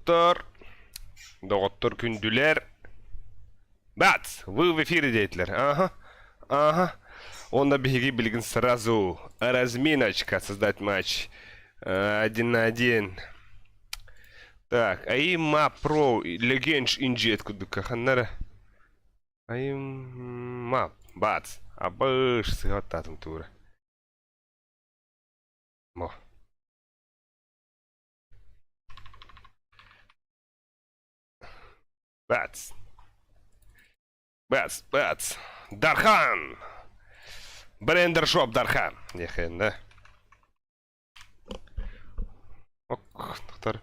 Доҕоттор, доҕоттор күндүлэр. Бац! Вы в эфире диэтилэр. Ага, ага. Уонна биһиги билигин сразу разминочка создать матч один на один. Так, Аима Про Легендж Инжиет кудука ханнара. Аима Бац! Абыш сыһаттаатым туура. Мо. Бац. Бац, бац. Дархан! Брендершоп Дархан. Диэхин, да? Ок, доктор.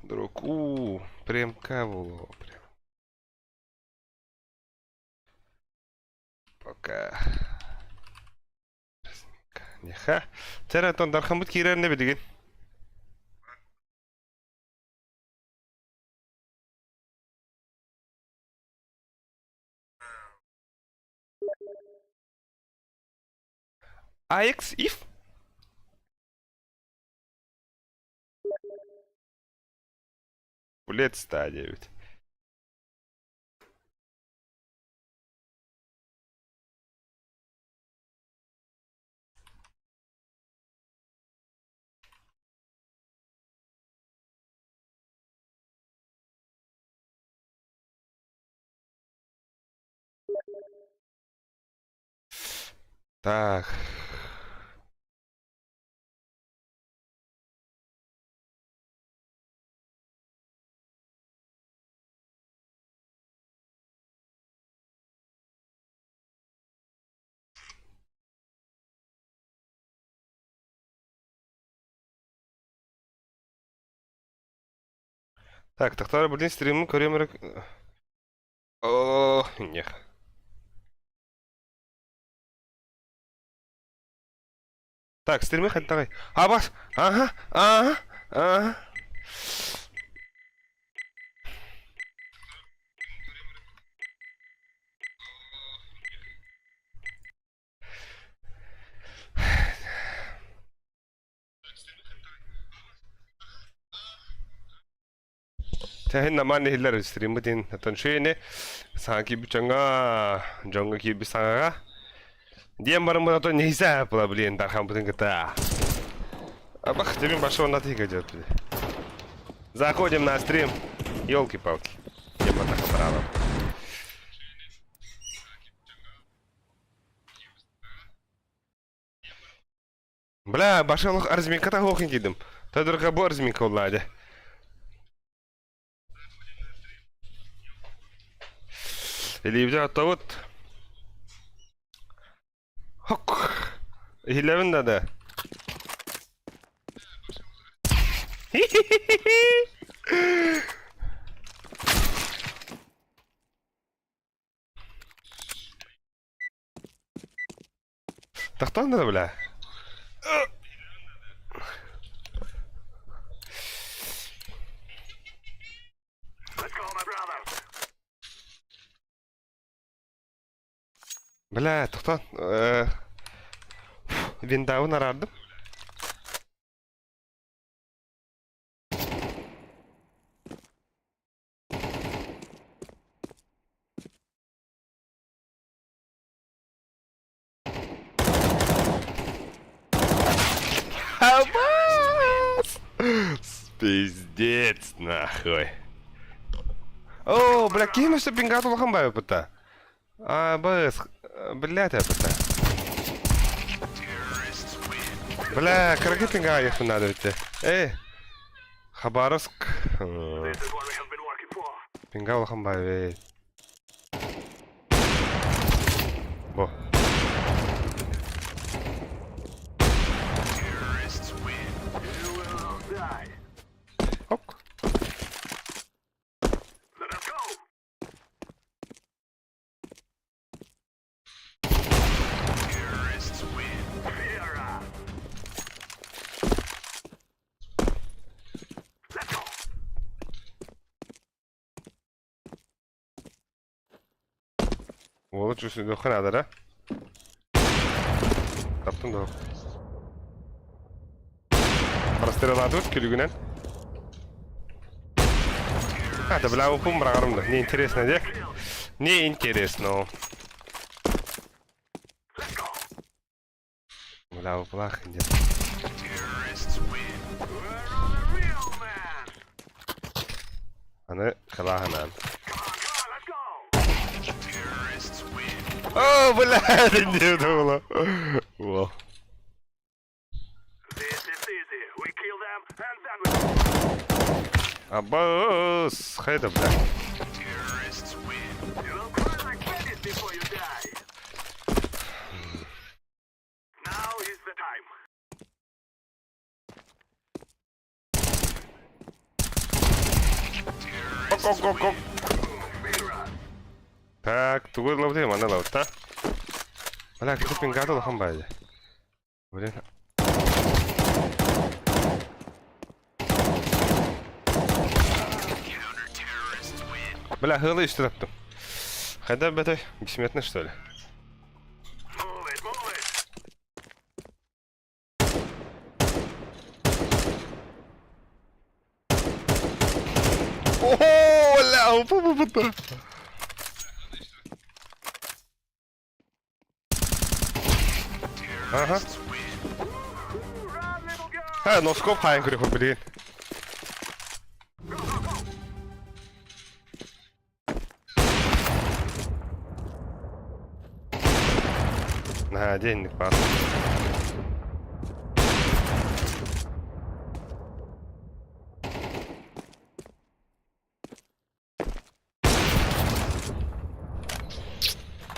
Друг. У, премка було. Прям. Пока. Неха. Чэ, Антон, Дархаммыт киирэр не билигин? AX if? Блядь, 109. Так. Так, тохтоор блин стриммин көрүөм эрэ. О, ньэх. Так, стримы хантаҕай? Абас! Ага, ага, ага. Тэһин намаан иһиллэр стриммыт иһин оттон шөйүнү саҥа киирбит дьоҥҥо дьоҥҥо киирбит саҥаҕа диэн барыммыт ото нельзя было блин дархамбытын кытта Абах, тебе пошел на тыка идет. Заходим на стрим. Елки-палки. Я право. Бля, башалых разминката хоохин киирдим. Тодорга бу разминка буолла дьэ. Илиибитин оттобут. Хок. Иһиллэбин да да. Тохтоон да бля. Бля, тохтоон. Виндауын араардым. Абас! Пиздец, нахуй. О, бля, ким өссө пингат улахан баайбыта? Абас, блядь, апыта. Бля, кыргы пинга айыхпын надо битте. Эй, Хабаровск. Пинга улахан баайбыт. Бу. Ок. Уолу чувствуйдуохха наадара. Таптым да. Простреллаатыбыт күлүгүнэн. Пока-то, бля, упум быраҕарым да. Не интересно, де? Не интересно. Бля, упулаах диэн. Аны кылааһынаан. О, бля, не думала. Во. Аббас, хайда, бля. Ок-ок-ок-ок. Так, тугу ылабытый, манна ылабыт, да? Бля, кытып пингата улахан баайда. Блин. Бля, хылы үстэ таптым. Хайда бэтэй, бессмертный что ли? О, ля, упа-па-па-па. Ага. Ха, носкоп хаайан көрүөхпүт билигин. Наһаа диэнник баар.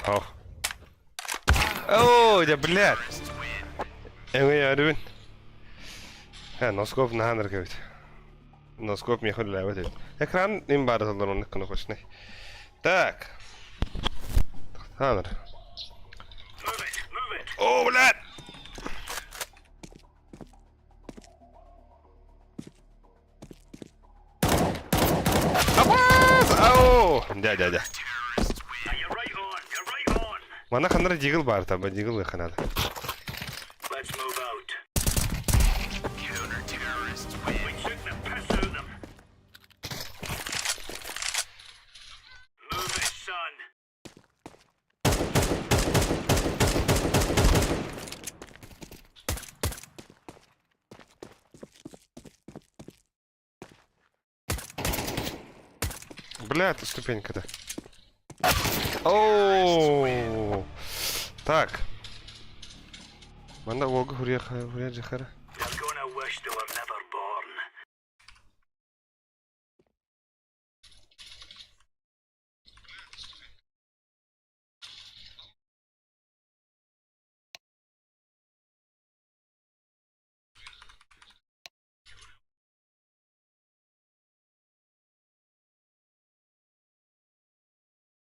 Ох. Оо, дьэ, блядь. Эҥэ Ха, носкоп наһаа эбит. Носкоп миэхэ үлэлээбэт эбит. Экран им баара толору оннук кнопочный. Так. Тахтааныр. О, блядь! Абаас! Ау! Дя, дя, дя. Манна ханнара дигл баар таба, дигл ханада. Бля, это ступенька-то. Оу. Так. Манна уолга хуруйа хуруйа дьахара.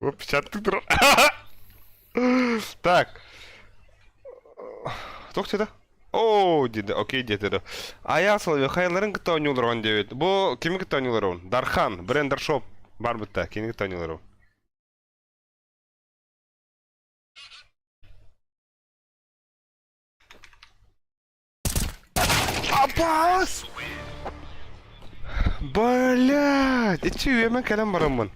Опечатка турар. Так. Туох диэтэ? Оо, диэтэ, окей диэтэ да. Айаа Соловьев хайаларын кытта оонньуулар диэбит. Бу кими кытта оонньуулар Дархан, Брендершоп бар бытта, кини кытта оонньуулар. Апаас! Блядь! Ичи үөмэн кэлэн бараммын.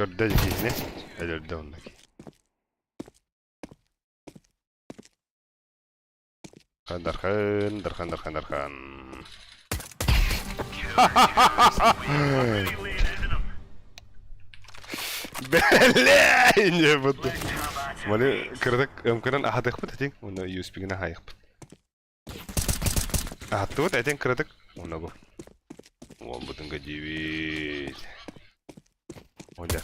Көрдө киһини. Өлөрдө онно ки. Дархан, Дархан, Дархан, Дархан. Бэлээ! Не буду. Маны кыратык өмкөнөн аһатыахпыт этиҥ, уонна USB-гин аһайыахпыт. Аһаттыбыт этиҥ кыратык, уонна бу. Уолбутун диибит. Оля.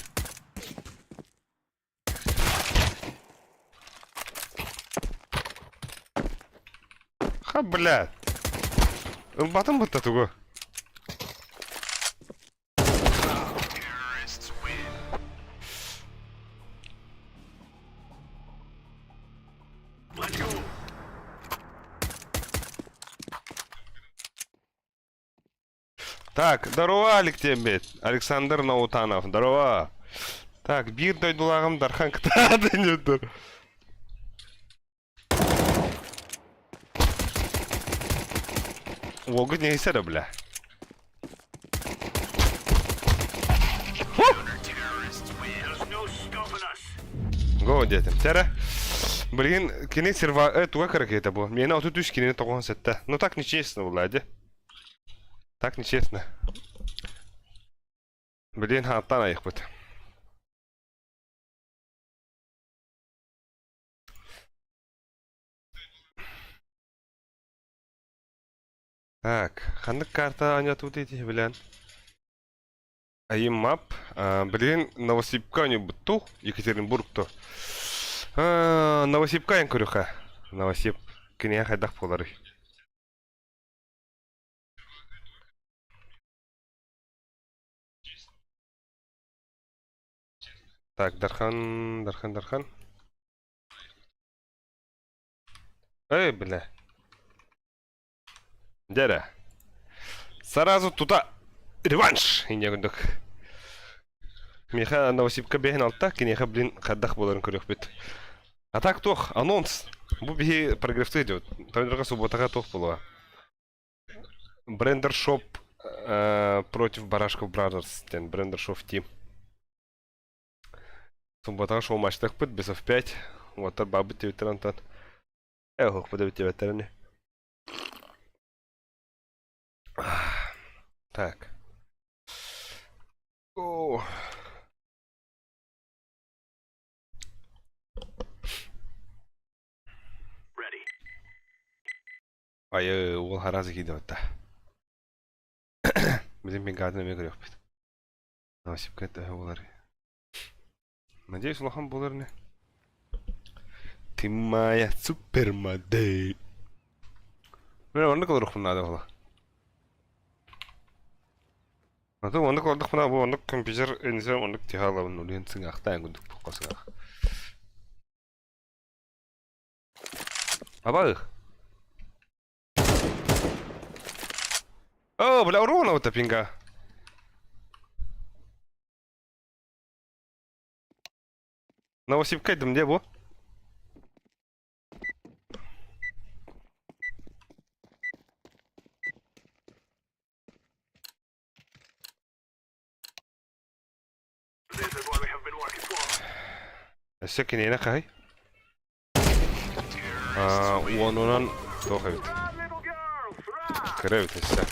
Ха, бля. Ылбатым бытта тугу. Так, здорово, Алексей Александр Наутанов, здорово. Так, биир дойдулааҕым Дархан кытаатан диэтэр. Уолгут ньэһисэ эрэ, бля. Го диэтим. Сэрэ. Блин, кини серва... Э, туга кыракета бу? Миэнэ 33 кинини 97. Ну так нечестно, Влади. Так нечестно. Блин, хааттан айықпыт. Так, ханнык карта анятут ити билэн? Айым мап. Билигин Новосибка оонньуйбуттуу, Екатеринбургто. Новосибка эн көрүөххэ. Новосиб кинигэ хайдах буоларый? Так, Дархан, Дархан, Дархан. Эй, бля. Дьэ Сразу тута реванш! Инньэ курдук. Миэхэ Новосибка бэһин алта, киниэхэ, блин, хайдах буоларын көрүөхпүт. А так туох, анонс. Бу биһи прогревты идет. Тойдорго субботаға туох буолуо. Брендер Шоп против Барашков Brothers диэн Брендер Шоп Team. Субботаҕа шоу матчтахпыт, бесов 5. Уоттар баабыт диэбиттэр онтон. Э, оһохпут эбит диэбэттэр ини. Так. О. Айы, уол харазы киирдэ батта. Билин мин гадын эмиэ көрүөхпүт. Новосибка төһө буолар? Надеюсь, улахан буолар ини. Ты моя супермодель. Мен оннук олоруохпун наада буола. Аты оннук олордохпуна бу оннук компьютер инисэ оннук тиһэ алабын улиһин сыҥаахтаан курдук хос сыҥаах. Абаых. О, бля, урона вот пинга. Новосибка идем, где бу? Өссө киниэнэ хаһый? Уонунан туох эбит? Кыра эбит өссө.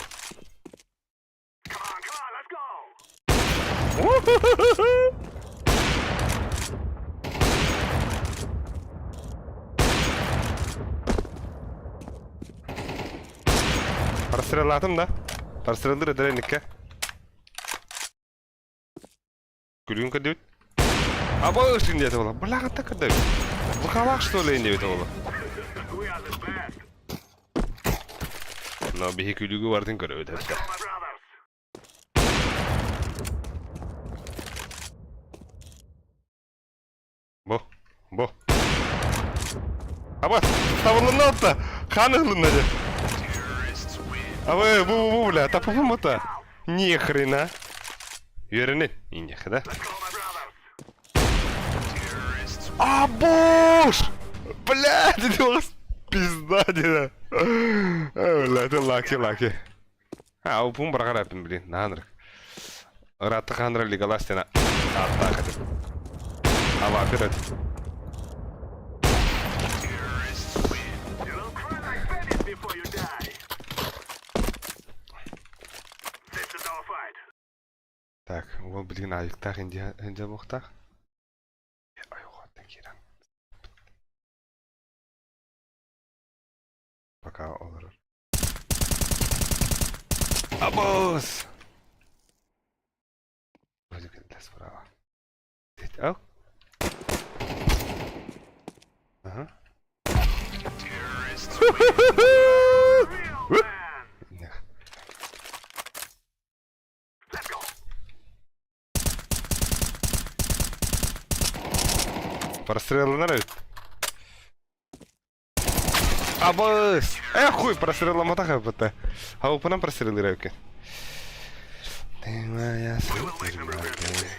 Простреллаатым да. Простреллыр эдэр эникке. Күлүгүн көрдүбүт. Абы диэтэ буола. Былаҕатта көрдөбүт. Букалаах что ли диэбитэ буола. Но биһи күлүгү бардын көрөбүт этэ. Бу, бу. Аба, табылынна отта. Хан ылынна дьэ. Абы, бу, бу, бу, бля, тапыпым ота. Ни хрена. Үөрэнин, инньэхэ да. А, буш! Бля, ты у пизда, дедэ. Бля, ты лаки, лаки. А, упун быраҕар блин, наанырык. Ыраатта хааннара лигалаас диэн ааттаах этим. Авапер этим. Так, уол билигин аайыктаах индия индия буохтаах. Айылҕаттан киирэн. Пока олорор. Абос! Вроде справа. Ау. Ага. Прострелланар эбит. Абыс! Э, хуй, простреламатах эбитэ. Хаупынан простреллыыр эбиккин. Ты моя супермодель.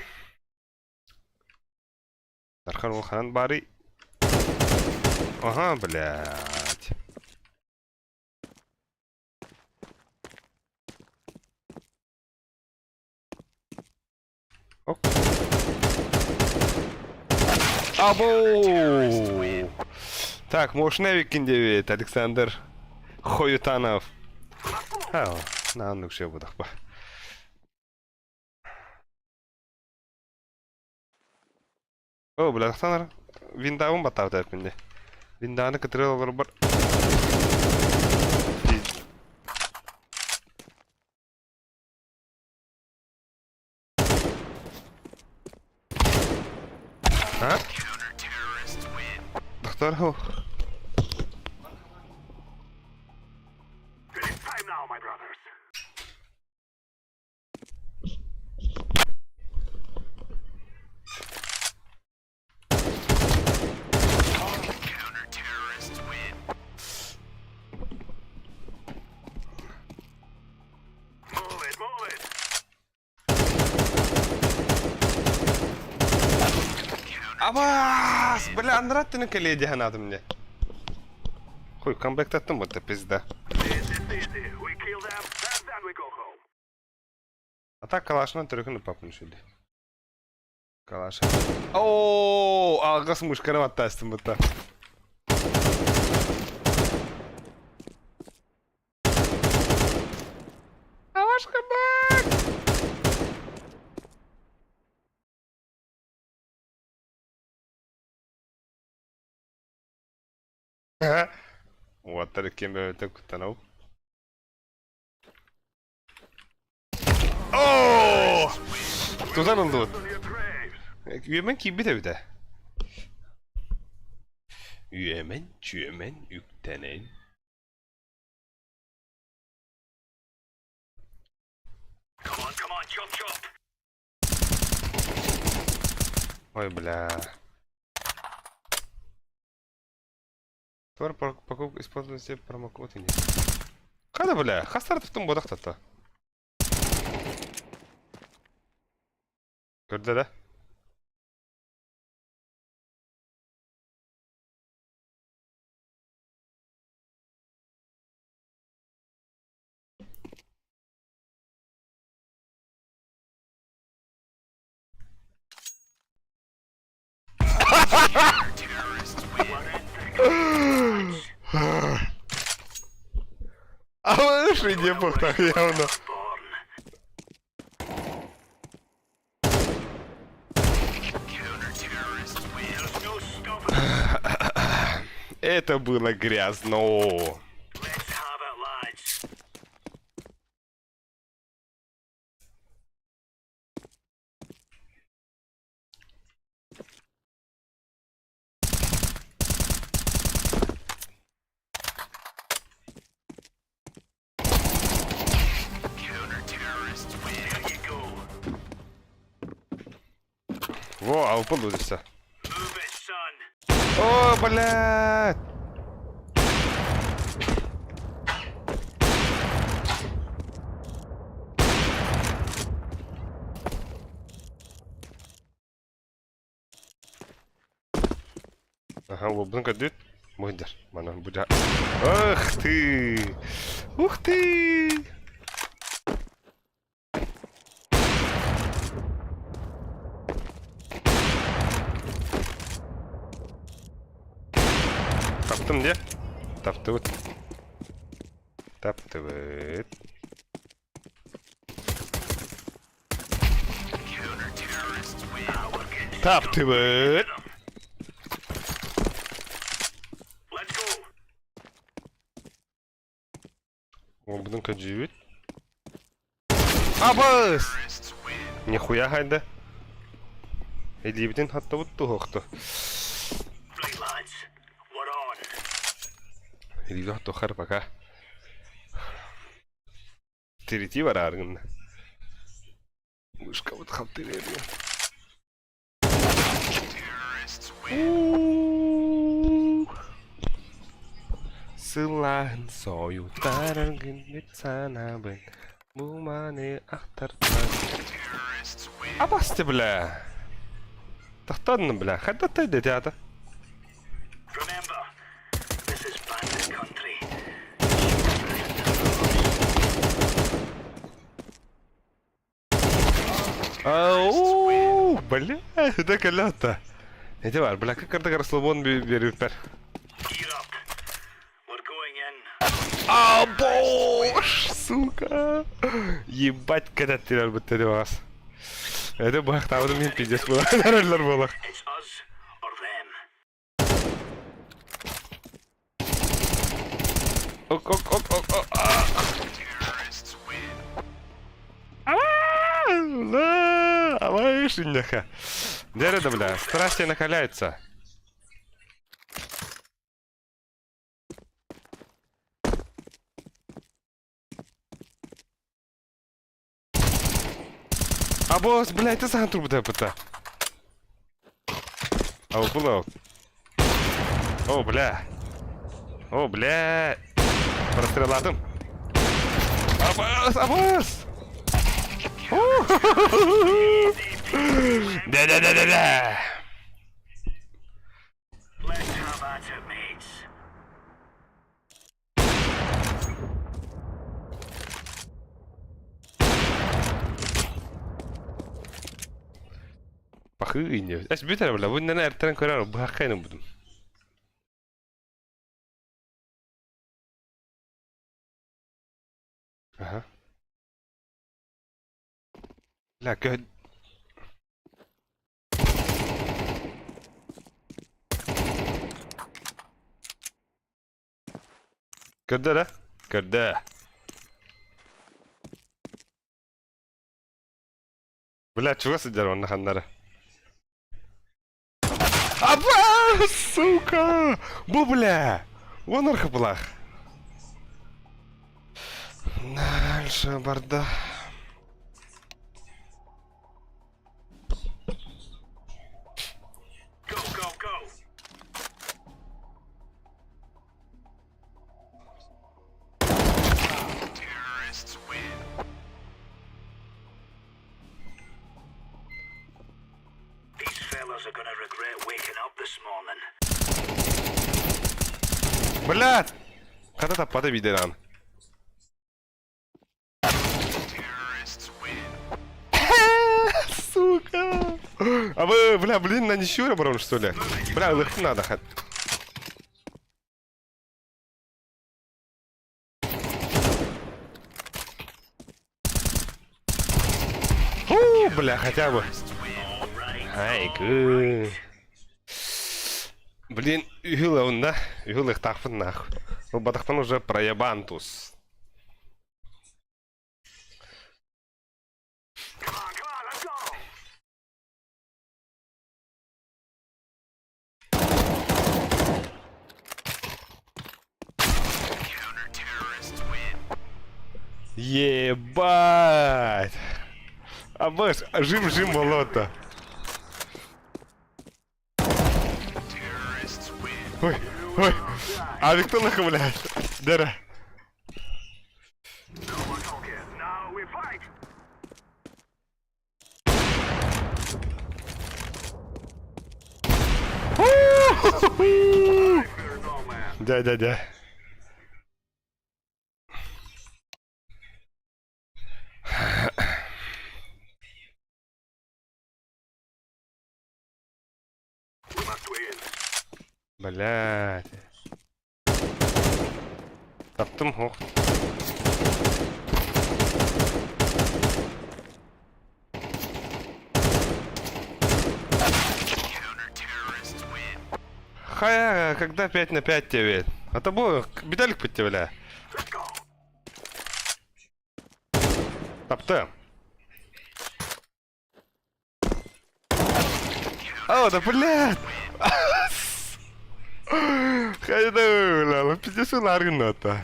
Дархан ол ханан баарый? Ага, блядь. Ок. Абоу! Так, Мошневикин диэбит Александр Хоютанов. А, на оннук все будахпа. О, бля, Александр, виндабын баттаабыт эппин де. Винданы кытыры олорбор. А? Доктор Ху. Абаас! Бля, андраттыны кэлиэ дии санаатым дии. Хуй, камбэктаттым будто пизда. А так калашынан төрөкүн ыппаппын үчүгэй. Калаш. Оо, алгас мышканы баттаастым бутта. Калашка бак! Уоттар иккиэн бэйэтэ куттанабыт. Оо! Тутан ыллыбыт. Үөмэн киирбит эбит ээ. Үөмэн, чүөмэн, үктэнэн. Ой, бля. Твор покупка используйте промокод или. Хада бля, хастар туттум бодох тата. Көрдө да? А вы не так явно. Это было грязно. Во, а получится. О, блядь! Аха, уолбун көрдүт. Муйдар. Манан бу Ах ты! Ух ты! Таптым дии. Таптыбыт. Таптыбыт. Таптыбыт. Уолбутун көрдүүбүт. Абыс! Нихуя хайда. Илиибитин хаттабыт туһуохту. Илиибит хаттухар пока. Тиритии бараары гынна. Мышкабыт халты бериэ. Сылааһын сойутарар гыммыт санаабын бу маны ахтартан Абасты бля! Тохтоон, бля, хайдах да театр. Ау, бля, это кэллэ Эти бар, бля, как картагар слобон бериппер. А, боже, сука. Ебать, кэтэттилэр бүттэ бас. Это бахтабыным мен пиздец була. Роллер буолах. Ок, ок, ок, ок, ок. Аваешь, инняха. Дерэ бля, страсти накаляются. Абос, блядь, ты сам трубу пыта. Ау, было. О, бля. О, бля. Простреладым. Абас, абас! Да-да-да-да-да! Пахы Эс бүтэр бля, бу нена эртэн көрөр быһаххайны будум. Ага. Бля, кө... Көрдө да? Көрдө. Бля, чугас сылдьар онно ханнара. Аба, сука! Бу, бля! Вон архыпылах. Дальше барда. Блядь! Хата таппата биирдэ даҕаны. Сука! А вы, бля, блин, на ничью барон, что ли? Бля, лыхты надо. Фу, бля, хотя бы. Ай, кы. Блин, үһүл онна, үһүл ыхтаахпын нах. Бу батахпын уже проебантус. Ебать! Абаш, жим-жим болото. Ой, ой, а Викторлаха, блядь, Дара. Дя, дя, дя. Блядь. Таптым ох. Хая, когда 5 на 5 тебе? А тобой бедалик под бля. Тапты. О, да блядь! Хайда, бля, пиздец ларгната.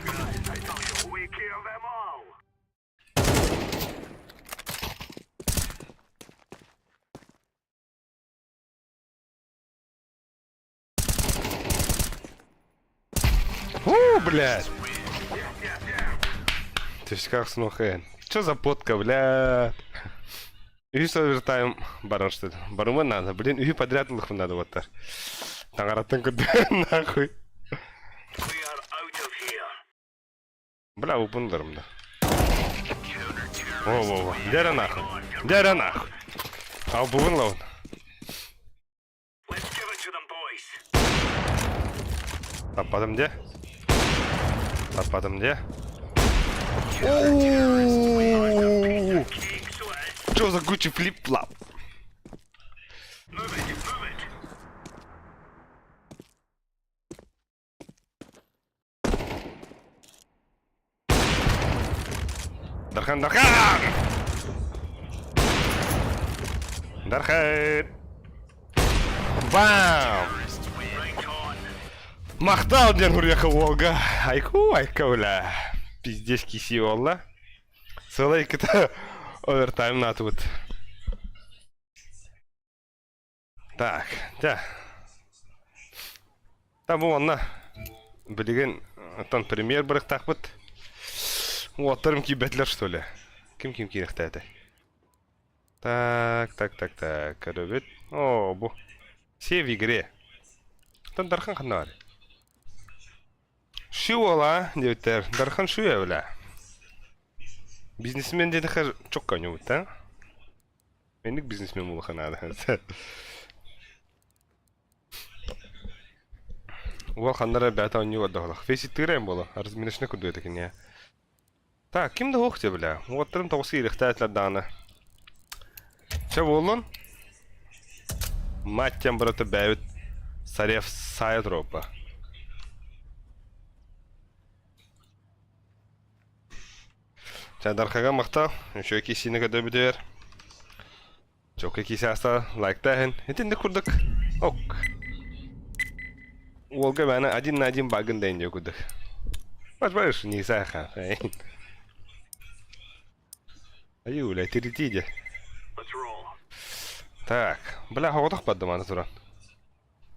У, блядь! Ты как снохен. Что за потка, блядь? Үһүс овертайм барар что ли? Барыма надо. Блин, үһү подряд ылыхпын надо буоттар. Таҥараттан көрдөөн нахуй. Бля, упун ыларым да. Во-во-во. Дьэ нахуй. Дьэ нахуй. А упун ылабын. Таппатым дьэ. Таппатым дьэ. Что за Гуччи флип-флап? Дархан, Дархан! Дархан! Бам! Махтал диэн хуруйаха уолга. Айку, айка бля. Пиздец киси уолла. Сылай кыта овертайм наатыбыт. Так, дьэ. Та бу онно билигин оттон премьер бырыктаахпыт. Уоттарым киирбэтилэр что ли? Ким ким киирэхтээтэ? Так, так, так, так, көрөбүт. О, бу. Все в игре. Оттон Дархан ханна бар? Ши уола диэбиттэр. Дархан шуя бля. Бизнесмен диэтэхэ чокка ньубут, а? Меник бизнесмен буолуохха наада. Уол ханна эрэ бэйэтэ оонньуу барда Фейситтыыр эм буолуо. Разминочный курдук этэ киниэ. Так, ким да суох дии бля. Уоттарым тоҕус киириэхтээтилэр даҕаны. Чэ буоллун. Мать тем брата бэйэбит Сарев саайа туруоппа. Чадархага махтал, үчүгэй киисиини көрдөбүтүгэр. Чокка кииси ааста лайктааһын. Итинник курдук. Ок. Уолга мээнэ один на один багын дайын диэ курдук. Баш не саха. Аюля, тиритиде. Так, бля, хоҕотох бардым аны туран.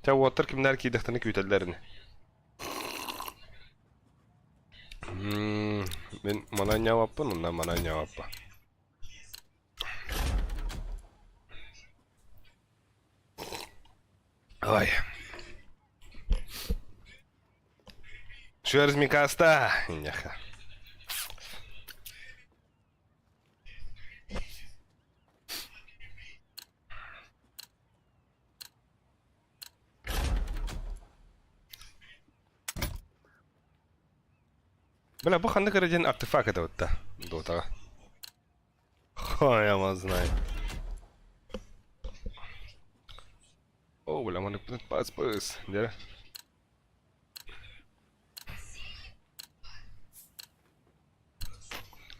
Чэ, уоттар кимнэр киирдэхтэринэ күүтэллэр ини. Мин манан ньаабаппын, онно манан ньаабаппын. Ой. Шерз Микаста. Няха. Бля, бу ханнык эрэ диэн артефакт этэ бытта Дотаҕа. Хой, я знаю. О, бля, маннык пас пыс. Дьэ.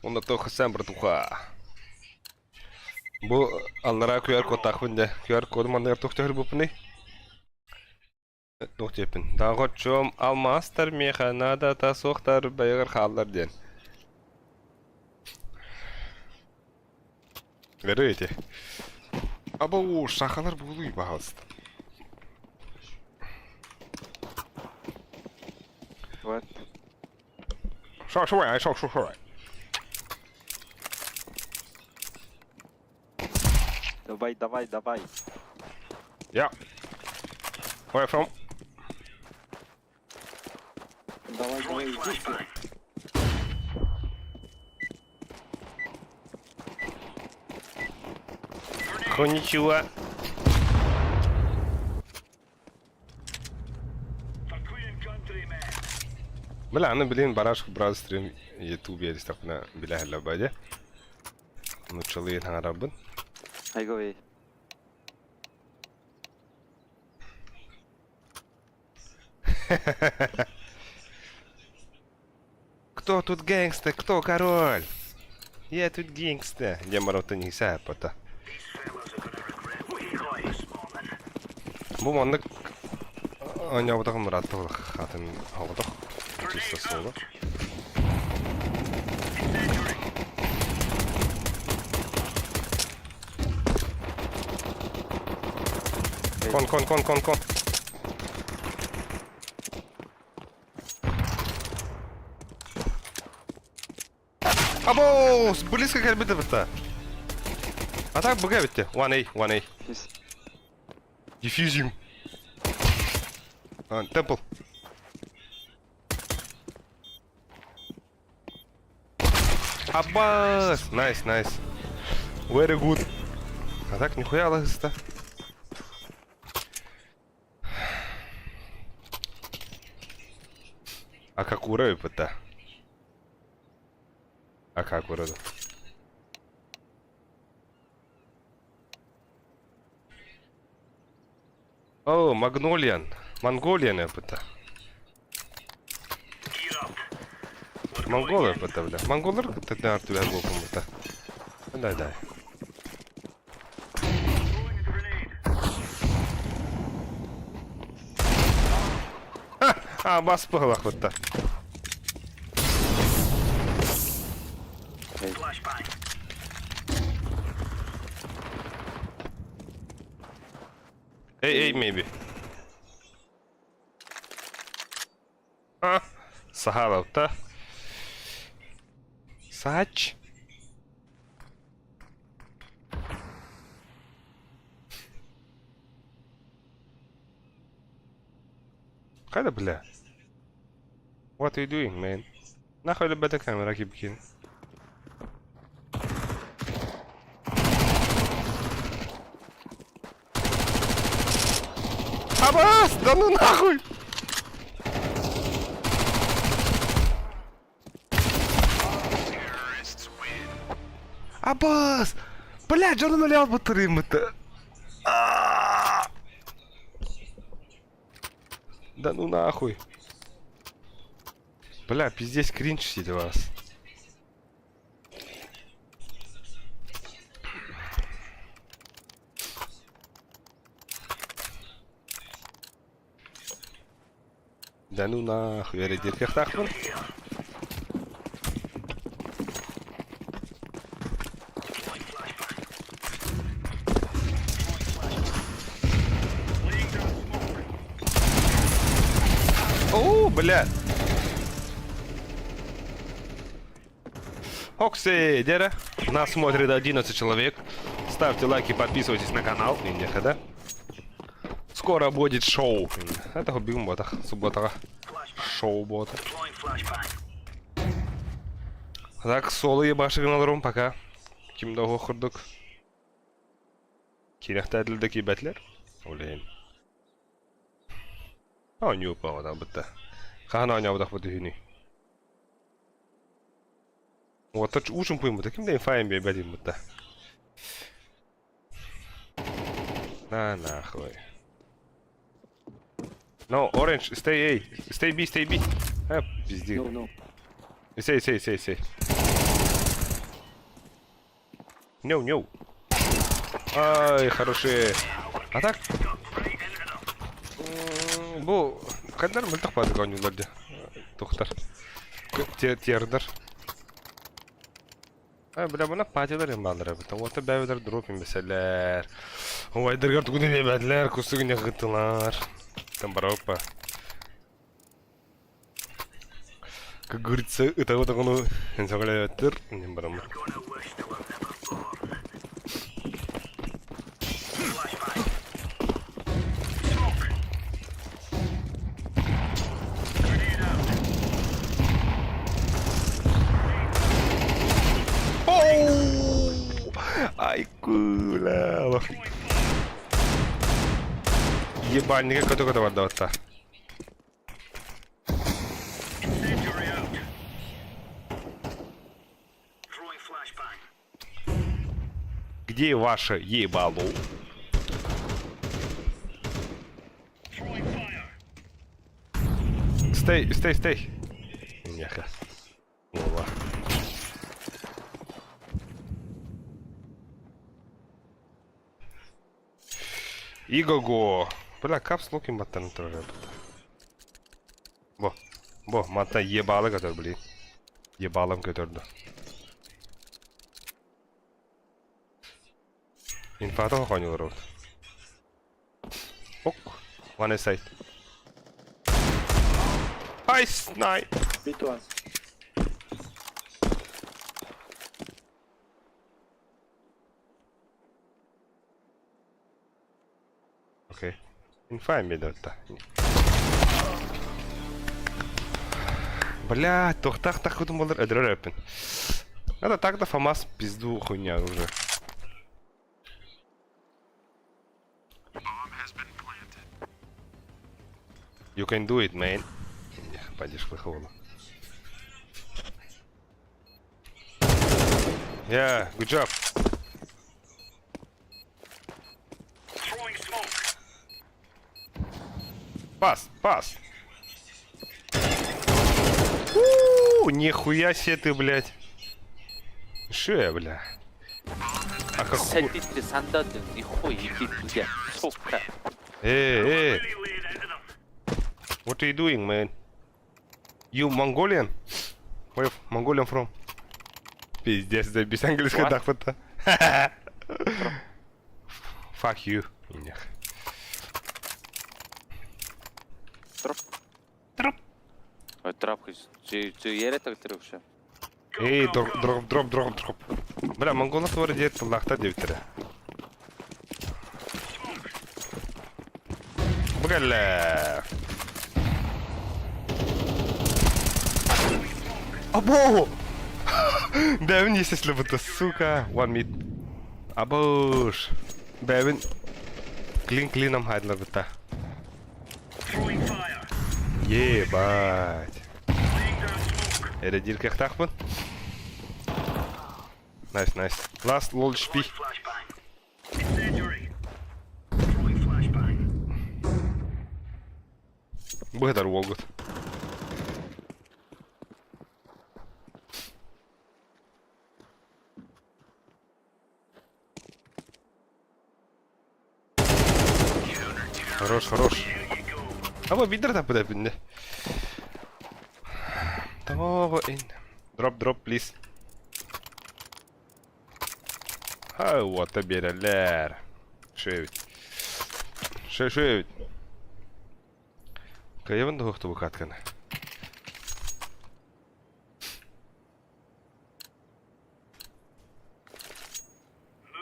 Онно туох сэн братуха. Бу аллараа QR кодтаахпын дьэ. QR коду манныгар туох төһөр Туох диэппин, доҕоччуом, алмаастар миэхэ наадата суохтар бэйэҕэр хааллар диэн. Бери эти. Абау, сахалар буолуй, пожалуйста. What? Шо, шо, шо, шо, шо. Давай, давай, давай. Yeah. Where from? Давай, давай, иди сюда. Коничуа. Бля, аны билин бараш брат стрим YouTube биэристэхпинэ билэһэллэр бадьа. Нууччалыы таҥарабын. I go A. Кто тут гэнгста, кто король? Я тут гэнгста. Диэн барабыттан иһисэ ааспата. Бу маннык оонньообутаҕым ыраатта атын оҕотох чисто соло. Кон, кон, кон, кон, кон. Абоос! Близко кэлбит эбит. А так БГ битте. 1A, 1A. He's Defusing. А, Temple. Аббас! Nice, nice. Very good. А так нихуя лаһыста. А как уровень да? А как уровень? О, Магнолиан. Монголиан это. Монголы это, бля. Монголлар это наар түбэһэр буолбум это. Дай, дай. А, бас быһылахпытта. Эй, эй, maybe. А, сахалапта. Сач. Хайда, бля. What are you doing, man? Нахуй любята камера кипкин. Абас! Да ну нахуй! Абас! Бля, дьонун өлө албыттар Да ну нахуй. Бля, пиздец кринж сидит вас. Да ну нахуй, эрэ диэхтээхпин. Оо, бля. Окси, дера. Нас смотрит 11 человек. Ставьте лайки, подписывайтесь на канал. Да? Скоро будет шоу. Это бигм ботах, субботаҕа. Шоу бота. Так, соло ебашыгын алырым пока. Ким да курдук. Кирэхтээдилер да киирбэтилэр. Олейн. Оонньуу бытта. Хаһан оонньообутахпыт үһүнүй. Уоттар уучун пуймута. Ким да инфайын биэрбэт бытта. На нахуй. No, orange, stay A. Stay B, stay B. А, пизди. No, no. Stay, stay, stay, stay. No, no. Ай, хорошие. А так? Бу хайдах мөлтөх баҕайытык оонньууллар дии. Туохтар. Тиэрдэр. А, бля, мына патилар им бааллар эбит. Уота бэйэлэр дроп имбэсэлэр. Убайдаргар тугун эмиэ кусугун ыгыттылар. Там баропа. Как говорится, это вот оно инсагалятыр. Не барам. Ай, кула. Ебальник көтө-көтө барда батта. Где ваше ебало? Stay, stay, stay. Няха. Ова. Иго-го. Бля, caps lock имбаттан турар Бо. Бо, мата ебало көтөр, блин. Ебалом көтөрдө. Инфата хонюлар Ок. One side. Nice, nice. Mid one. Окей. Инфа медалта. Бля, туохтаах таххытын буолар өлөрөр эппин. Это так да ФАМАС пизду хуйня уже. You can do it, man. Пойдешь выховала. Yeah, good job. Пас, пас. У, нихуя себе ты, блядь. Шея, бля. А как хуй? Садите сандады, и хуй, иди, блядь, сука. Эй, эй. What are you doing, man? You Mongolian? Where Mongolian from? Пиздец, заебись английский What? дахпыта. Fuck you. Нях. Drop. Drop. Ой, drop гэж зүү яриад байгаа тэр өгшөө. Эй, дроп, дроп, дроп, дроп, дроп. Бля, монголов вроде лахта девтера. Бля. Або! Бэвин если бы сука. One mid. Абуш. Бэвин. Клин клином хайдла быта. Ебать. Эрэ диир кыахтаахпын. Nice, nice. Last lol HP. Быһытар уолгут. Хорош, хорош. Аба бидер таппыта бинне. Того ин. Drop, drop, please. Ха, уота биэрэллэр. Шөбүт. Шö шөбүт. Кайыбын да хуохтубу катканы.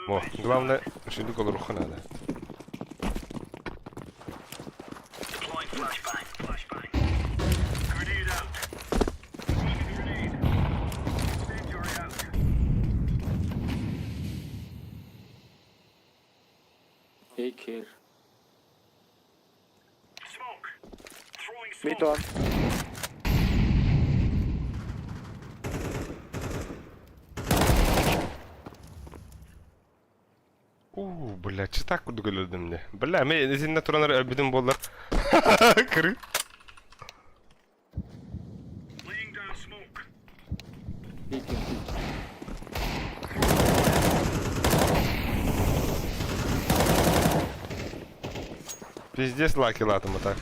О, главное, шүндүк олоруохха наада. Take care. Mid one. Уу, бля, читак курдук өлөрдүм дии. Бля, мен итиннэ туран эрэ өлбүтүм буоллар. Кырыы. Пиздец лаки латым так.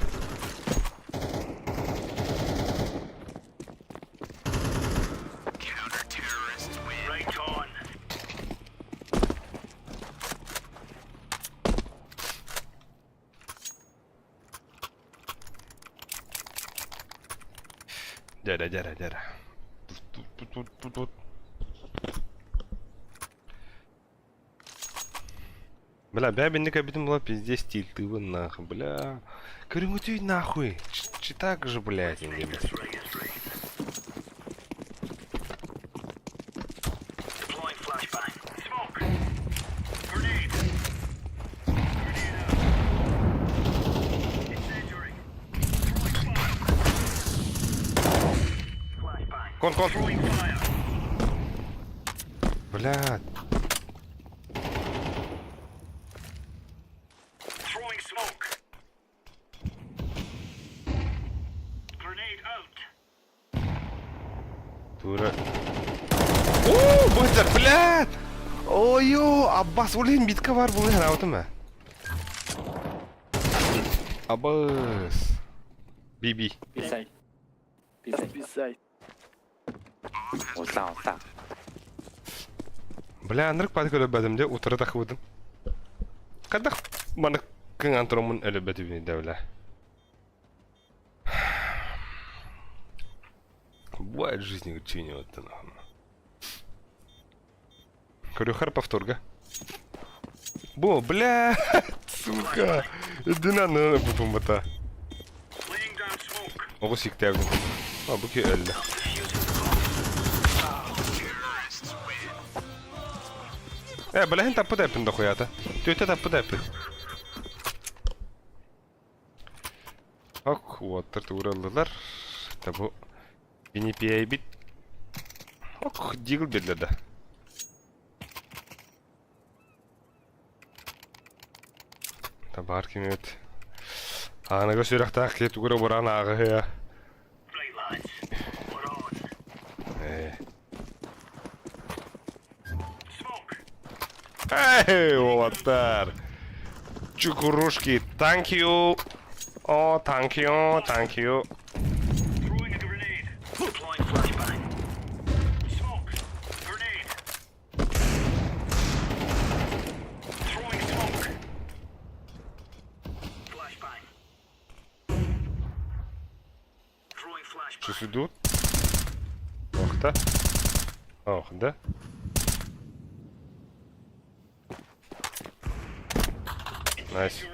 Дядя, дядя, дядя. Тут-тут-тут-тут. Бля, бябинник обидим была пиздец стиль, ты вы нахуй, бля. Говорю, ты нахуй. Ч так же, блядь, не Кон, кон. Бля. Тура. Оо, быстро, блядь! Ой-ё, Аббас, блин, битка бар бұл хараутым ә. Аббас. Би-би. B-side. B-side. B-side. Улаан улаан. Бля, анырык патык өлөбөтүм дьэ утары тахыбытым. Хайдах маннык кыҥаан тураммын өлөбөтүбүнүй да бля. Бывает в жизни вот нахуй. Көрүөхэр повторга. Бу, бля, сука. Үрдүн аннынан ыппытым бата. Оҕус сиктээбитим. А, бу ки өллө. Э, бэлэһин таппыт эппин дохуята. Түөтэ таппыт эппин. Ок, уоттар туураллылар. Табу Виннипиэйбит. Ок, дигл биэрлэр да. Табаар ким эбит. Ааныга сүрэхтээх киһи тугу эрэ бураан ааҕыһыа. Ээ. Эй, уолаттар! Чукурушки, thank you! Oh, thank you, thank you. Чусудут? Охта. Ох, да? Nice.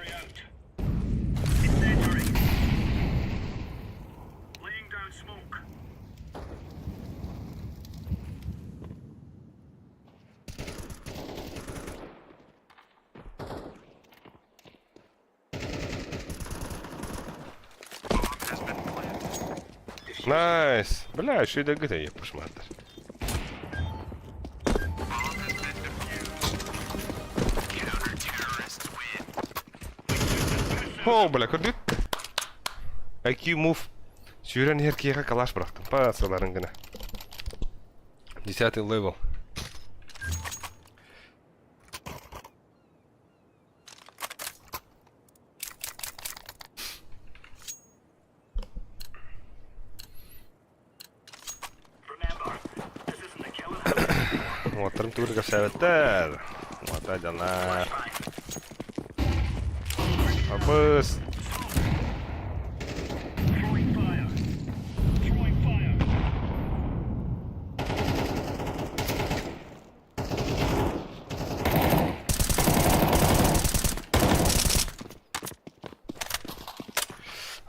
Nice. Бля, еще и догыта я пошматыр. О, бля, көрдүт? IQ move. Сүүрэн иһэр киһиэхэ калаш бырахтым. Паасаларын гына. Десятый левел. Уоттарым тугу кэпсээбэттэр. Уота дьоннар. Абыс.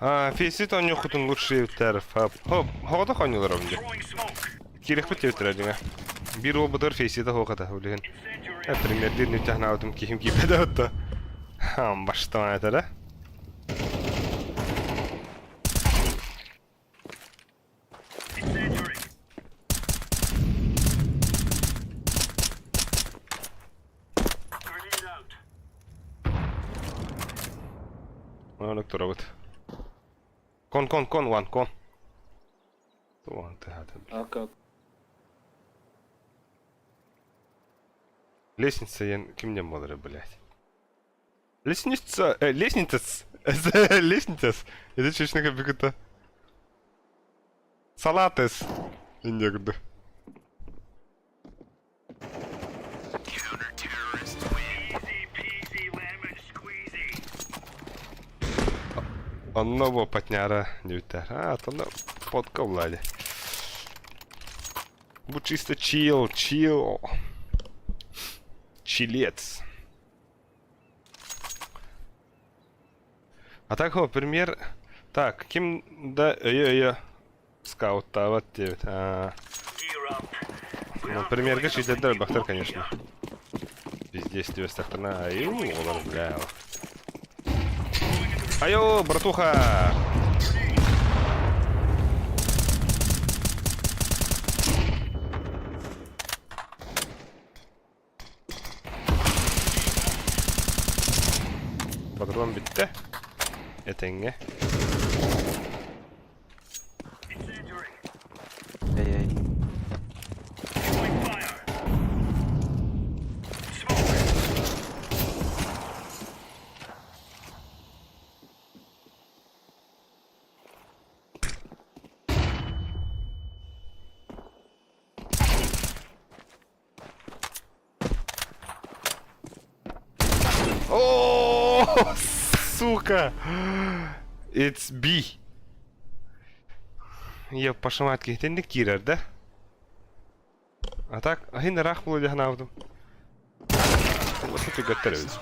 А, Фейсит оонньуоххутун лучше эбиттэр. Хоҕото оонньуулар дии. Киирэхпит диэбиттэрэ дьиҥэ. Биир уолбутугар Фейсита суох этэ билигин. Примердиир нүттэхнаабытым киһим киирбэтэ отто. Баштан этэрэ. Оннук турабыт. Кон, кон, кон, one, кон. Туган тыһатын. А как? Лестница я кимнен буолара, блядь. Лестница, лестница, лестница. Это чечня как Салатес. Инде курдук. Онно бу патняра диэбиттэр. А, онно подка буолла Бу чисто чил, чил. Чилец. А так, пример... Так, ким да өйө-өйө скауттаабат диэбит. Аа. Ну, примерга читердер бахтар, конечно. Бездействие Айу, олар, бля. Айо, братуха! Патрон бүттэ. Этэҥҥэ. Эй-эй. О, сука! It's B. Я пошамат киһитинник киирэр да? А так, аһын ыраах буолуо дии санаабытым. Просто түгэттэр эбит.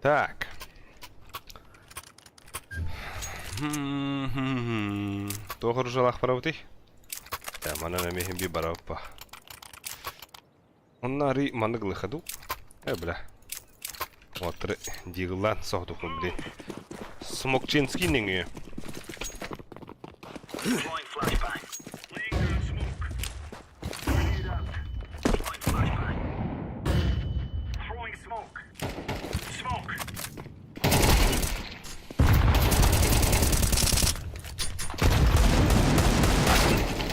Так. Туох оружиялаах барабытый? Манан эмиэ би бараппа. Онно арый маннык ылыха дуу? Э, бля. Уоттары диглан соһдухпун, блин. Смокчинский нөҥүө.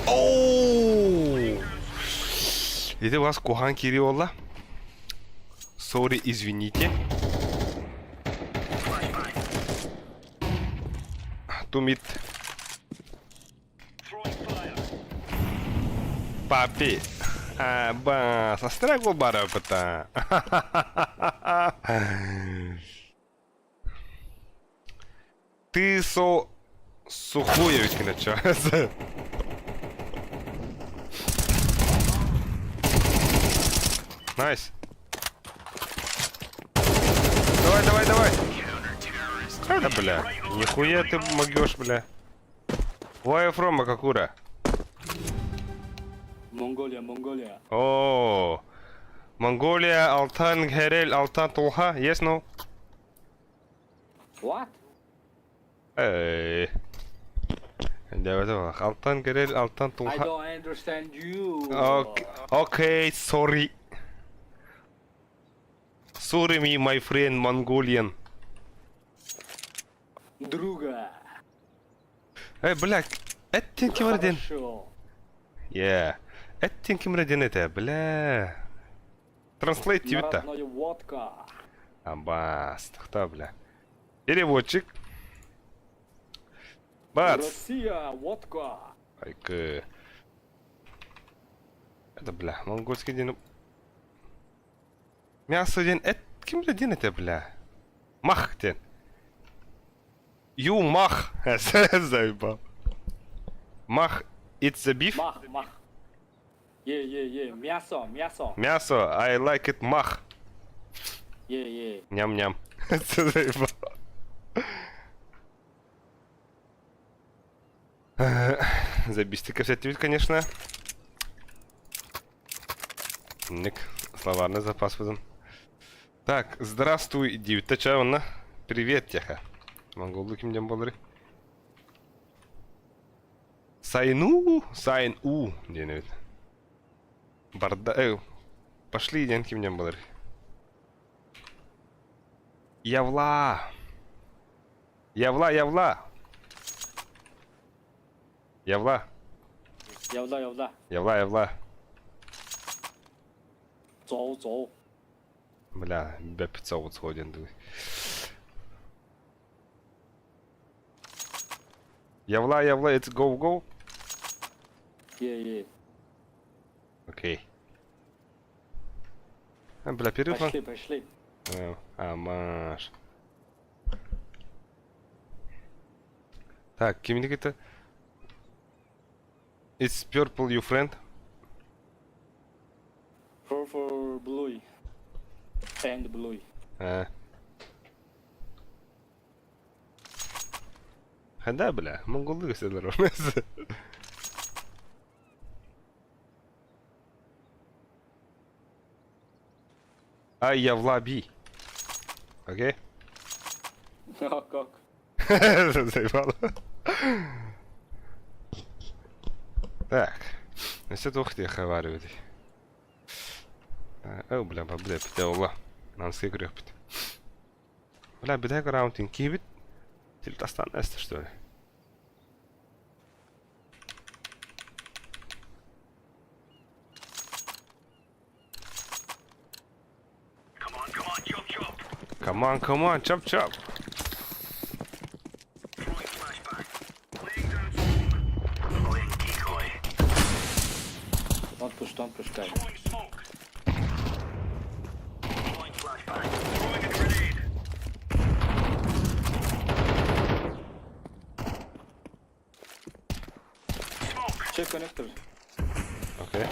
Оу! Ити вас куһаан киирии буолла. Sorry, извините. Тумит. Папи. А, ба, сострягу барапыта. Ты со сухую ведь начался. Nice. Давай, давай, давай. Да, бля. Нихуя ты могешь, бля. Where you from, Макакура? Mongolia, Mongolia. О, Монголия, Алтан, Герель, Алтан, Тулха. Yes, no? What? Эй. Давай, Алтан, Герель, Алтан, I Тулха. don't understand you. Okay, okay, sorry. Sorry me, my friend Mongolian. Друга. Эй, бля, эттин кимрден? Хорошо. Yeah. Эттин кимрден это, бля. Translate тебе-то. Народная водка. Абас, тахта, бля. Переводчик. Бац. Россия, водка. Айкы. Это, бля, монгольский день. Мясо день. Это ким день это, бля? Мах день. You мах. Заебал. Мах, it's a beef. Мах, мах. Yeah, yeah, yeah. Мясо, мясо. Мясо, I like it мах. Yeah, yeah. Ням-ням. Заебал. Забистика кэпсэтибит, конечно. Ник, словарный запас потом. Так, здравствуй, диэбит чаунна. Привет, тихо. Монголлуу ким диэн буоларый. Сайн уу, сайн уу диэн эбит. Барда, пошли диэн ким диэн буоларый. Явла. Явла, явла. Явла. Явла, явла. Явла, явла. 走走。 Бля, бэп сходен. Явла, явла, it's go, go. Yeah, yeah. Окей. А, бля, перерыв. Пошли, пошли. А, Маш. Так, ким это? It's purple, your friend. Purple, blue. And blue. А. Да, бля, монголы все здорово. Ай, я в лаби. Окей? А как? Заебало. Так. Өссө туох диэххэ баар эбитий. Оо, бля, бля, бля, ола. Нансы көрүөхпүт. Бля, бүтэһик раунд киһибит. Тилтастан эстэ, что ли? Come on, come on, chop chop. Don't push, don't push, guys. Check connector. Okay.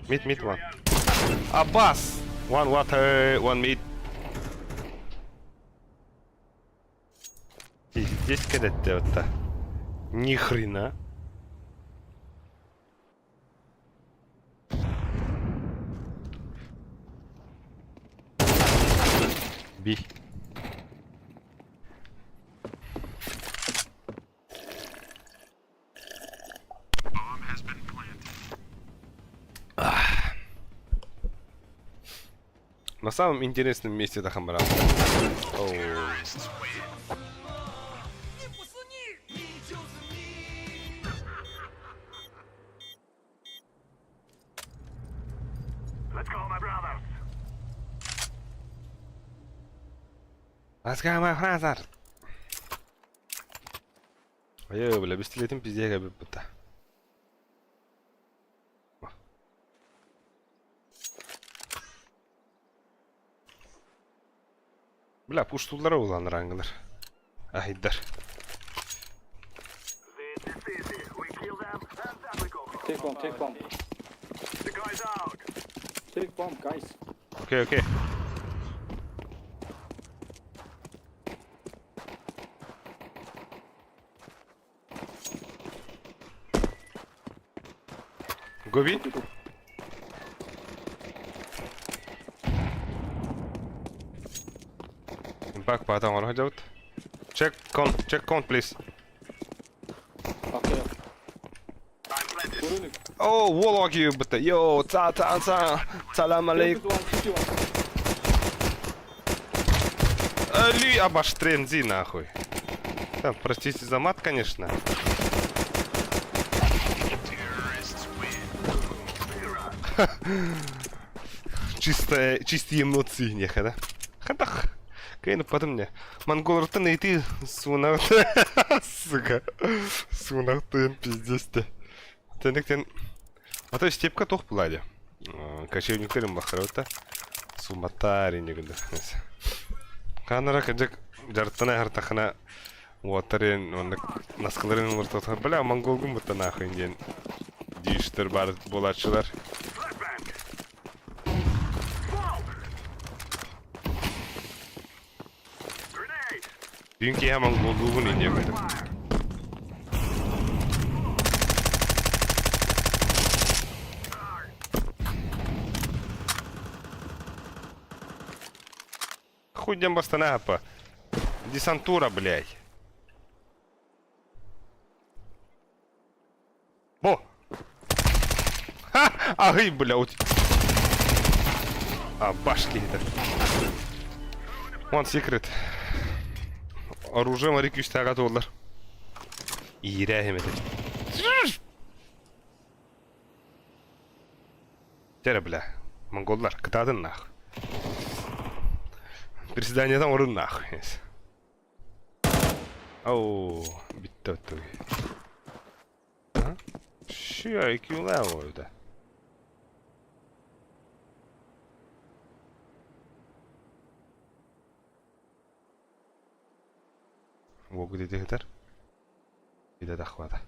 Mid, mid one. Abbas! One water, one mid. Здесь кадет-то. Ни хрена. Би. На самом интересном месте Дахамбара. Let's go, my brother. Айыы, бля, бистилетим пиздега бүппүтэ. Бля, пуштуллара улаанар ангылар. Ахиддар. Take bomb, take bomb. Take bomb, guys. Окей, окей. Гоби. Impact паата оҥоро сылдьабыт. Check con, check con, please. Okay. Көрөнүк. Oh, Warlock you, but the yo, та та та, салам алейкум. One, city one. Али, абаштрензи нахуй. Да, простите за мат, конечно. Чистая, чистые эмоции, неха, да? Хатах. Кайна потом мне. Монгол ртын и ты сунах. Сука. Сунах ты пиздец ты. Тенектен. А то степка тох булади. Кочевниктерин бахарыта. Суматари негүндө. Канара кажак жартана хартахана уоттарын онна наскаларын ортотор. Бля, монголгун бутта нахуй диэн дииштер бар буолааччылар. Түүн киэһэ монголлуубун инньэ гынным. Хуй диэн бастана апа. Десантура, блядь. Бо! Ха! Аһый, бля, ут... А, башки это. One secret. Оружие мари күүстээҕэ туоллар. Иирээһим этэ. Дьэ бля, монголлар, кытаатын нах. Приседаниетан орун нах. Оу, бүттэ оттуй. Ши IQ-лээ ойда. Уогу диэхэтэр идэ тахвата.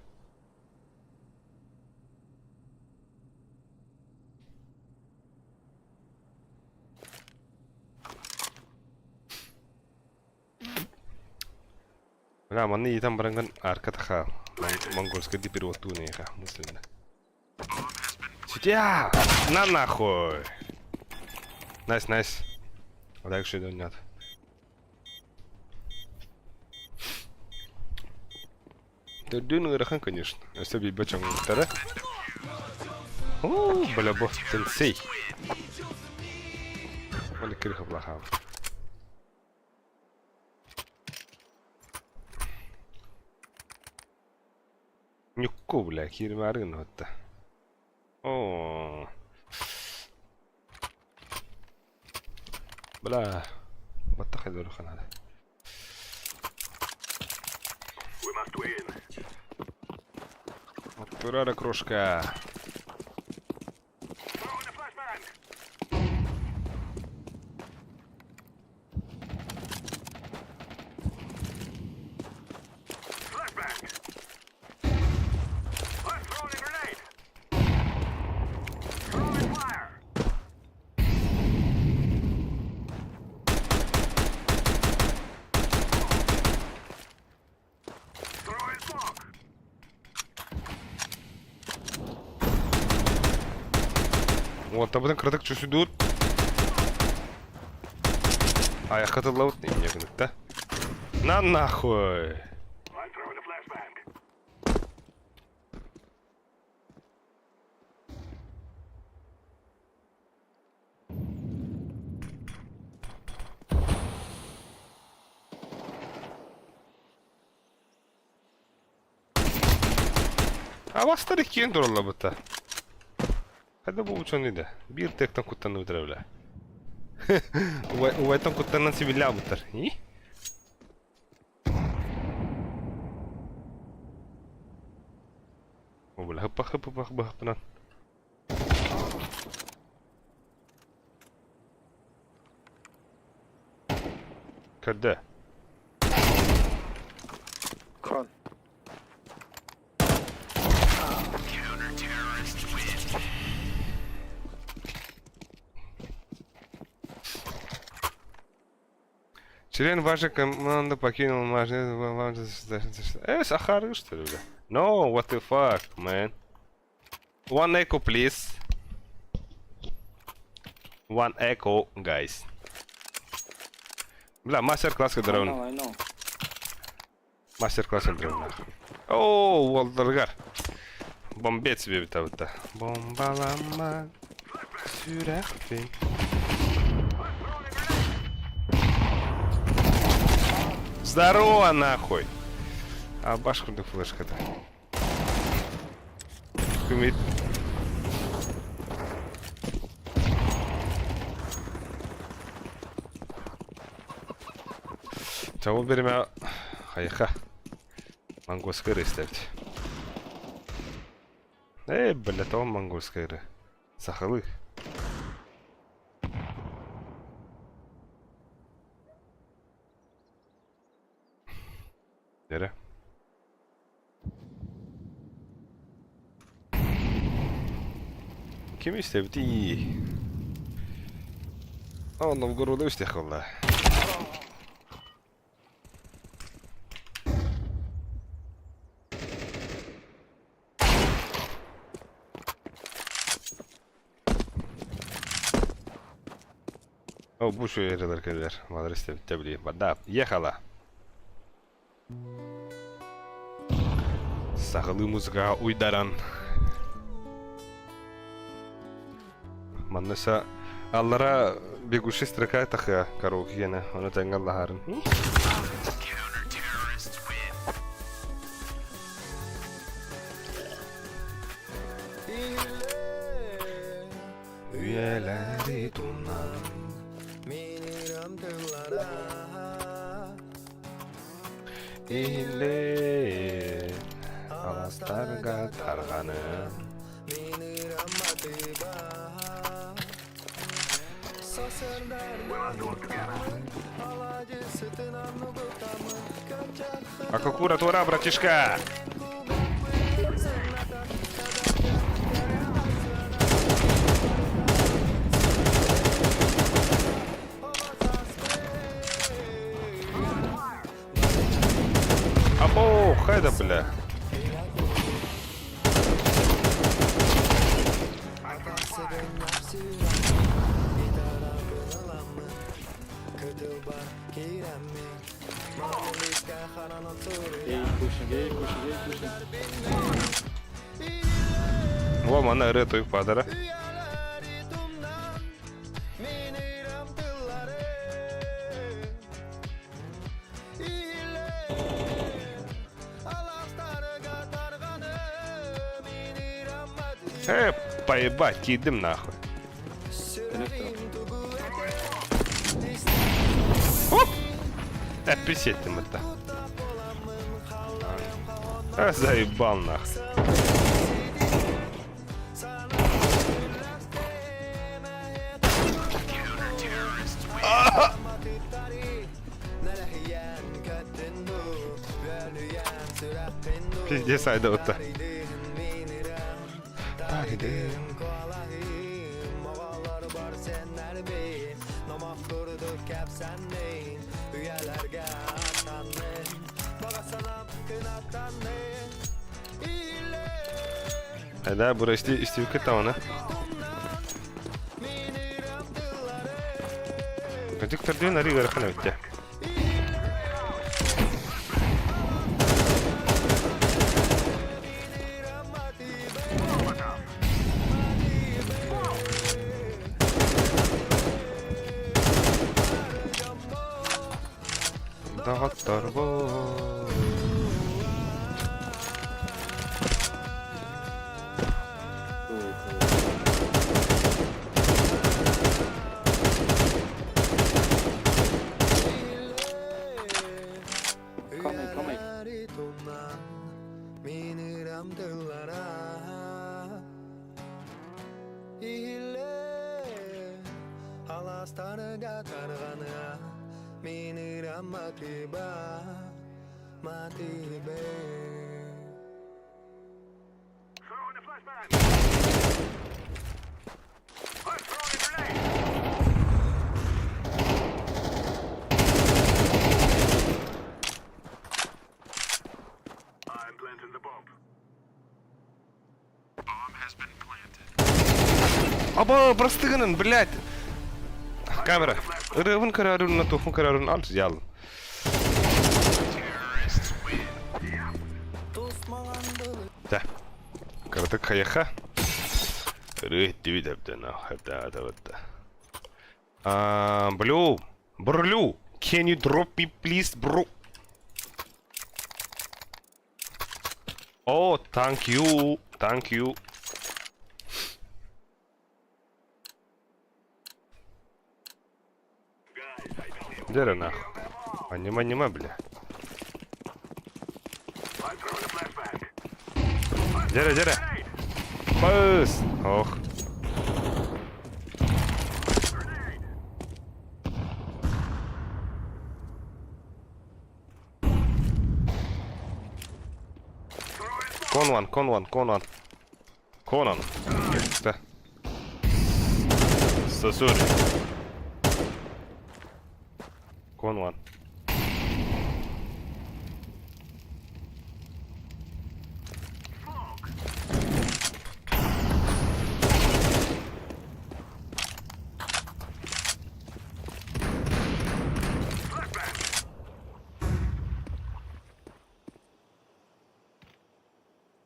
Бля, манна иитэн бараҥҥын арка таха монгольскай переводтуу нэйха мысленно. Ситя! На нахуй! Найс, найс. Дальше нет. Төрдүн ыарахан, конечно. Өссө билбэт дьоҥҥуттара. Оо, бля, бу сенсей. Оны кырыха блахаабыт. Ньукку, бля, кииримээри гынныбатта. Оо. Бля, баттах ыарахан хада. Оттурара крошка. Уолтабытын кыратык чусудуут. Айахха тыллабыт инньэ гыныкта. На нахуй! Абастар иккиэн тураллабыта. Хайда бу ученый да. Биир тыактан куттаныбыт эрэ бля. Убайтан куттанан сибиллээбыттар. И? О, бля, хыппах хыппах быһахпынан. Көрдө. Кон. Член вашей команды покинул Сахар, что ли, бля? No, what the fuck, man? One echo, please. One echo, guys. Бля, мастер-класс I дрон. know, I know. Мастер-класс дрон. О, уолларгар. Бомбец себе бita Бомбалама. Сүрэхпин. Здорово, нахуй! А башку флешка-то. Кумит. Чабыл береме хайха. Монгольская рейставить. Эй, бля, то монгольская ры. Сахалы. Нere? Ким истэбитий? О, Новгорода истэх О, бу şu yerler кэлэр. Малар истэбиттэ били. Бада, ехала. Сахалыы музыка уйдаран. Манныса аллара бегущий строка тахыа караоке гена, ону тэҥҥэ аллаһарын. Үйэлэри туннан Иһиллээ аластарга тарҕаны Акакура тура, братишка! Або, хайда, бля. A pushing, A pushing, A pushing. Во, манна ырыа тойук баадара. Э, поебать, киидим нахуй. Оп! Эпписеттим это. А, заебал нахуй. Пиздец, айда Айда, бура исти истибикет тавана. Кырдьык төрдүөн арыы ыарахан эбит дьэ. Доҕотторбут. Coming, coming. Аба, простыгынын, блядь! Камера. Ырыабын көрөрүн, туохпун көрөрүн ал ялын. Да. Кыратык хайаха. Ырыа иттибит әбден, әбден Blue, Blue, can you drop me please, bro? Oh, thank you, thank you. Дere нахуй. Анима, анима, бля. Дere, дere. Пыс. Ох. Con one, con one, con one. Con one. Да. Сосури. Con one.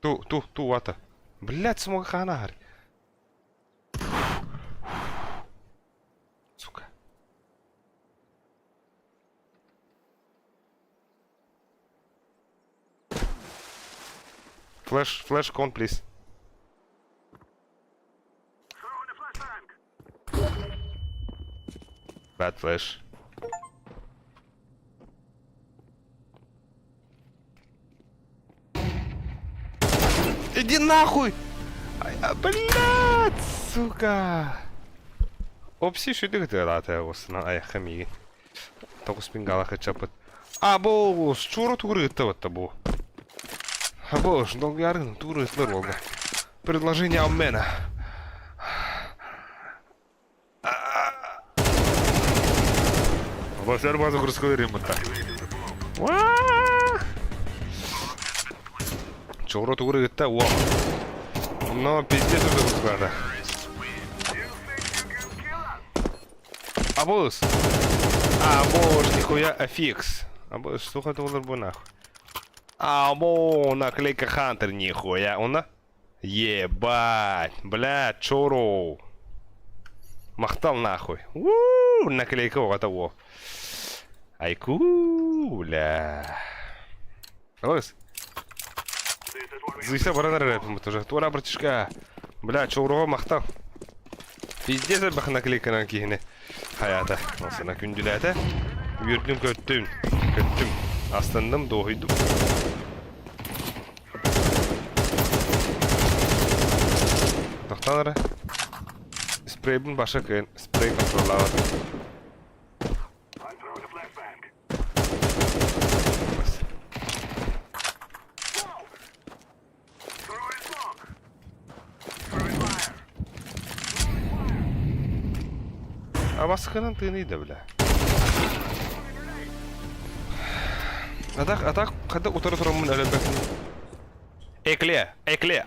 Ту, ту, ту, вата. Блять, смог ханаар. Сука. Flash, flash con, please. Bad flash. Иди нахуй! Ай, а, блядь, сука! Опси шүдүк тыалаата осына айахха миигин. Тоҕус мин галаха чапыт. А, бу чууру тугур ыытта батта бу. А бу долгуярын тугур ыытлар болда. Предложение обмена. Басар базы курска берем бутта. Чууру тугур ыытта, о. Но пиздец уже курскалада. Абус! Абуш, нихуя афикс. Абуш, сука, доллар бу нахуй. Абу, наклейка Хантер, нихуя. Она? Ебать, бля, чуру. Махтал нахуй. У, наклейка вот того. Айку, бля. Алыс. Зыйса баран рэпом тоже. Тура, братишка. Бля, чуруга махтал. Пиздец элбэх наклейканан киһини хаята. Осына күндүлээтэ. Үөрдүм көттүм. Көттүм. Астынным, дуоһуйдум. Тохтоон эрэ. Спрейбин баша кыайан спрей контроллаабатым. Абаскынан тыыныйда бля. Атак, атак, хата утары тураммын өлөрбөппүн. Экле, экле.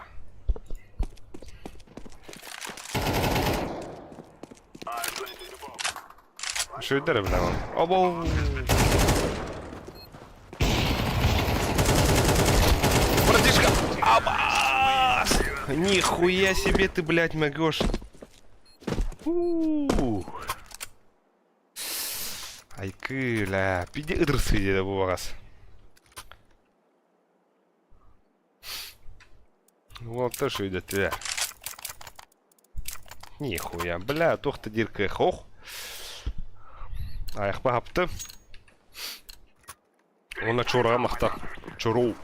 Үчүгэйдэр эбит аҕам. Обоу! Братишка! Абас! Нихуя себе ты, блядь, могешь. Ух. Айкыла. Пиде ыдырсы диэдэ бу баҕас. Уолтар шүйдэтилэр. Нихуя, бля, туох да диир кыах ох. Айахпа хапты. Уонна чуораҕа махтал. Чуруу.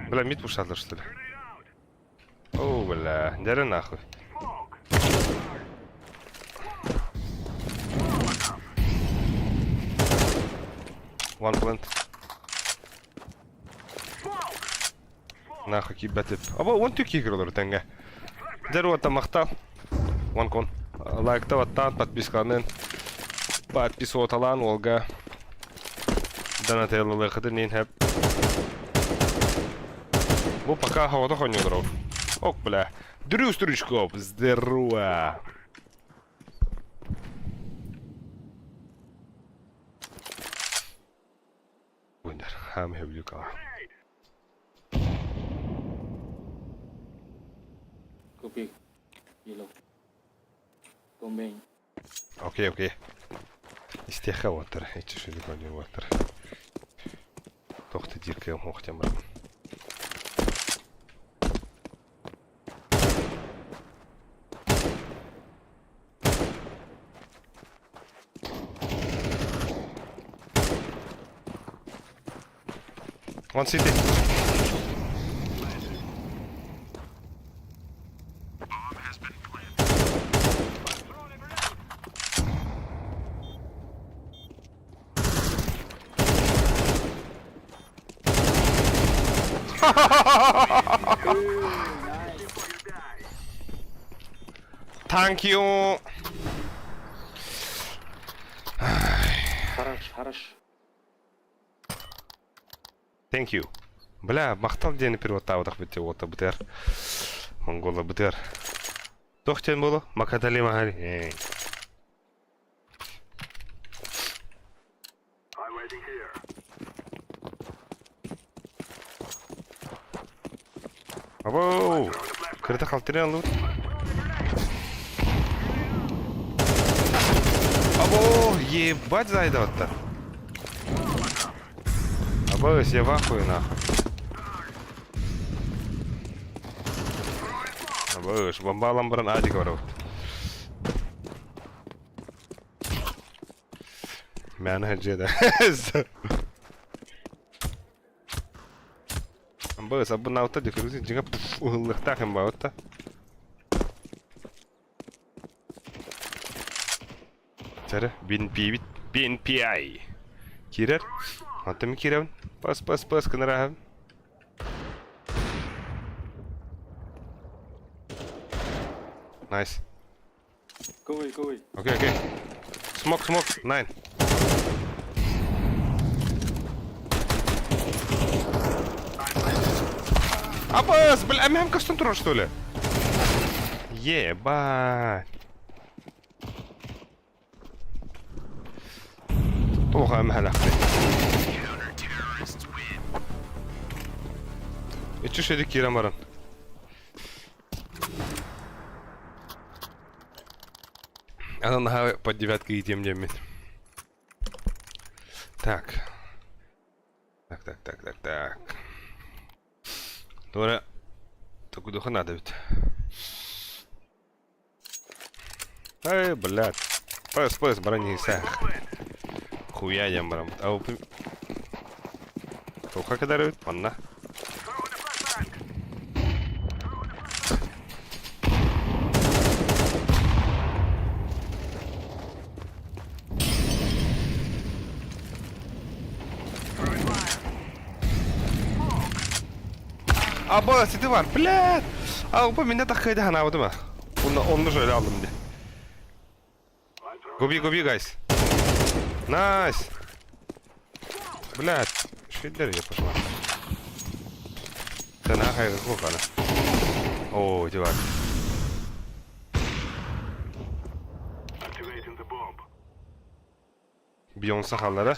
Бля, мид пушатlar, что ли? О, бля, дәрі нахуй. One plant. Нахуй киирбэт эт. Аба он түк киирэр тэҥҥэ. Дэр уота махтал. One кон. Лайкта баттаан, подпискаланын. Подписываталаан уолга. Донателлылыахытын иин хэп. Бу пока хаҕата хонньолоров. Ок, бля. Дрю Стручков, здорово. Буйдар, хам хэвлюкала. Copy. Yellow. Go main. Окей, окей. Истиэхэ уоттар, иччи шүлүк оонньуур уоттар. Туох да диир кыам суох диэн барабын. One city. Thank you. Хорош, хорош. Thank you. Бля, махтал диэни переводтаабатах бит уота бытыар. Монгола бытыар. Туох диэн буолуо? Макатали махали. Абоу! Кырыта халтырын аллыбыт. Або, ебать зайдаваттар. Або, я в ахуе нахуй. Або, бомбалан баран адик барабыт. Мээнэ дьиэ Быс, абынаабыта дьэ көрүсүн дьиҥэ уһуллуохтаах им баабыт да. Чэрэ, BNP-бит, BNPI. Киирэр. Онтон мин киирэбин. Пас, пас, пас гынарааһын. Nice. Go away, go away. Окей, окей. Smoke, smoke. Nine. Абас, бля, мм көстөн турар что ли? Ебать. Туох эмэһэлэхтий. Иччи шеди киирэн баран. Аны наһаа под девятка иитиэм диэммин. Так. Так, так, так, так, так. Туора токудуха надо эбит. Эй, блядь. Пес, пес, баран сэх. Хуя диэн бараммыт. Туохха кэдэр эбит манна. Аба, сити бар, блядь! А, меня так хайда ханаабытым а. Онно, онно şöyle aldım diye. Go B, go B, guys. Nice. Блядь, швиддер я пошла. Наһаа хайҕыахха Оо, ити баар. Бейонсе хааллара.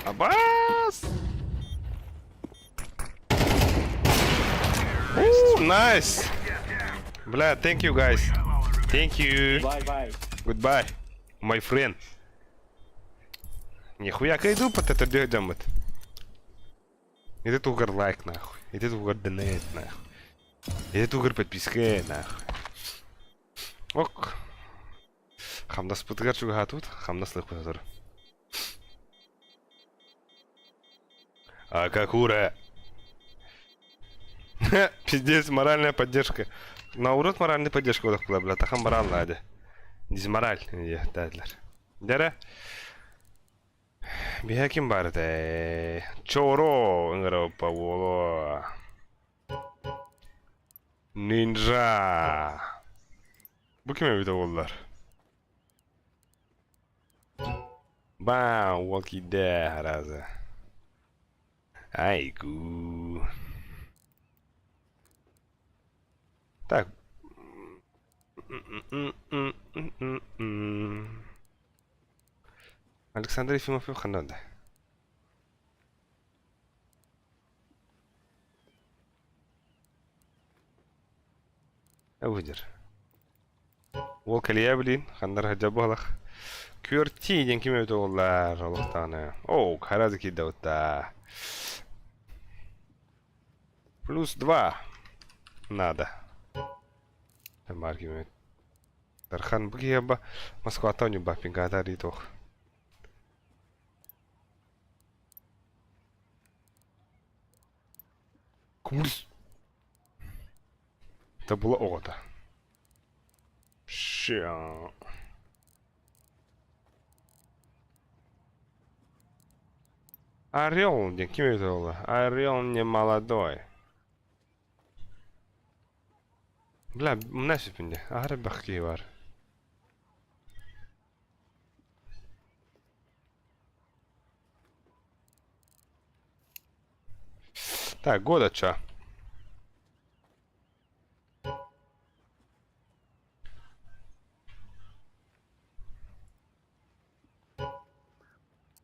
Абаас! Ooh, nice! Бля, thank you guys. Thank you. Bye bye. Goodbye, my friend. Нихуя кайду под это дьоммут. Ити тугар лайк нахуй. Ити тугар донейт нахуй. Ити тугар подписка нахуй. Ок. Хамнаспытыгар чугаһаатыбыт, хамнас ылыахпыт сотору. А какура? Пиздец, моральная поддержка. Наоборот, моральная поддержка буолла, бля, тахан бараалла ди. Дизмораль диэхтээдилэр. Дэрэ. Биһэ ким баар этэй? Чоро ыҥырыппа уолу. Нинджа. Бу ким эбитэ буоллар? Баа, уол киирдэ аразы. Айгу. Так. Александр Ефимов ханна да? Выдер. Уол кэлиэ билин, ханнар сылдьар буолах. Күөртии диэн ким эбитэ буоллар олохтоҕуна. Оо, харазы киирдэ бытта. Плюс два надо. Баар ким эбит. Дархан бу киһи Москваттан Ньурба пингата туох. Курс. Табыла оҕото. Ща. Орел диэн ким эбитэ буолла? Орел не молодой. Бля, мына сүпүнде. Аһара элбэх киһи бар. Так, года ча.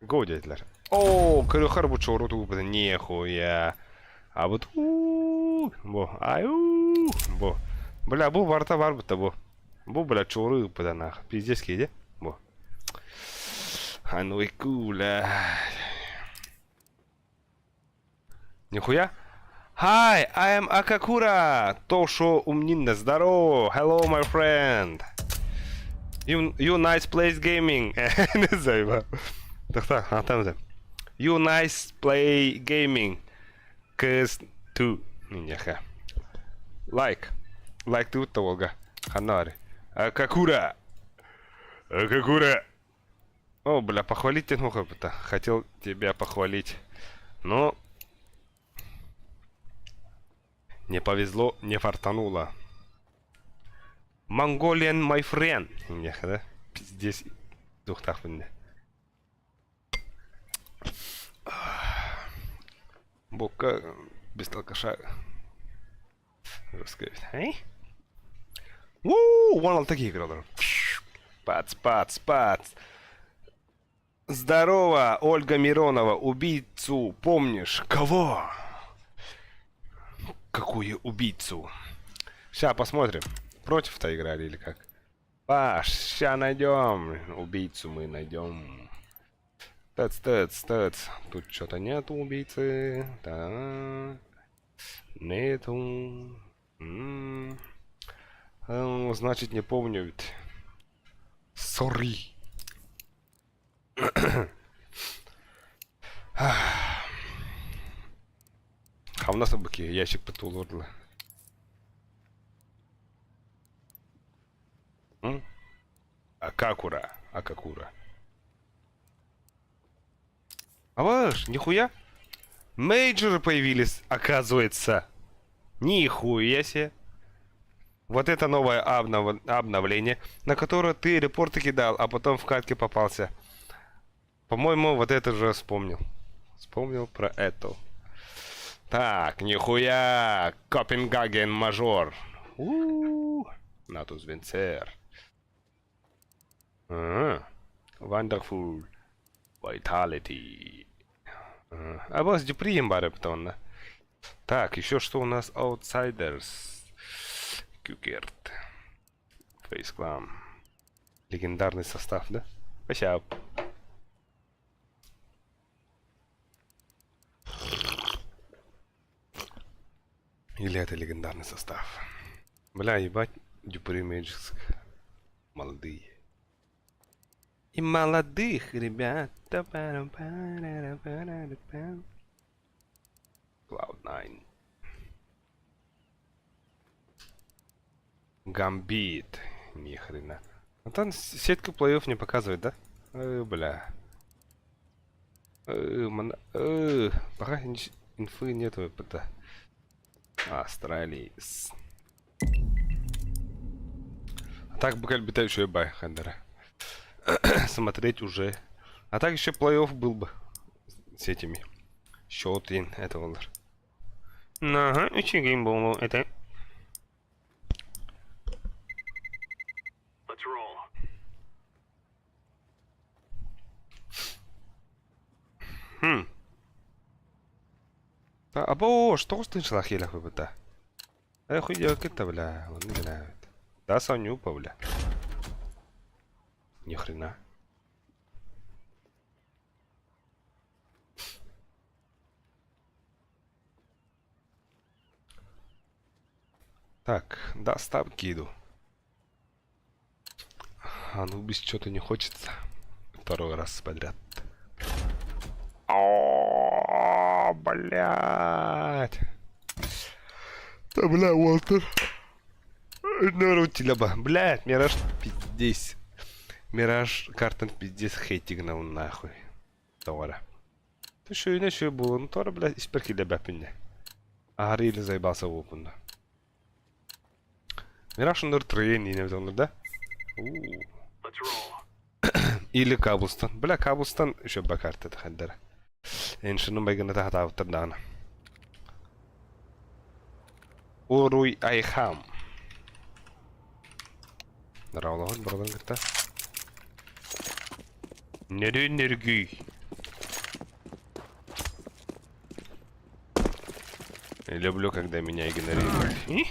Го диэтилэр. Оо, көрүөххэ бу чоору тугуппута нехуя. А вот бу аю бу. Бля, бу барыта бар бутта бу. Бу бля чоору ыыппыта нах. Пиздец киһи бу. Ануй куля. Нихуя? Hi, I am Akakura. То, шо умнинно. Здорово. Hello, my friend. You nice place gaming. Не знаю. Так, а там да. You nice play gaming. Cause two. Ньяха. Like. Like тут Волга. Ханари. Акакура. Акакура. О, бля, похвалить ты ну Хотел тебя похвалить. Но не повезло, не фартануло. Mongolian my friend. Да? Пиздец. Духтахпын. Бока без алкаша. Русская. Эй? Уу, вон такие играл. Пац, пац, пац. Здорово, Ольга Миронова, убийцу помнишь? Кого? Какую убийцу? Сейчас посмотрим. Против-то играли или как? Паш, ща найдем. Убийцу мы найдем. Тец, тец, тец. Тут что-то нету убийцы. Да. Нету. М -м. Значит, не помню ведь. Sorry. А у нас быки ящик потулурла. Акакура. Акакура. А ваш, нихуя? Мейджоры появились, оказывается. Нихуя себе. Вот это новое обновление, на которое ты репорты кидал, а потом в катке попался. По-моему, вот это же вспомнил. Вспомнил про это. Так, нихуя, Копенгаген мажор. У-у-у, Натус Венцер. А, Wonderful Vitality. А бас Дюприем бары онно. Так, еще что у нас Outsiders. Кюкерт. Face Clan. Легендарный состав, да? Спасибо. Или это легендарный состав? Бля, ебать, Дюпри Мэджиск. Молодые. И молодых ребят. Cloud9. Гамбит. Ни хрена. А там сетку плей-офф не показывает, да? Э, бля. Э, мана... э, пока инфы нету. Это. Астралис. А так бы как бы еще и бай, Хандера. Смотреть уже. А так еще плей-офф был бы с этими. Счет это олар. Ага, үчүгэй буолуо этэ. Хм. Або, что тынчлах елах выбыта. Эй, хуй это, бля, он не знает. Да, Соню, бля. Ни хрена. Так, доставки иду. Анубис что-то не хочется. Второй раз подряд. О, блядь. Да, бля, Уолтер. Нарутилаба. Блядь, Мираж пиздец. Мираж картан пиздец хейтигнал нахуй. Тоҕо Шүйүнэ шүй буолан тоҕо бля испэр киллэрбэппин дии. Аһары или заебался буолбун да. Мираж оннор трейн диэн эбит да? Или Каблстон. Бля, Каблстон еще бакарта хайдара. Эншинын байгына тахатаабыттар даҕаны. Уруй Айхам. Нравлаҕын бараларын кытта. Нөрүн нөргүй. Люблю, когда меня игнорируют. И?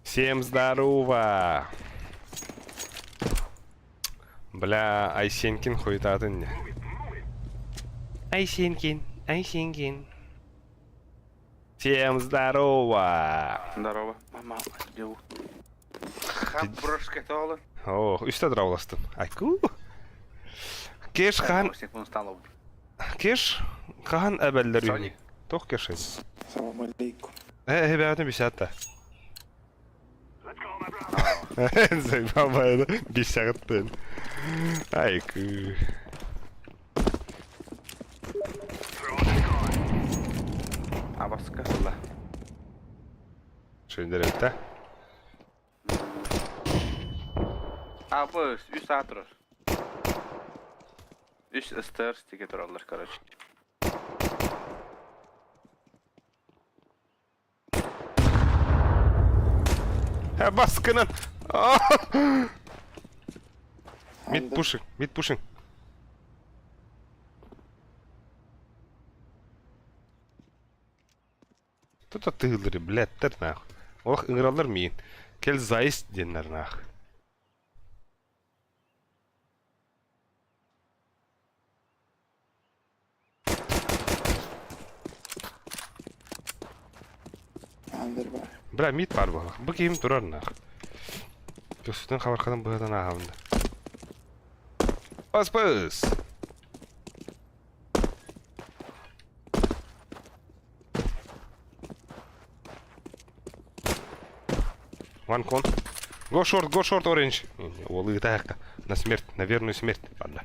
Всем здорово! Бля, Айсенкин хуетатын. Айсенкин, Айсенкин. Всем здорово! Здорово. Мама, тебе Хаброшка тола. О, үстэ драуластым. Айку. Кеш хан, кеш хаан эбэллэр үһү. Туох кешей? Салам алейкум. Э, эбээтин бисятта. Заебал бисяттын. Айку. Абаска была. Шүндерепте. Абы, үс атыр. Үс ыстыр стиге тураллар, короче. Ә, баскынан. Mid pushing, mid pushing. Тут тыылыры, блядь, нахуй. Ох, ыҥыраллар миин. Кэл заезд диэннэр нах. Андер бар. Бля, мид бар буолла. Бу киһим турар нах. Көстүтэн хабархадан быһатан ааһабын да. Пас-пас! One con. Go short, go short, orange. Уолы так на смерть, на верную смерть. Ладно.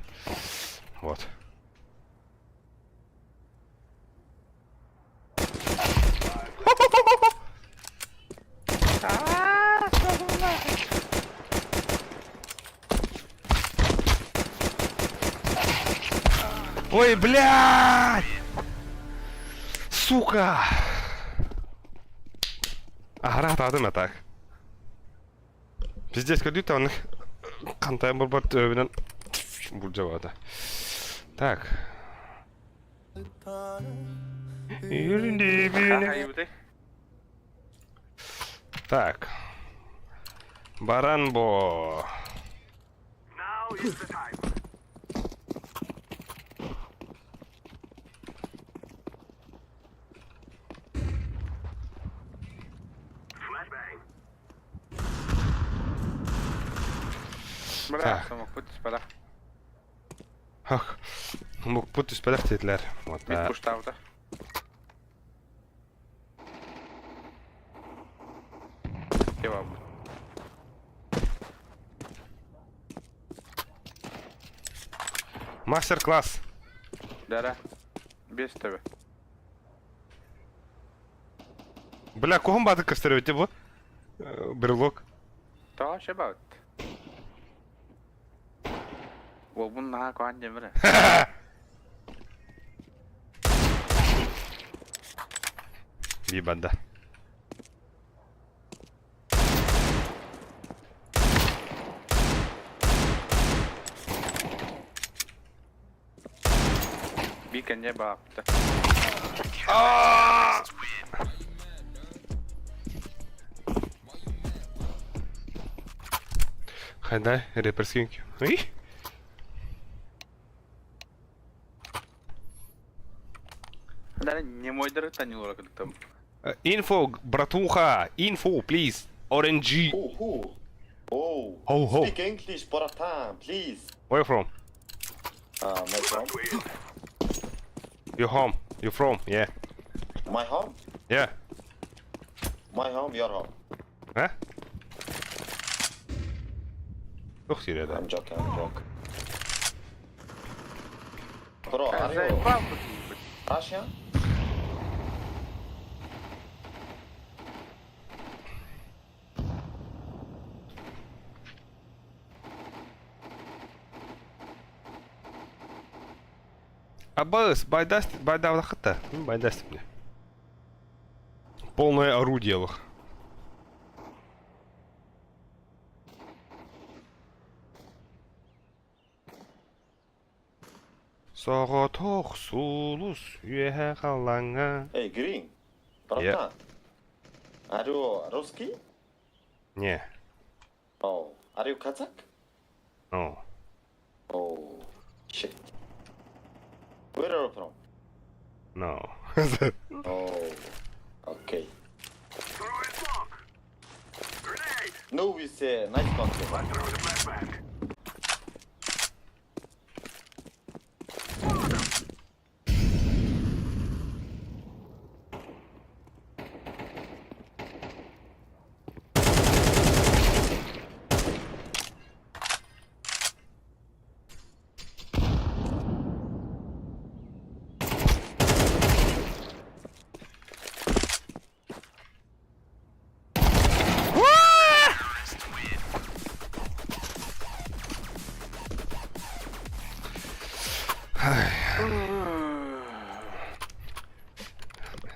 Вот. Ой, блядь! Сука! Аһара атаатым а так. Пиздец көрдүү та оннук хантайан барбат төбөбүнэн булдьабата. Так. Так. Баран бо. Бля, самокпут түспэтэх. Ах, мукпут түспэтэх диэтилэр. Вот. Мид пуштаабыта. Кебаб. Мастер-класс. Да-да. Без тебе. Бля, куһун баатык көстөр эбит бу. Брелок. Тоҕо шебаут. Уолбун наһаа куһаан диэмэрэ. Бибанда. Биир кэнньэ баапта. Хайдай, реперский. Ой. Даже не мой друг танил там. Инфо, братуха, инфо, please. Orange. Who? Who? Oh. Ho, ho. Speak English, братан, please. Where you from? My from? You home? You from? Yeah. My home? Yeah. My home, your home. Huh? Туох сирэ да? I'm joking, I'm joking. Bro, are you Russian? Аббас, байдаст, байдаабатаххыт байдаст мне. Полное орудие лох. Соҕотох сулус үөһэ халлааҥҥа Hey, Green. Братан. Are you русский? Не. Oh. Are you Kazakh? No. Oh. Shit. Where are you from? No. Oh. Okay. No, we say nice country.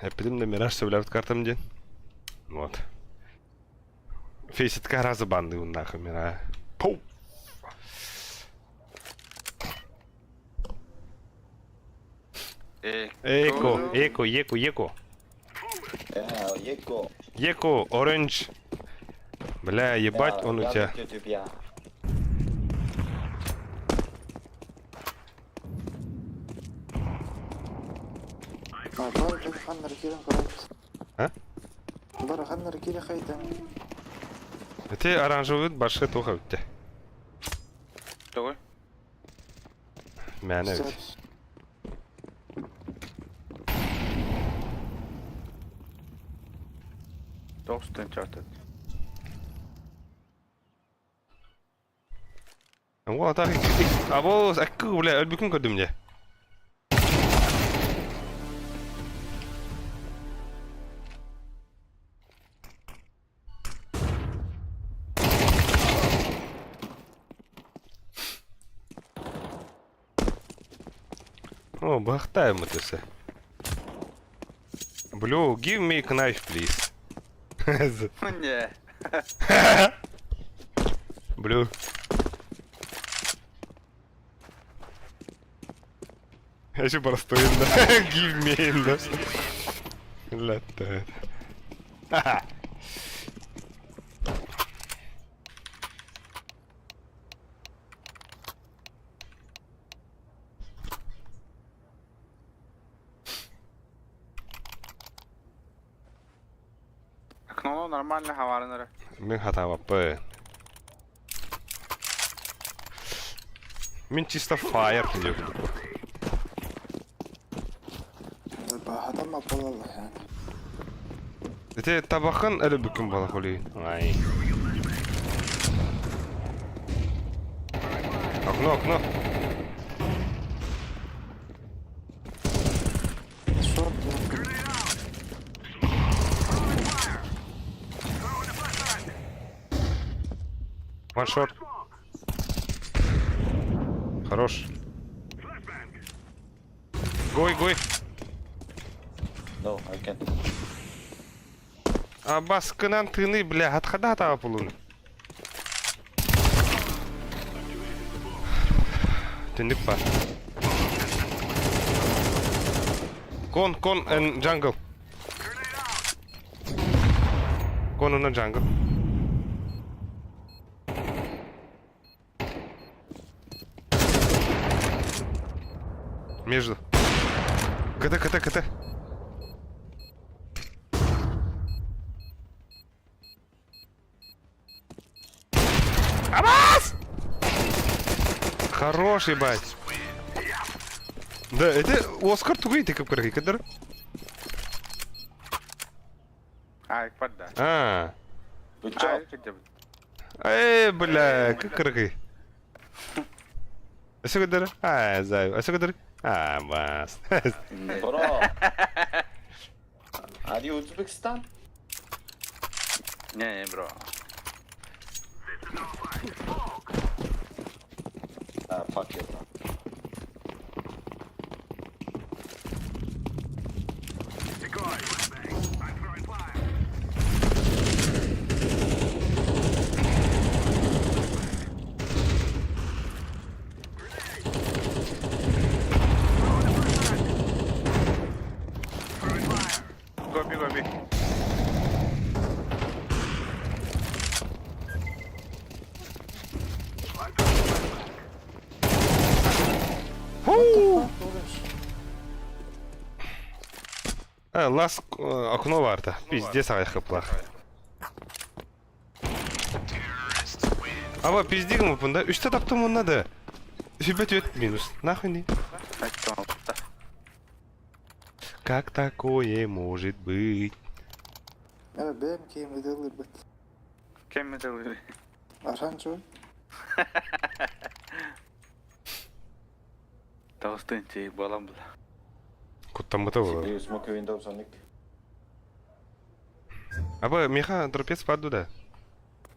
Эппитим да Мираж сөбүлээбит картам диэн. Вот. Фейситка разы бандыыбын нахуй Мира. Пу! Эко, эко, еко, еко. Yeah, Еко. Еко, оранж. Бля, ебать, он у тебя. тебя. А? Ити оранжевый башка туха бүттэ. Тоҕой? Мээнэ эбит. Тоҕус чартат. Уол атаах Або, аккы, бля, өлбүкүн көрдүм дьэ. О, бахтаем это все. Blue, give me knife, please. Не. Blue. Еще простой, да. Give me, да. Лето. Окно нормально хаварнары. Мин хатаабаппын. Мин чисто fire диye курдук. Баһатама буолаллар yani. Ити табахын әлі бүкін бала холей. Ай. Окно, окно. Short One short. Хорош. Гой, гой. No, I can't. А баскынан тыны, бля, отхода та полун. Түндік бар. Con, con and jungle. Con на jungle. Между. КТ, КТ, КТ. Абас! Хорош, ебать. Да, это Оскар тугай ты как кадр. Ай, падда. А. Good job. Эй, бля, как крыгай. Асыгыдыр? А, заю. Асыгыдыр? А, бас. Bro. Are you Uzbekistan? Не, не, бро. Ah, fuck you, bro. Go B, go B. Ху! А, лас окно варта. Пиздец, ай хыплах. Аба пиздигм бunda. Üçte таптым онна да. Фибет өт минус. Нахуй не. Как такое может быть? Evet benim kim edilir bit. Кем это Arhanço. Толстый балам бла. Куттамыта Do было. you smoke windows on Nick? Аба меха дропец паду да.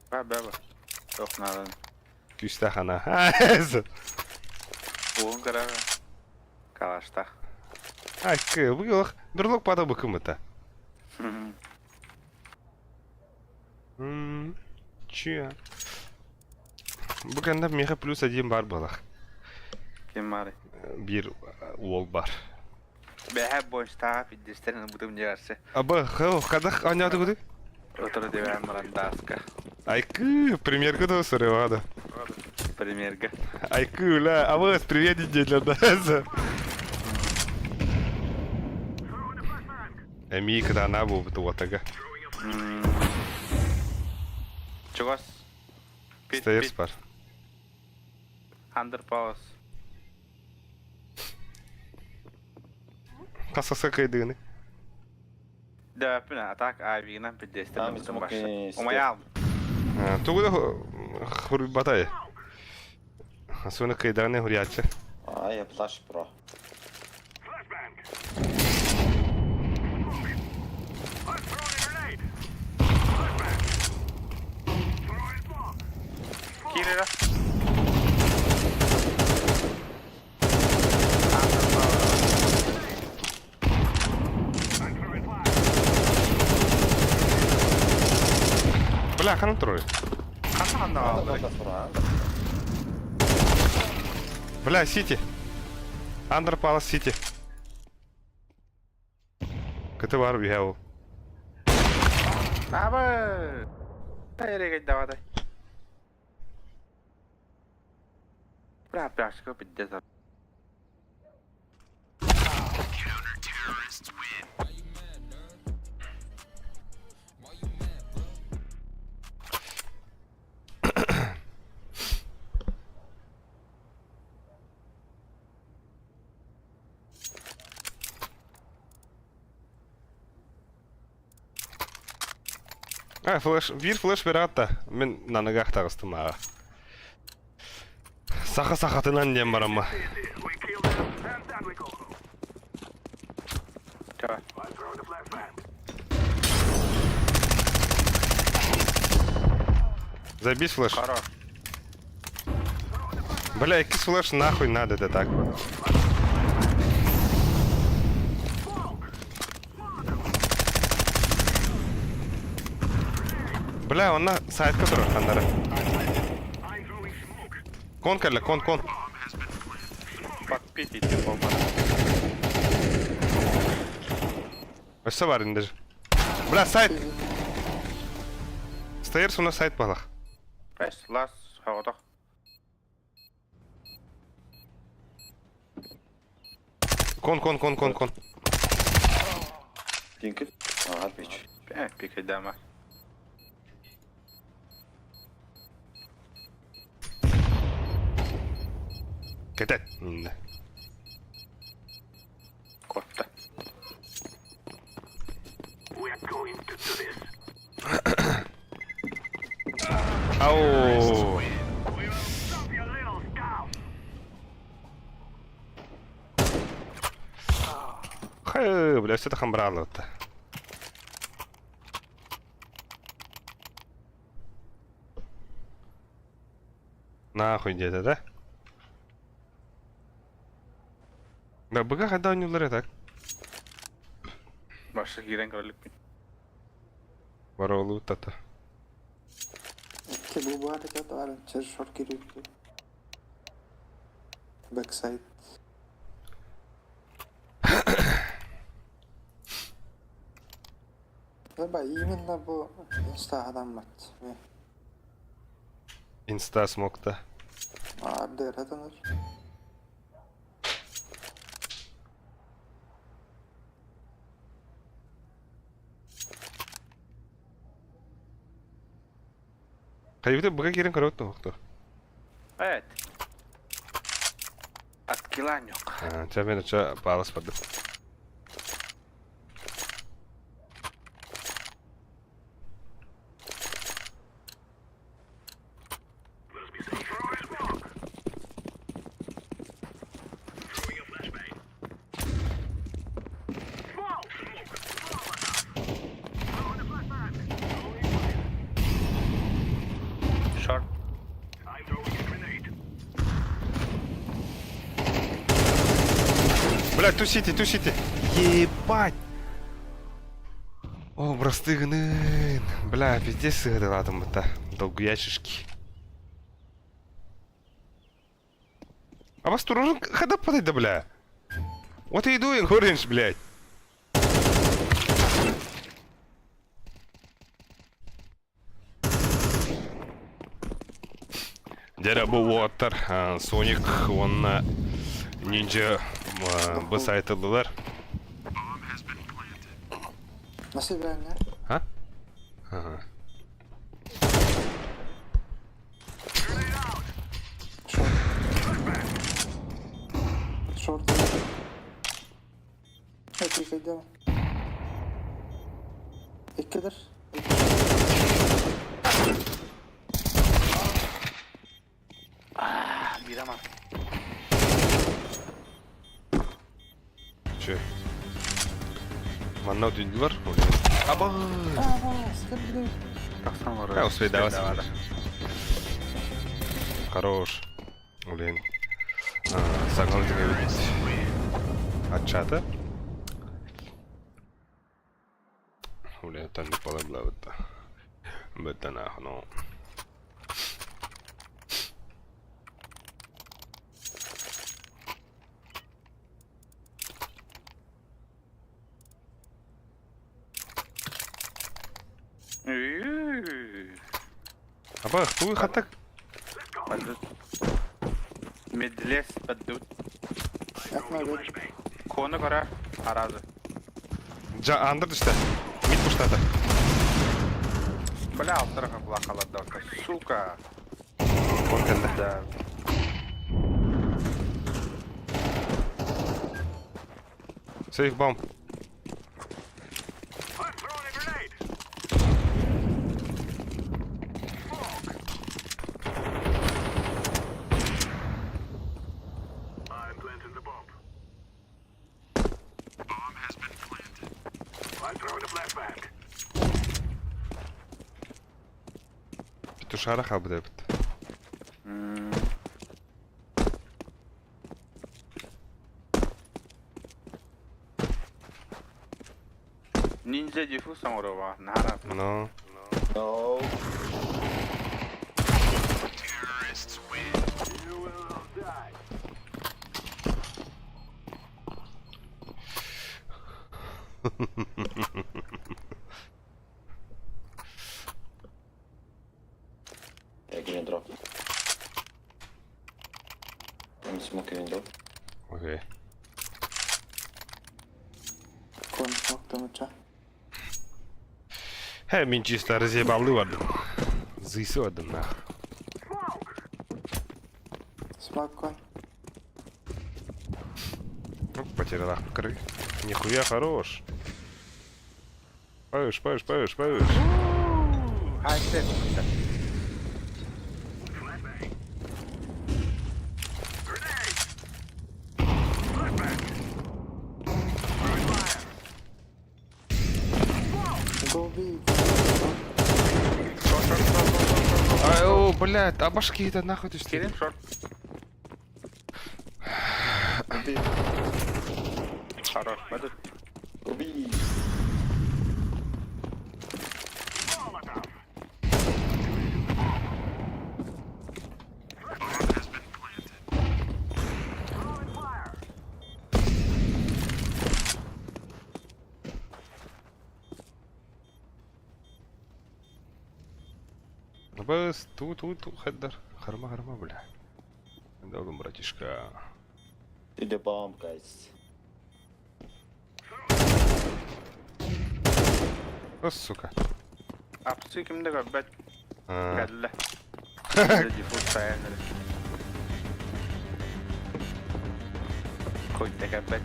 Ба, ба, ба. Тох надо. Күстә хана. Уон кара. Калашта. Ай, кы, бу берлок пада бу кымыта. Че? Бу канда меха плюс один бар балах. Кем мари? Бир уол бар. Бэхэ бойста пиддестерин бутум жарсы. Аба, хо, кадах аняды гуды? Отыр деп мырандаска. Айкы, примерка да сырывада. Примерга. Айкы, ля, а привет, для да. Эми когда она бу бу отага. Чугас. Стейрс бар. Андер паус. Касаса кайдыны. Да, пина, атак авигна пиддестерин Там бутум смоки башы. Умаял. Тугуда хур батай. Асуна кайданы хурячы. I have flash, bro. Кирера. Бля, ханан турар? Ханна ханна хаалларый? Бля, Сити. Андер Палас Сити. Кыты бар үһэ ол. Аба! Эрегей давай. Бля, пяшка пиздец. А, флеш, биир флеш бераатта. Мин наныгах таҕыстым ааҕа. Саха сахатынан диэн барамма. Забить флеш. Хорош. Бля, якийсь флеш нахуй надо это так. Бля, онно сайтка турар ханнара. Кон кэллэ, кон, кон. Подпить идти болбана. Өссө бар инде. Бля, сайт. Стоерс у нас сайт балах. Бэс, лас, хаҕотох. Кон, кон, кон, кон, кон. Динкет. Ага, бич. Э, пикайдама. Кэтет. Инде. Котта. Ау. Хэ, бля, все это хамбрало-то. Нахуй где-то, да? Да, быга когда у так. Башы киирэн көрөлүкпүн. Баролу тата. Икки бу баар этэ баар чер шорт киирбит. Бэксайд. Ба именно бу инста адаммат. Инста смокта. Ардер атанар. Хайбыта быга киирэн көрөт тоһохто. Evet. Аткилан yok. Ча мен ча палас бардым. Short. Бля, тусите, тусите. Ебать. О, простыгнын. Бля, пиздец сыграла это. Долгоящички. А вас туружен когда подойда, бля? What are you doing, Orange, блядь? Дьэ бу уолаттар Соник уонна Ninja бу сайтыллылар. На свидание. А? Ага. Шорт. Шорт. Это идем. Иккидер. Биир аман. Че? Манна утуйдулар. Аба! Тахсан олорор. А, успейдавас. Хорош. Блин. Сагнал тебе видеть. От чата. Блин, там не полебла. Быттан ну. Абах, тугу хатак? Подут. Медлес подут. Окно бит. Коны кара аразы. Жа андыр түстэ. Мид пуштата. Бля, алтырға бұла қалады. Сука. Он кэллэ. Да. Сейф бомб. Петушара хабыда бит. Ниндзя диффуз оҥорова. Нара. Ну. No. Yeah, give me a drop. I'm smoking window. Окей. Кон смок мыча. Хэ, мин чисто разъебал одну. Зысу одну нахуй. Смок кон. Ну, потеряла кры. Нихуя хорош. Паешь, паешь, паешь, паешь. Хайте. Go B. Ай, о, блядь, а башки это нахуй ты что? Кирин шорт. B. Хорош. Подут. Go B. Быс, ту ту ту хеддер. Харма харма, бля. Долгом, братишка. To the bomb, guys. О, сука. Апсы кимде көрбөт. А, Кэллэ. Ниндзя диффуз таяныр. Койта кэббет.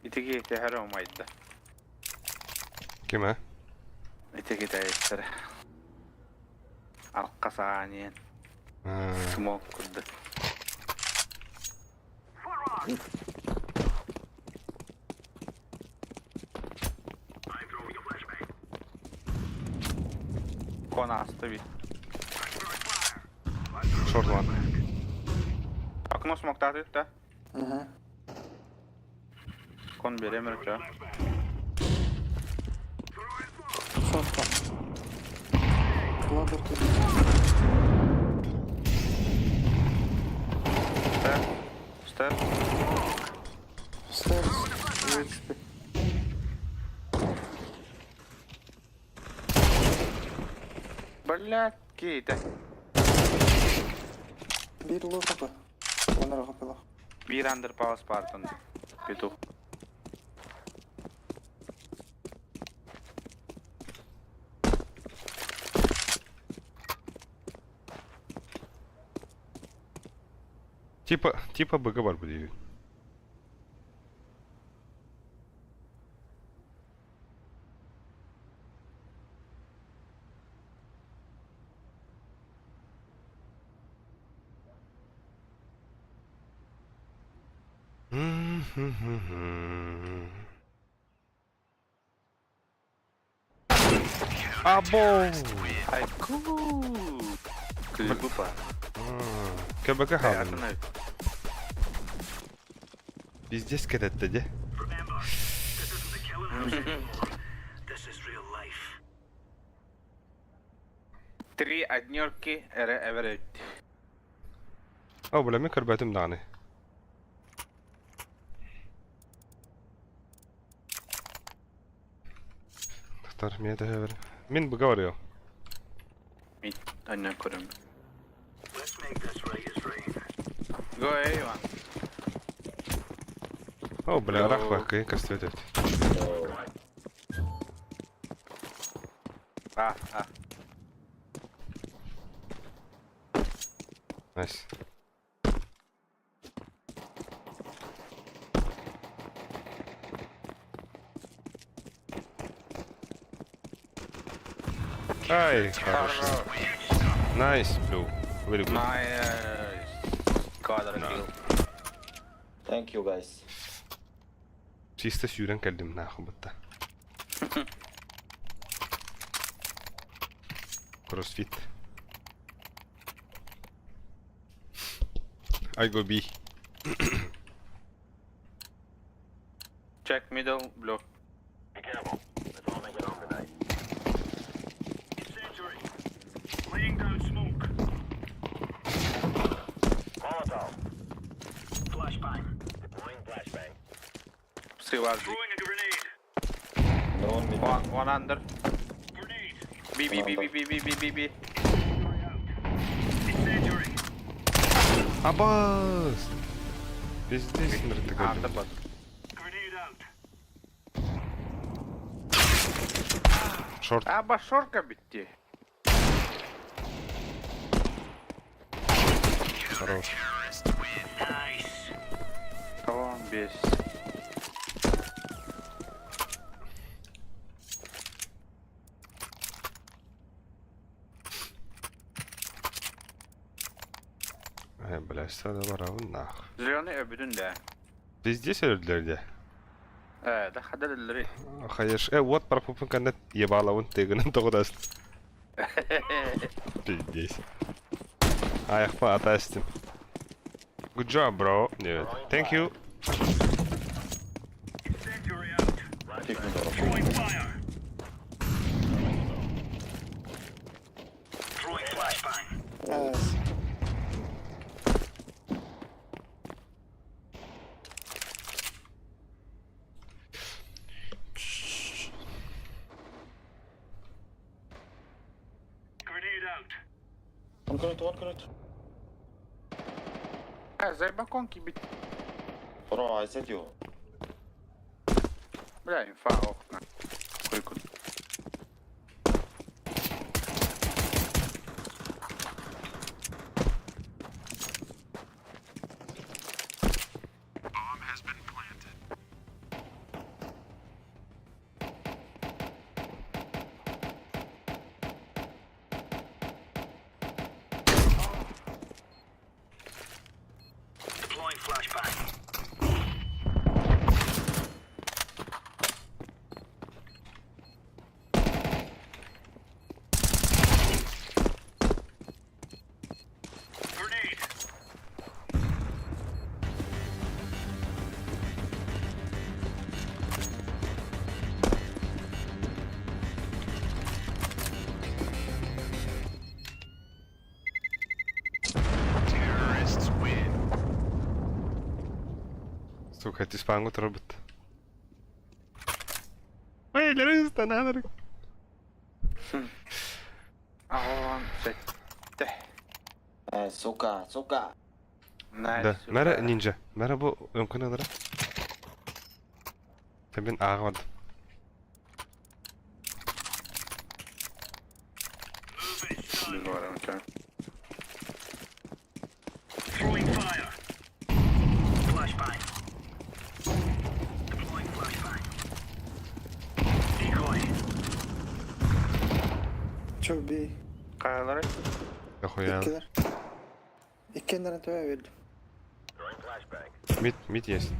Итиги тэхэр омайда. Ким, а? Итиги тэйттер. Алкасааниен. А, Смок курды. Кон асты би. Шорт ван. Окно смоктаты, да? Угу. Кон беремер ча. Шорт кон. Ладер тут. Стер. Стер. Stairs. HP. Блядь, кейте. Бир лоу хп. Онор хп лох. Бир андер пауз партон. Петух. Типа, типа БГ бар будет. М-м-м-м. Або! Айку! Кыыбыпа. КБК хаалын. Атын Пиздец кэтэтте де. Три однерки эре эверет. О, бля, мен көрбөтүм даҕаны. Тахтар, мен да Мин говорю. Мин аннан көрөм. Go A, one. О, бля, рахва, кый кастывет. А, а. Найс. Ай, хорошо. Nice, blue. Very good. Nice. Quadra kill. Thank you guys. Чисто сүүрэн кэллим нахуй бытта. Кроссфит. I go B. Check middle, blue. Laying down smoke. Flashbang. Сывар B. Throwing a grenade. No one mid. One, one under. Grenade. B, B, B, B, B, B, B, B, B. Incendiary. Абас! Пиздец, нырты Under кэллим. bot. Grenade out. Шорт. А, башорка битти. Хорош. Nice. Tamam без. Ай, бля, сада барабын нах. Зеленый öbüdün de. Пиздец өлдүлэр дии. Э, да хадалları. Хаеш, вот пропупын канат ебалауын тегінін тоғыдасын. Пиздец. Аяқпа ата істім. Good job, bro. Нет. Thank you. Incendiary out. Pick me door. Throwing fire. Throwing flashbang. Nice. Grenade out. One connector, one connector. Ha, zayba ki bit. Bro, I said you. Бля, инфа окна. Койку. Deploying flashbang. Grenade. Сука, ти спангут робот. Ой, лерыста, надо. Аон, сетте. Сука, сука. Nice. Да, мэра нинджа. Мэра бу өмкүн алара. Мен аға бардым. Move it, son. Bilmiyorum ki. Throwing fire. Flashbang. Deploying flashbang. Decoy. Çok bir. Kayaları. Охуя. Иккилэр. Иккиэннэрин төбө бердим. Мид, мид есть.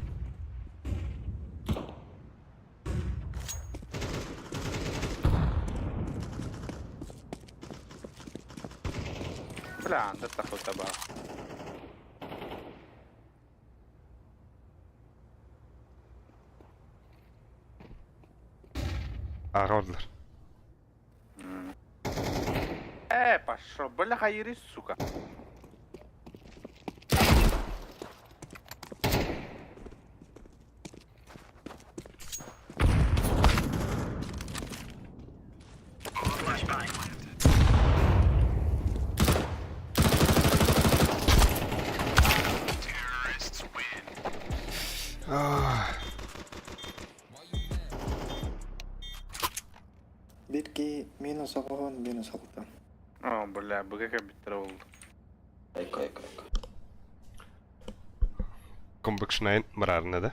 Бля, анда тахыта баар. Ааҕа олордулар. Э, пошел, бля, хайыры, сука. Биир киһи минус оҕоһун, минус алта. О, бля, быга кэлбиттэрэ буолла. Эко, эко, эко. Комбекшнайн бараарына да.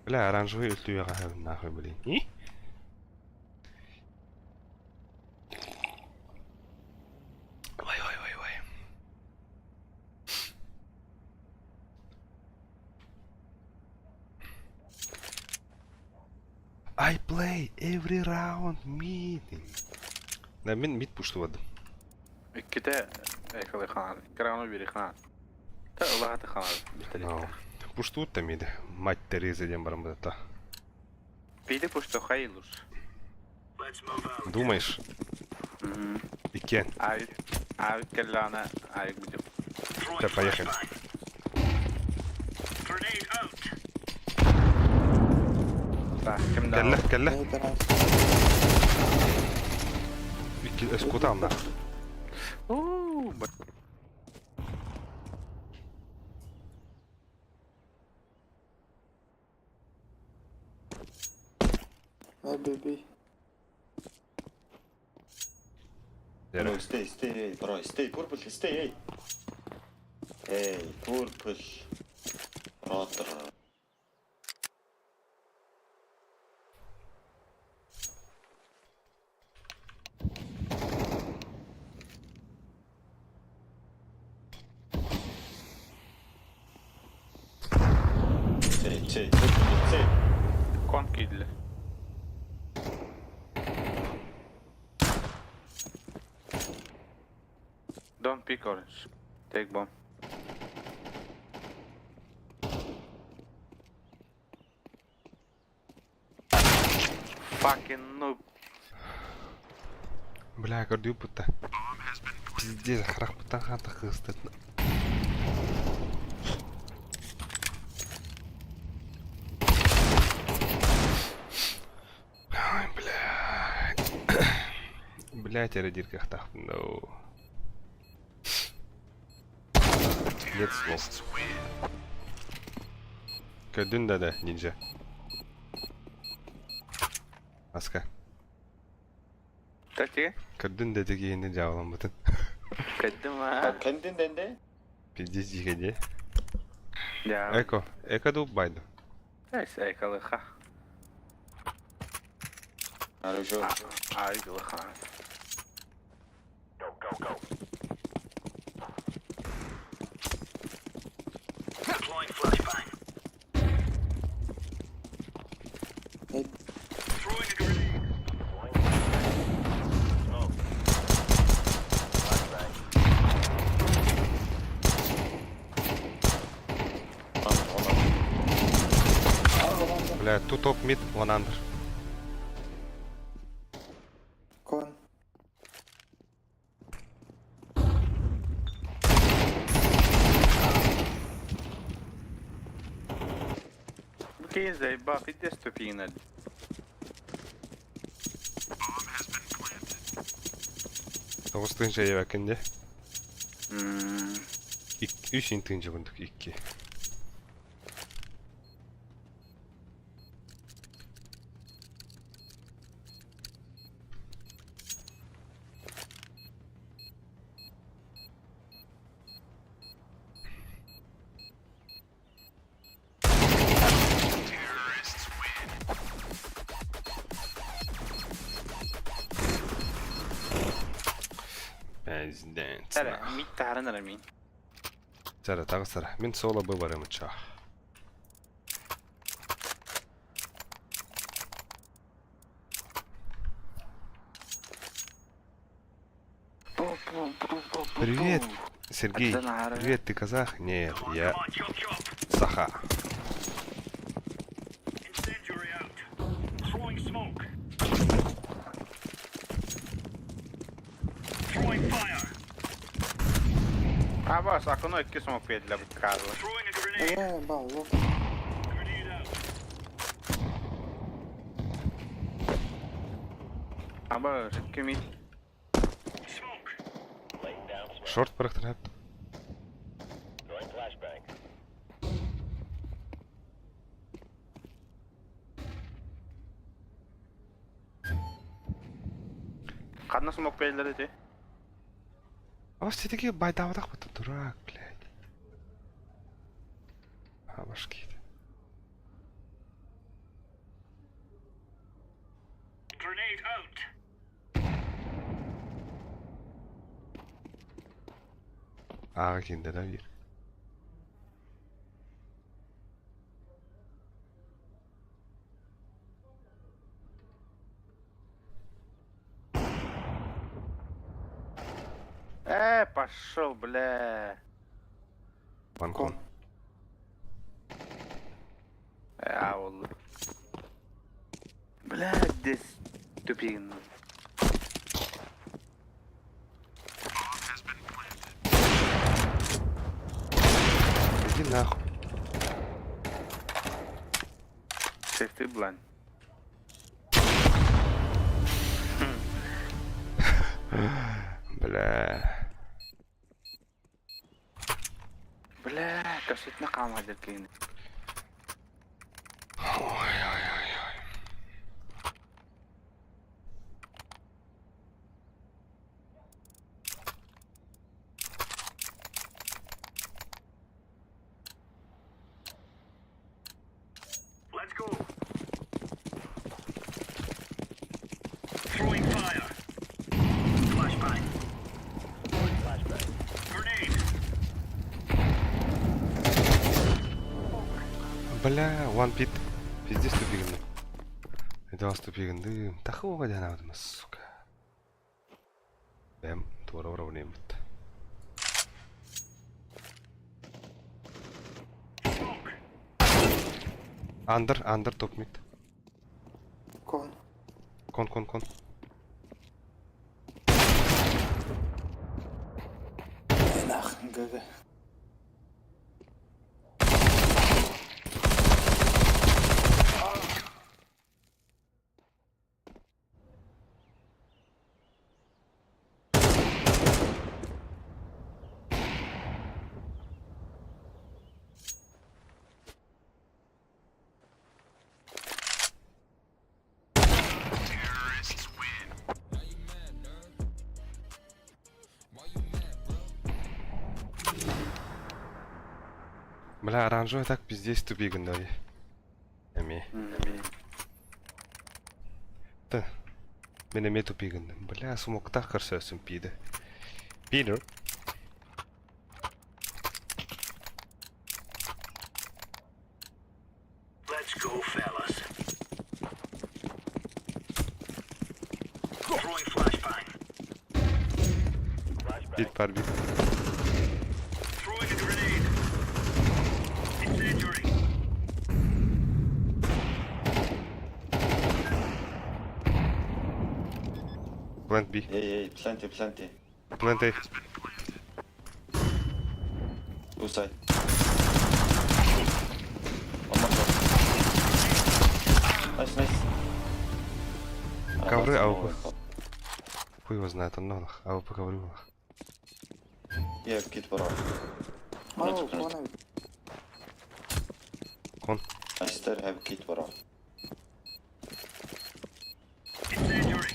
Бля, оранжевый өлтүөҕэ нахуй, блин. И? Ой, ой, ой, ой. I play every round meeting. Да, мин мид пуштубадым. Иккитэ экалы хаан, икки бири хаан. Та ылаһаты хаан. No. Пуштуут да миди. Мать Тереза диэн баран быта. Пиди пушто хайлус. Let's move out. Думаешь? Иккен. Ай, ай келлана, ай будет. Throwing Да, поехали. flashbang. Grenade out. Так, ким да. Кэллэ, кэллэ. Нейт араас. Икки эскута амна. Уу, б- Э, би. No, stay, stay, bro, stay, purple, stay, hey. Hey, purple. Brother. Stay, stay, purple, stay. Кон кидли. Don't pick orange. Take bomb. Fucking noob. Бля, көрдүү бутта. Пиздец, харах буттан хаата кыстыт. Ай, блядь. Блядь, эрэ диир кыахтаахпын да. Нет слов. Көрдүн да да, ниндзя. Аска. Тати? Көрдүн да дегенде жабыламмытын. Кэддим а. Кендин дэнде? Пиздец дигенде. Я. Эко. Эко ду байду. Эс экалыха. Хорошо. Ай, лыха. Deploying flashbang. Нейт. Throwing a grenade. Бля, two top mid, one under. Кон. Кей заебал, иди ступи на. Тоғыз тыынча ебекинде. Үс тыынча күндүк икки. Пиздец. Сара, мид тааран мин. Сара, тағы сара. Мин соло бы барым ча. Привет, Сергей. Привет, ты казах? Нет, я саха. Абас, окно икки смог для бутказа. Э, балло. Абас, кими? Шорт бырахтар Ханна смог пиэллэр ити? А вас все-таки байдаабатах бата дурак, блядь. А башки. Ааҕа киирдэ да биир. Э, пошел, бля. Банкон. Э, аул. Бля, здесь тупин. Иди нахуй. Ты блань. Бля. Бля, кашетна хаамадыр киһини. Ой-ой-ой. Бля, one pit. Пиздец тупигин. Это вас тупигин. Дым. Тахуга дяна, сука. Бэм, туора уровнем. Андер, андер, топ мид. Кон. Кон, кон, кон. Нахрен, ГГ. Бля, оранжевый так пиздец тупигин дали. Эми. Та. Мен эме тупигин. Бля, сумоктах көрсөсүн пиді. Пидер. Let's go, fellas. Throwing flashbang. Бит бар бит. Throwing a grenade. Incendiary. Plant B. Эй, эй, plenty, plenty. Plant A. Two side. One more shot. Nice, nice. Ковры, АВП. Хуй его знает, он нах. АВП ковры нах. Yeah, kit bro. Мау, кон. Кон. I still have kit bro. Incendiary.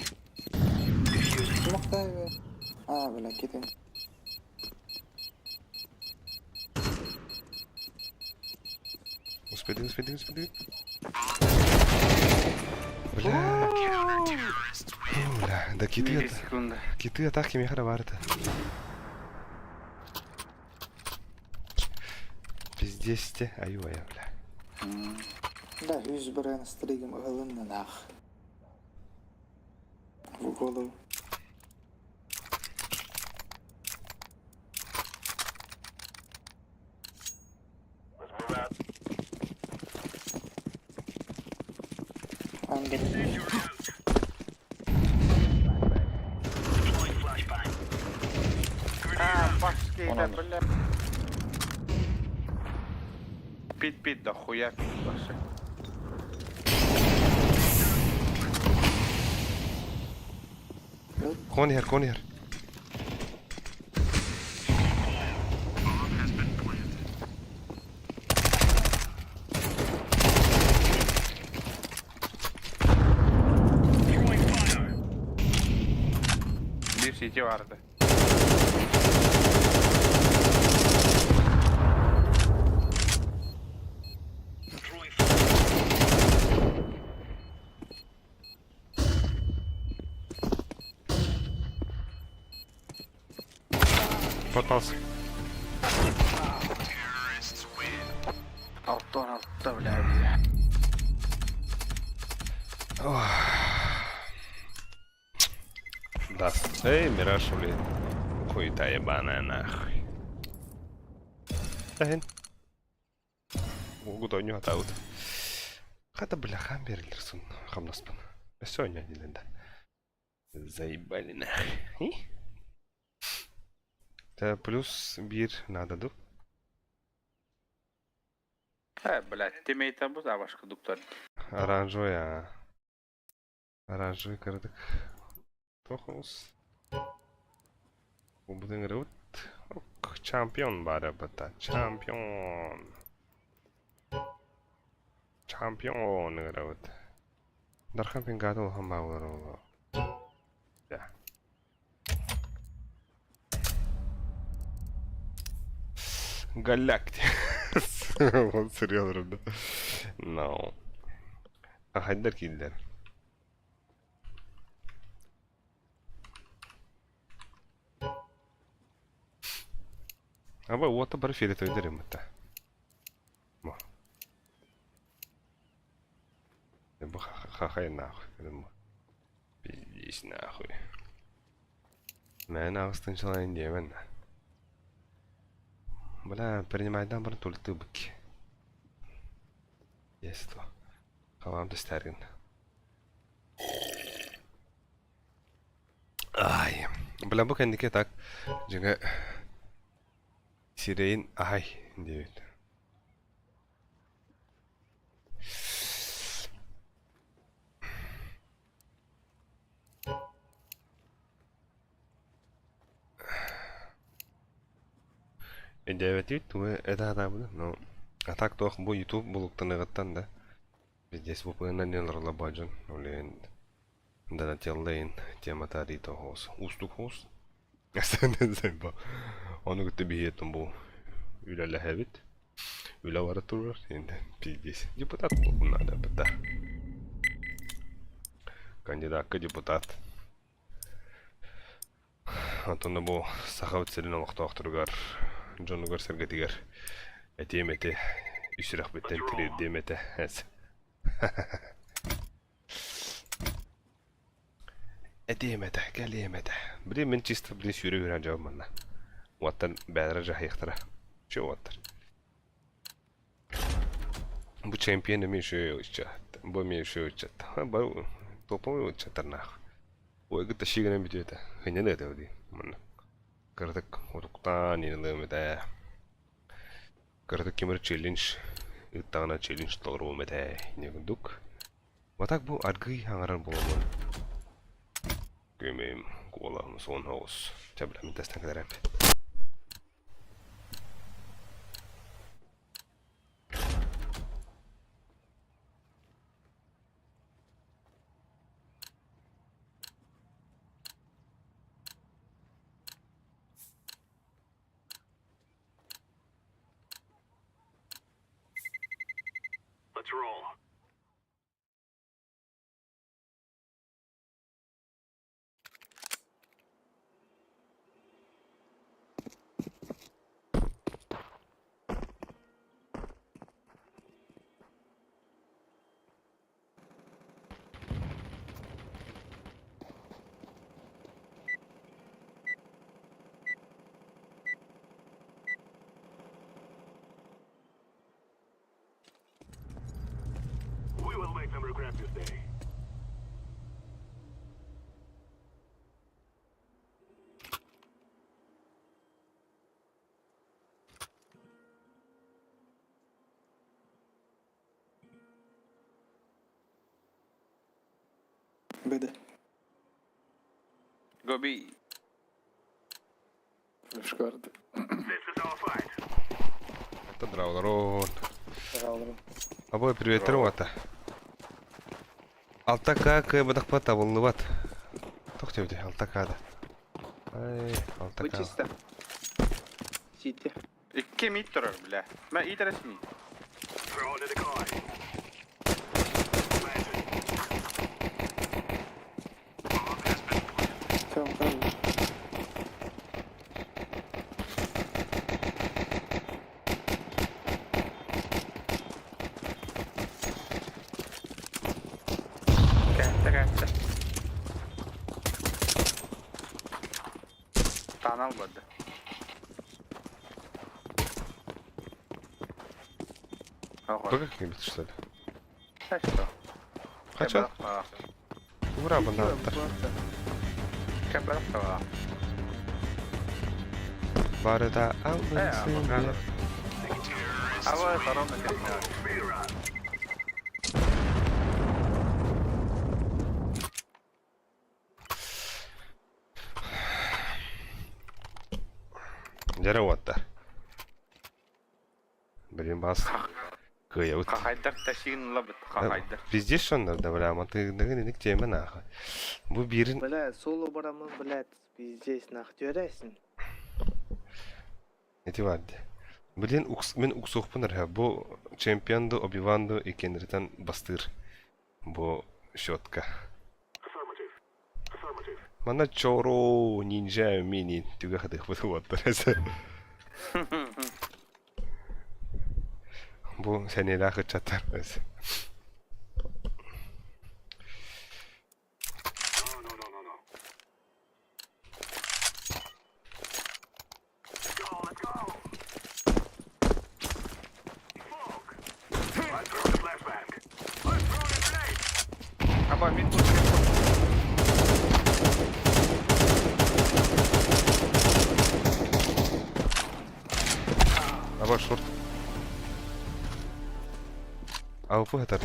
Смоктай. А, бля, киты. Успеди, успеди, успеди. Бля. Бля, да киты это. Миллисекунда. Киты атаки мехара барта. Пиздец те, аю-ая, бля. Да, үз брен стригом ылынна нах. В голову. Under. Incendiary out. Deploying flashbang. Grenade А, out. пашки, Он да, under. бля. Пит-пит, да хуя пит вообще. Con here, con here. Throwing fire. Bir CT vardı. Throwing fire. Попался. Алтон, алта, бля, бля. Да. Эй, Мираж, блин. Хуета ебаная нахуй. Тахин. Угу дойню атаут. Хата бляха берилерсун хамнаспын. Сегодня один да. Заебали нахуй. Та плюс бир надо ду. Э, блядь, тиммейтен bu da başka doktor. Оранжевый, а. Оранжевый кырдык. Тохус. Убудын рут. Чемпион бары бата. Чемпион. Чемпион рут. Дархан пингадыл хамаулар. Я. Галактик. Вот серьезно, да. No. Хайдар киллер. Аба уота бар фиолетовый дерем это. Мо. Хахай нахуй. Пиздись нахуй. Мен ағыстың чалайын деймін. Бля, принимайдан бұрын төлті бүк. Есть то. Қалам төстәргін. Ай. Бля, бұл кәндіке так. Жаңа сирейін ай деймін. Девять туы это да буду, но а так то бу YouTube булуктаныгыттан да. Здесь бу пына не лабаджан, олен да теллейн тема тарито хос. Устук хос. Сен зайба. Оны күтті бихеттім бу үләлі хәбит. Үлә бара турар, енді пиздец. Депутат болу надо, да. Кандидатка депутат. Антон бу сахабыт селин олохтоохторугар дьонугар сэргэтигэр этиэм этэ үсүрэхпиттэн тириэрдиэм этэ эс этиэм этэ кэлиэм этэ блин мин чисто блин сүүрэ үүрэн дьон манна уоттан бэдэрэ дьаһайыахтара чё уоттар бу чемпион эми үшөө ыччат бу эми үшөө ыччат бу топовой ыччаттар нах Ой, шигэнэн бүтүөтэ хынньан этэ дии манна кыратык утуктаан инылыам этэ кыратык кимэр челлендж ыттаҕына челлендж толоруом этэ инньэ курдук Вот бу аргый хаҥарар буоламмын күөмэйим куолаһым суон соҕус чэ бля мин тэстэн кэлэрэп Let's roll. We will make them regret this day. Беде. Гоби. Флешкарты. This is our fight. Драуларон. Драуларон. Абой приветтерим ата. Алта К кыайбатахпа табыллыбат. Туох диэбитий алта К да. Ай, алта К. Вычисто. Сити. Икки мид турар, бля. Мэ иитэр эсми. Throw in the decoy. Planted. Bomb has been planted. Все, правильно. Кэттэ кэттэ. Танал барды. Б как-нибудь что ли? Что? Хочу. Ура, банан. Барыта аллын. Дьэ уоттар. Блин, бас. Кыайабыт. Хахайдар ташигин ылабыт, хахайдар. Пиздец онно да, бля, мантыгын иник тиэмэ нахуй. Бу биирин Бля, соло барамын, блядь, пиздец, нах, түөрәсин. ити бар дии. Блин, укс, мин уксуохпун эрэ. Бу чемпион ду, Оби-Ван ду иккиэннэриттэн бастыыр. Бу щетка. Affirmative. Affirmative. Манна чоро ниндзя мини түгэх хатыахпыт уоттар Бу сэниэлээх ыччаттар No, no, no, no, no. Let's go, let's go. Smoke. I'm throwing a flashbang. I'm throwing a grenade. Аба мид тут. Аба шорт. АВП хатар.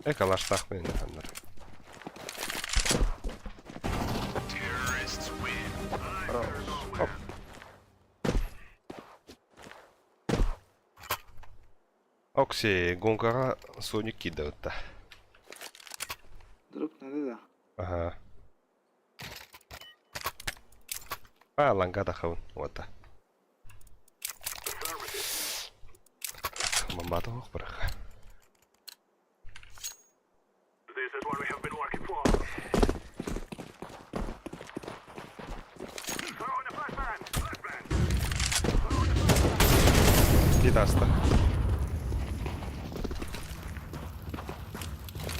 Э калаштаах мен ханнар. Terrorists win. Оп. Окси, гонкаҕа Соник киирдэ ытта. Друг надо да. Аха. А, ланга тахабын, уота. Мамбата ох бараха. This is what we have been working for. Throw in a flashbang. Flashbang. Дит аста.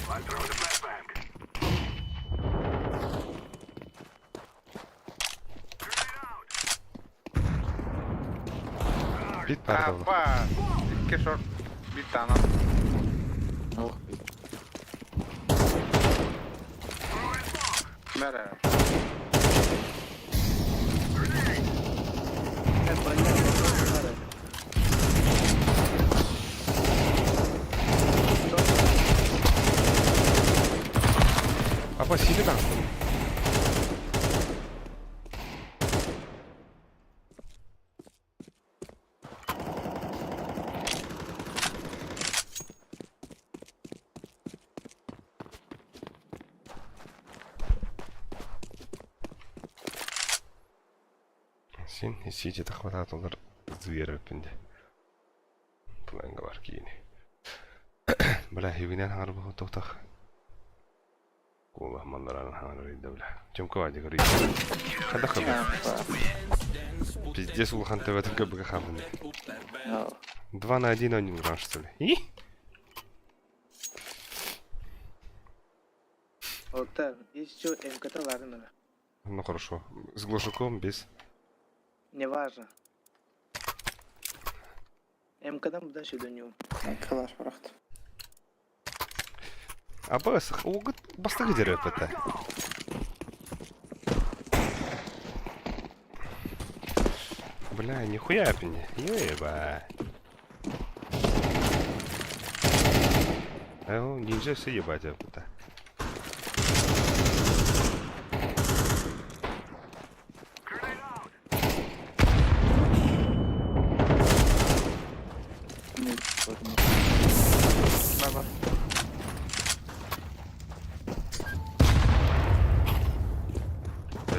I'm throwing a flashbang. Grenade out. Бит баар Аба. Икки шорт. Бит танал. Ох, Throw in smoke. Мэрэ. Э, блядь, надо. Апа сири таҕыстым. Син сити тахватаатылар звереппин де. Планга бар киини. Бля, хибинен харбы тохтах. Кула мандаран ханар бля. Чемка вадик рит. Хада хабы. Пиздец улахан төбөтүн көбүгө хамын. 2 на 1 они уран что ли? И? Вот так, есть еще МКТ ладно. Ну хорошо. С глушаком без. Неважно. МК там дальше до него. Калаш барахт. Аба угут бастыгы дереп это. Бля, нихуя пни. Еба. Эл, ниндзя все ебать это.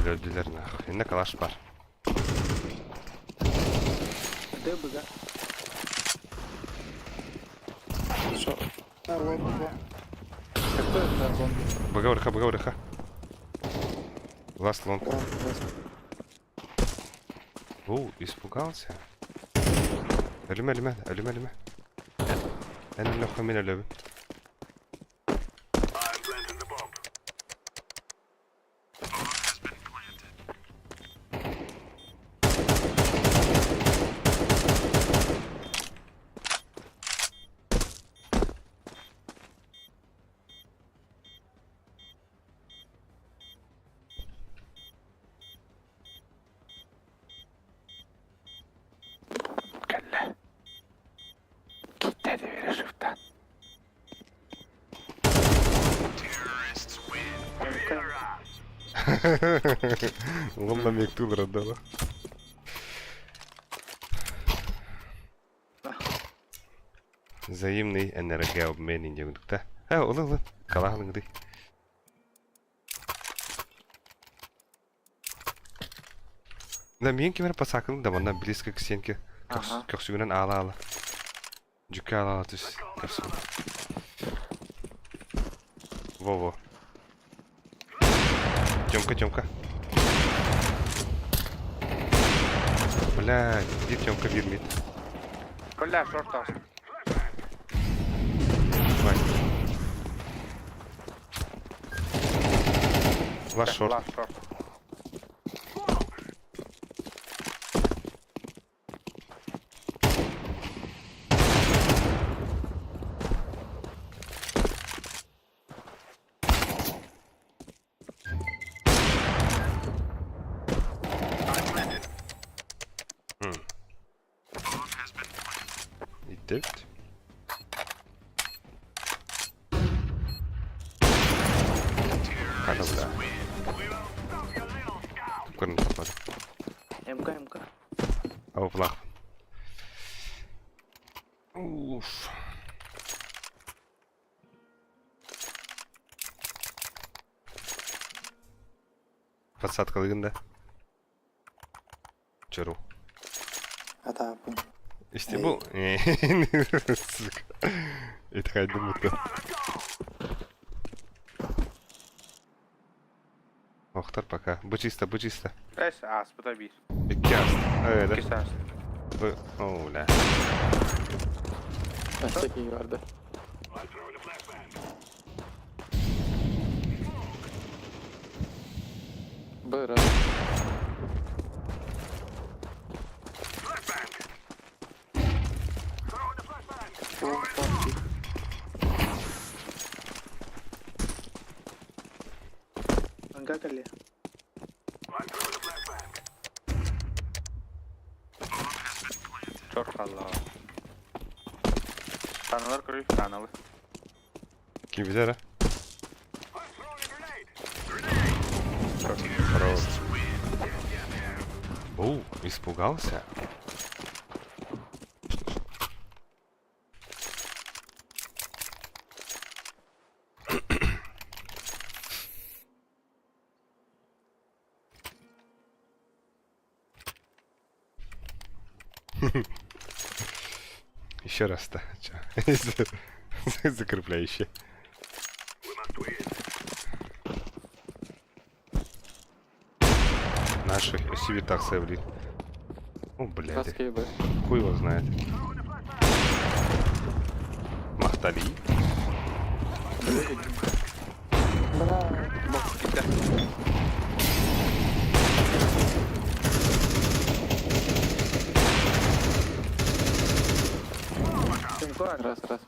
Өлдүлэр нахуй. Иннэ калаш бар. ДБГ. Шо? А, лоб, б. Кто это зомби? Бага вырха, бага вырха. Last long. Да, да. Оу, испугался. Өлүмэ, өлүмэ, өлүмэ, өлүмэ. Эн өлөххө мин өлөбүн. I'm planting the bomb. Кэллэ. Киттэ диэри шифтан. Уонна мектулар отдала. Взаимный энергообмен диэн да. Э, улы улы. Калаһылыҥды. Да миин кимэр пасакын да манна близко к стенке. Ага. Көхсүгүнэн аала-аала. Дьүккэ аала-аала түс. Көхсүгүн. Во-во. Тёмка, Тёмка. Блядь, где Тёмка вирмит? Бля, шорт ас. Давай. Last short. Last short. Иттебит. Хата бля. Көрүн таппады. МК, МК. Ау, плах. Уф. Подсадка да? Чору. Атаапын. Исти бу. Сука. Это хайдым мутка. Охтар пока. Бу чисто, бу чисто. Эс ас, бу да биир. Икки ас. Э, да. Иккис ас. Бу. О, бля. Такие барды. I'm throwing a flashbang. Б раз. Flashbang. Throwing a flashbang. О, папки. Анга кэллэ. I'm throwing a flashbang. Short хаалла. Таналар көрүй, таналы. Ким билэр, а? I'm throwing a grenade. Grenade. Хорош. Оу, испугался? Еще раз-то. Чё? Закрепляющий. We must win. Наши себе так блин. О, блядь. Краски Б. Хуй его знает. Махтали. Бля. Киттэ. МК. Раз, раз.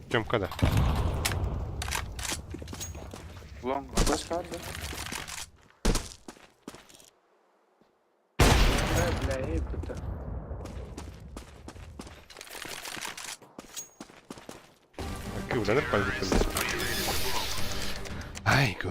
Тёмка, да. Long. Флешка, да? Бля, эй, это. Кывланыр пальцы. Ай, гу.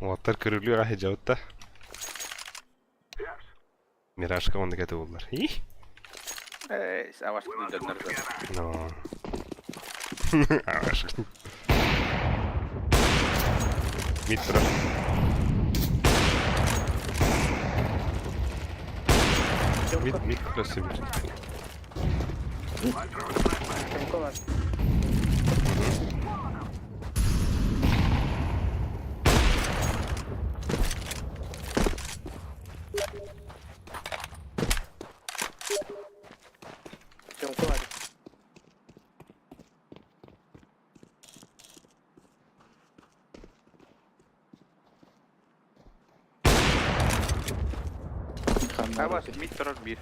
Уолаттар көрүлүө аһы дьабытта. Миражка оннук этэ буоллар. Ih! Эй, авашканы дьоннор Но. Авашканы. Мид турар. Мид, мид красивый. Аваш, мид турар биир.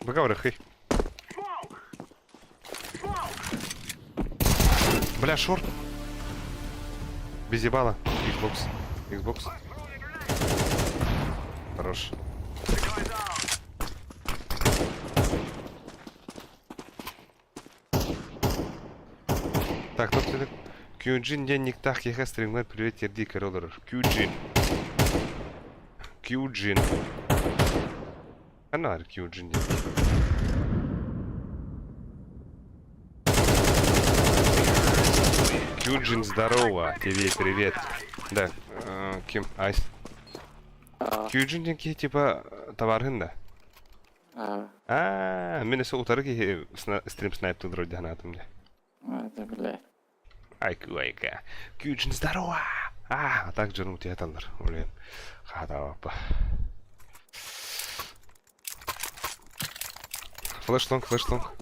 Быга барыхый. Бля, шорт. Без ебала. Xbox. Xbox. Хорош. Так, тут это QG диэн никтаах киһиэхэ стримҥар привет тиэрдии көрө олорор. QG. QG. Ханна баар QG диэн? Кюджин, здорово, тебе привет. Да, э, ким? Айс. Кюджин диэн киһи типа табаарыһын да? Аа, мин өссө утары киһи стрим снайптыыр дии санаатым дии. Это, бля. Айка, Кюджин, здорово! А, а так дьонум тиэталлар. Блин, хаатаабаппа. Флеш лонг, флеш лонг.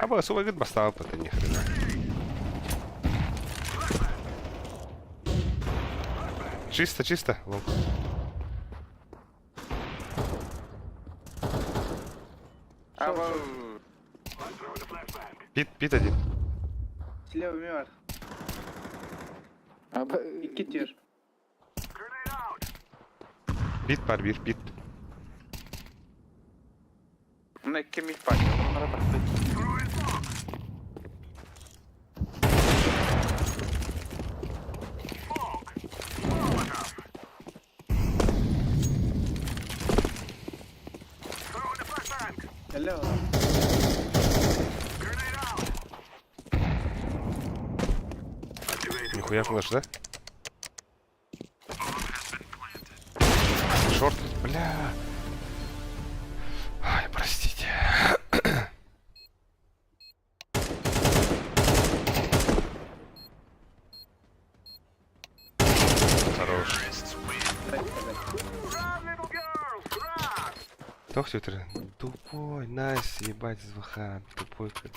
Аба, особо гыт бастаабыт, ни хрена. Чисто, чисто, лонг. Пит, пит один. Слева мертв. Икки тир. Пит бар бир, пит. Мына икки мид бар. Оннора тахты. Алло. Нихуя флеш, да? Шорт, бля. Ай, простите. Хорош. Тох Тупой, найс, ебать, СВХ, тупой, как.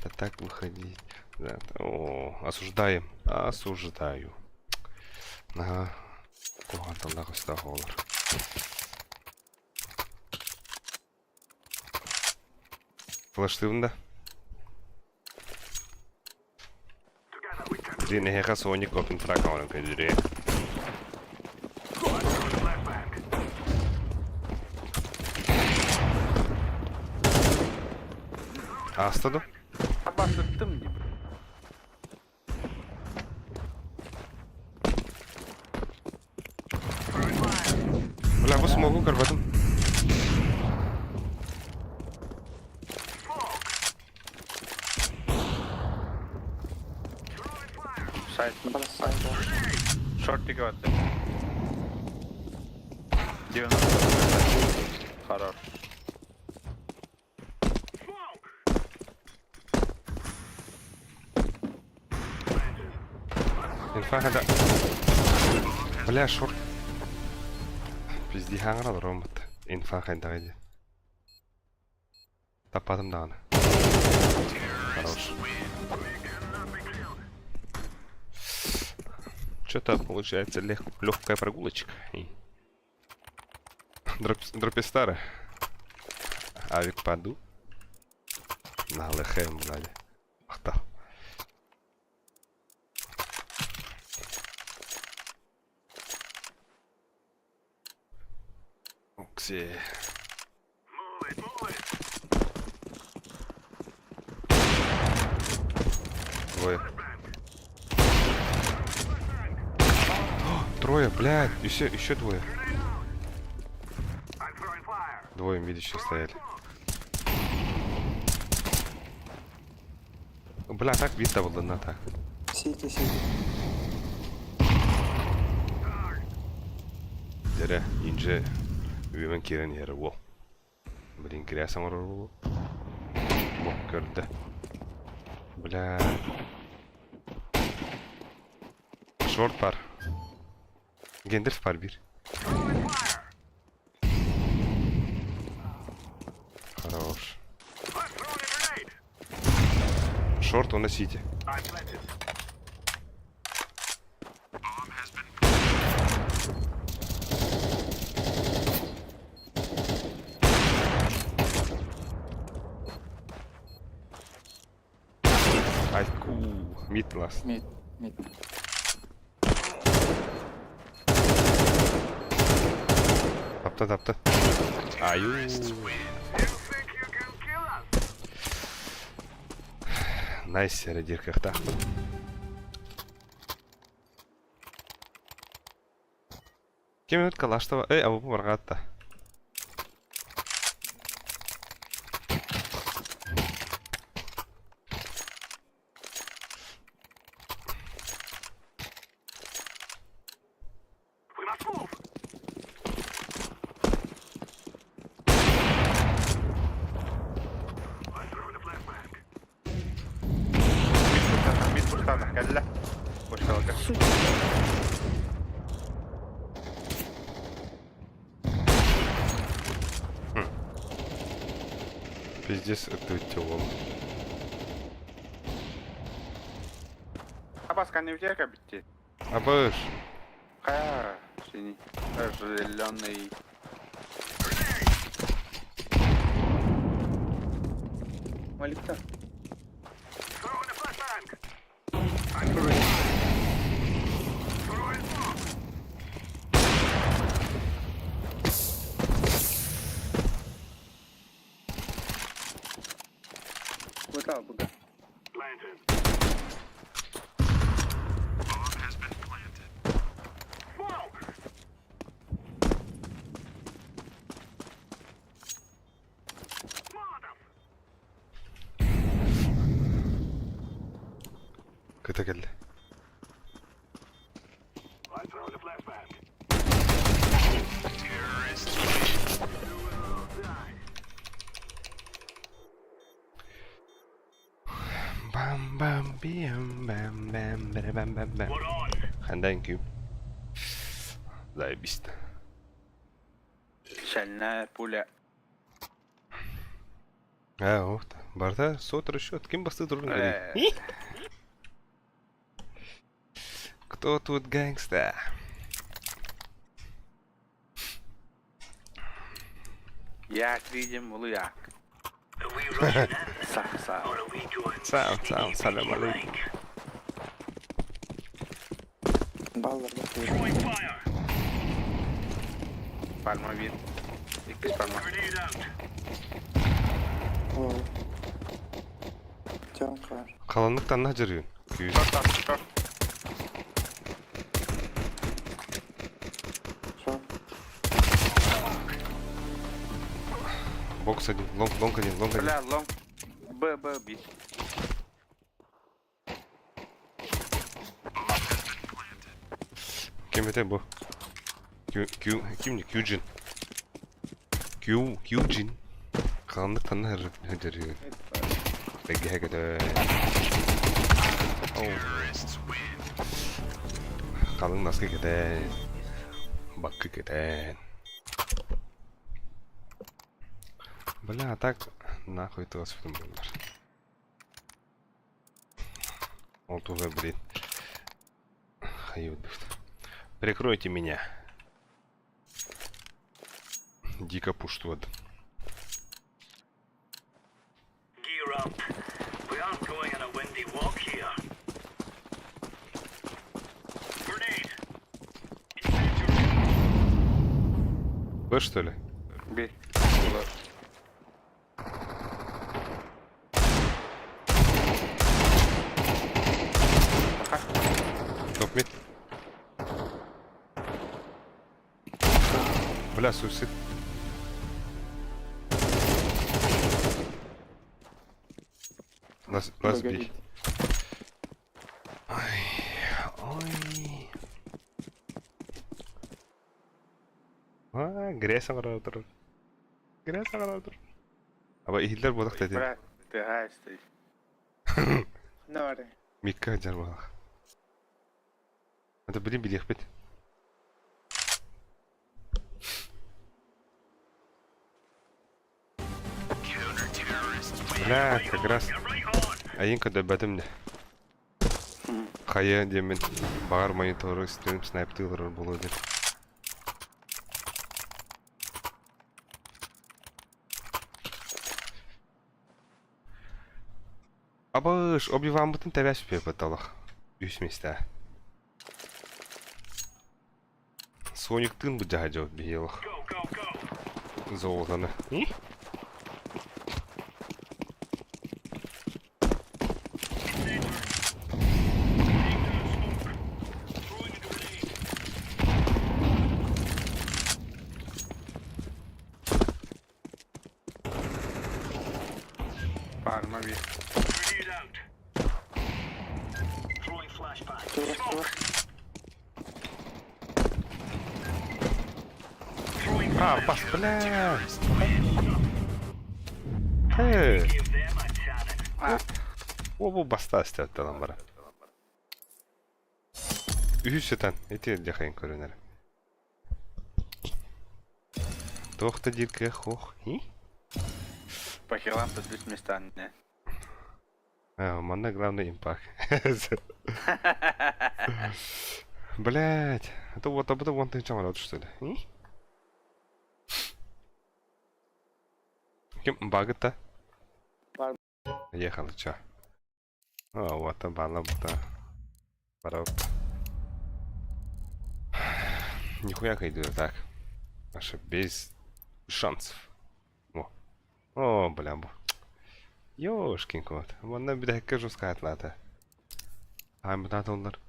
Да так выходить. Да, о, осуждаем. Осуждаю. Ага. Куһаҕан оҕолор. Флештыыбын да? Дьиҥ эһиэхэ Sonic Open Track оҥорон көрдөрүө. Ааста дуо? Абасыттым дии. Бля, бу смогу көрбөтүм. Сайт. Бросай, да. Шортик баттым. 90. Хорош. Инфа хада. Бля, шорт. Пизди хаҥара ромат. Инфа хайдаҕай дии. Таппатым даҕаны. Хорош. Что-то получается легкая прогулочка. И... Дроп, дропистары. Авик паду. На лехем, блядь. Ахта. Опси. Двое. О, трое, блядь. Еще, еще двое. Двое видящие стояли. Бля, так видно было, на так. Сити, сити. Дьэ, инже үөмэн киирэн иһэр уол. Блин, грязь оҥорор буолуо. Бу, көрдө. Бля. Шорт бар. Гендерс бар бир. Хорош. Шорт он на сити. Айку, мид ласт. Мид, мид. Тапта, тапта. Аю. Найс, эрэ кыахтаахпын. Ким минут калаштова. Эй, а бу баргаатта. Мид кэллэ. Бочкаларга. Пиздец, это тёл. Абас каневтерка битти. Абыш. Ха, синий. Зеленый. Молитва. Быка, быка. Кыта кэллэ. Бам бам биам бам бам бам бам бам бам. Thank you. Заебись. Шальная пуля. А, ух ты. Барда, сот расчет. Ким басты турун Э. Кто тут gangsta? Я видим луяк. Сам, сам. Сам, сам, салям алейкум. Баллар да. Пальма вид. Иккис пальма. О. Тёмка. Қалыңдық танна жүрген. Күйіз. Шорт, шорт, шорт. Шо? Бокс один, лонг, лонг один, лонг один. Бля, лонг. Б, Б, бит. Ким это бу? Кю, Кю, ким не? Кюджин. Кю, Кюджин. Қалыңдық танна жүрген. Бәгге Қалың наски кетен. Баккы кетен. Бля, а так нахуй ты вас буллар. Ол туга, блин. Хайют. Прикройте меня. Дико пуштуад. Gear up. We aren't going on a windy walk here. Grenade. Б, что ли? Мид. Бля, суицид. Лас, лас бий. Ой, ой. А, грязь оҥорор. Грязь оҥорор. Аба иһиллэр буолах да Брат, ты гайстый. Ханна баарый? Микка сылдьар буолах. Это билин билиэхпит. Бля, как раз айын көрдөрбөтүм да. Хайа диэммин баҕар монитору стрим снайптыы олорор буолуо диэн. Абыш, Оби-Ваммытын тэбээс пепет олох. Үс миэстэ. Сониктыын быдьаһа дьон биһи олох. Золотоны. Парма бир. Чугас чугас. А, бас, бля. Э. О, бу баста астаттан бара. Үһүс сытан, ити дьахайын көрүнэр. Туох да диир кыах суох. По хилам тут үс места не. А, манна главный импакт. Блять, это вот об этом вон ты чем что ли? Ким багыта? Бар. Ехал, чё? А, вот там бала бута. Пора. Нихуя иду так. Аж без шансов. О. О, бля, бу. Ёшкин кот. Манна бүтэһиккэ жускатлата. Амбатоллар.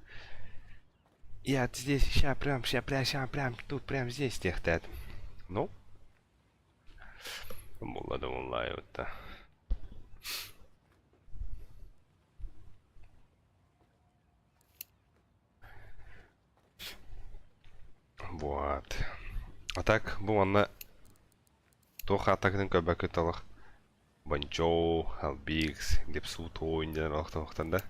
Я здесь, ща прям, ща прям, ща прям, тут прям здесь техтет. Ну. Булла да вот. Вот. А так, бу манна туох атакатын көрбөккүт олох. Бончоу, Албикс, Лепсу Тойн диэн олохтон да.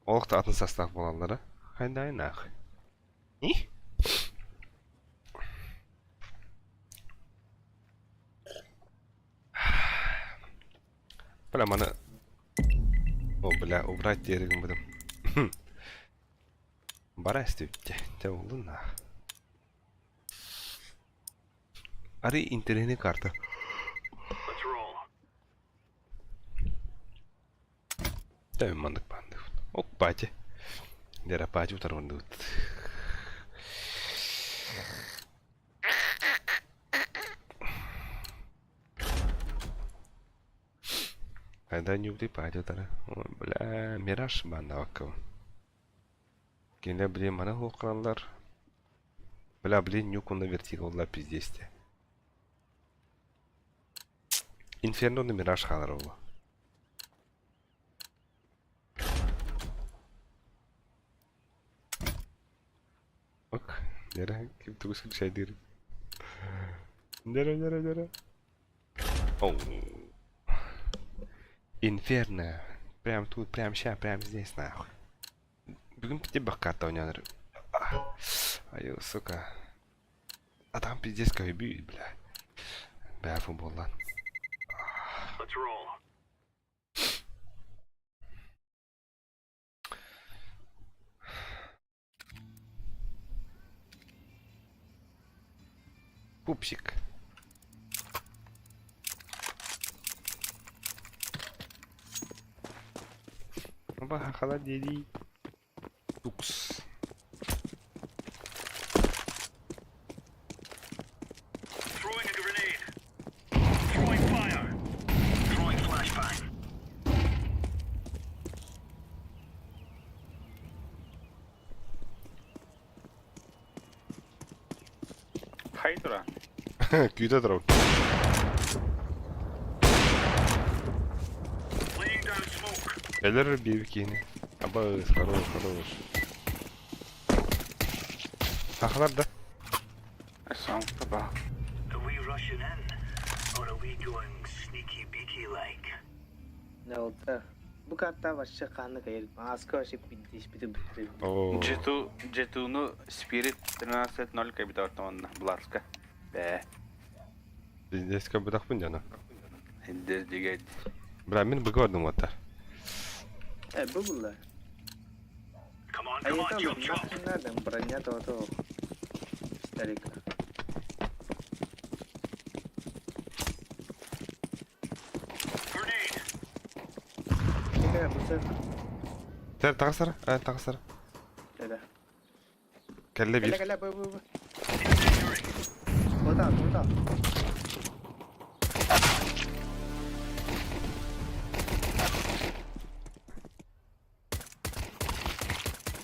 Олох да атын состав буолаллара. Хайдай нах. И? Бля, маны... О, бля, убрать диэригин будем. Бара эстүүттэ. Те олду нах. Ари интернет карта. Тэ мандык бандык. Ок, пати. Дера пати утарвандут. Когда не убли пати утара. Ой, бля, мираж банда ваккав. Кине, блин, мана хокраллар. Бля, блин, нюк на вертикал пиздесте. Инферно на мираж халарова. Ок, нера, ким тугус шайдыр. Нера, нера, нера. Оу. Инферно. Прям тут, прям ща, прям здесь, нахуй. Бүгүн пите баккарта ойнаныр. Ай, сука. А там пиздец көйбүй, бля. Бля, футболдан. Пупсик. Оба, холодильник. Тукс. Throwing a grenade. Throwing fire. Throwing flashbang. Хай тура. Күүтэ турабын. Элер биир киһини. Абыс, хорош, хорош. Сахалар да? Саҥ таба. Are we rushing in, or are we going sneaky beaky like? Ne oldu? Bu kartta вообще ханнык айыр. Аска вообще пиздешпити бүтүрүм. Оо. Джету, Джетуну Spirit 13.0 кабитортон онна Бларска. Бэ. Пиздец кабытахпын дьоно. Индер дигет. Бра, мин быга бардым уоттар. Э, бу булла. Come on, come on, Айта chop chop. нахрен надо, броня то то. Старика. Grenade. Какая бусар? Тэр таҕысара, э, таҕысара. Да. Кэллэ Кэлэ биир. кэлэ бу бу бу. Куда куда?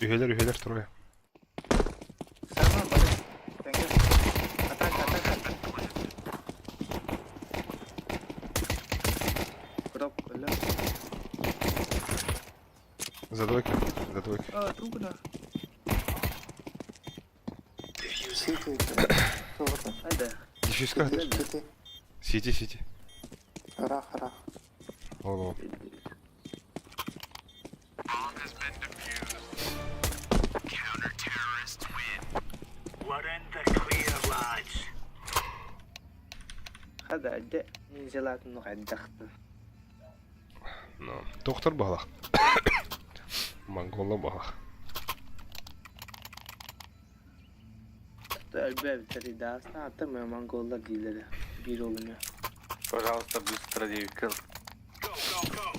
Үһэлэр, үһэлэр трое. Сама бары. Тенге. Атака, атака. Кроп, бля. За двойки, за двойки. А, трубна. Сити. Айда. Дефьюзка хатыр. Сити. Сити, сити. Рах, рах. Ол, ол. We're in the clear, lads. هذا عداء من زلات نوع الضغط. No. Доктор баҕалаах. Монгола баҕалаах. الباب تري داسنا حتى ما منغولا ديلere bir olmuyor. Пожалуйста, быстро дивикл. Go, go, go.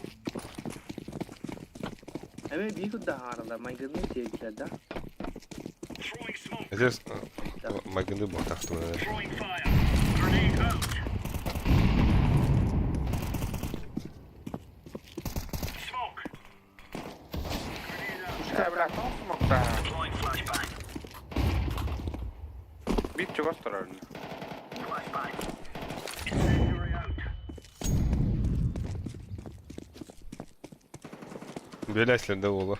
Evet bir gün daha arada maygınlık diye da. Throwing smoke. Здесь майгынды буолтахтыбын. Throwing fire. Grenade out. Smoke. Grenade out. Э, бля, там смокта. Deploying flashbang. Бит чего осторожно. Flashbang. Incendiary out. Беляслер да уола.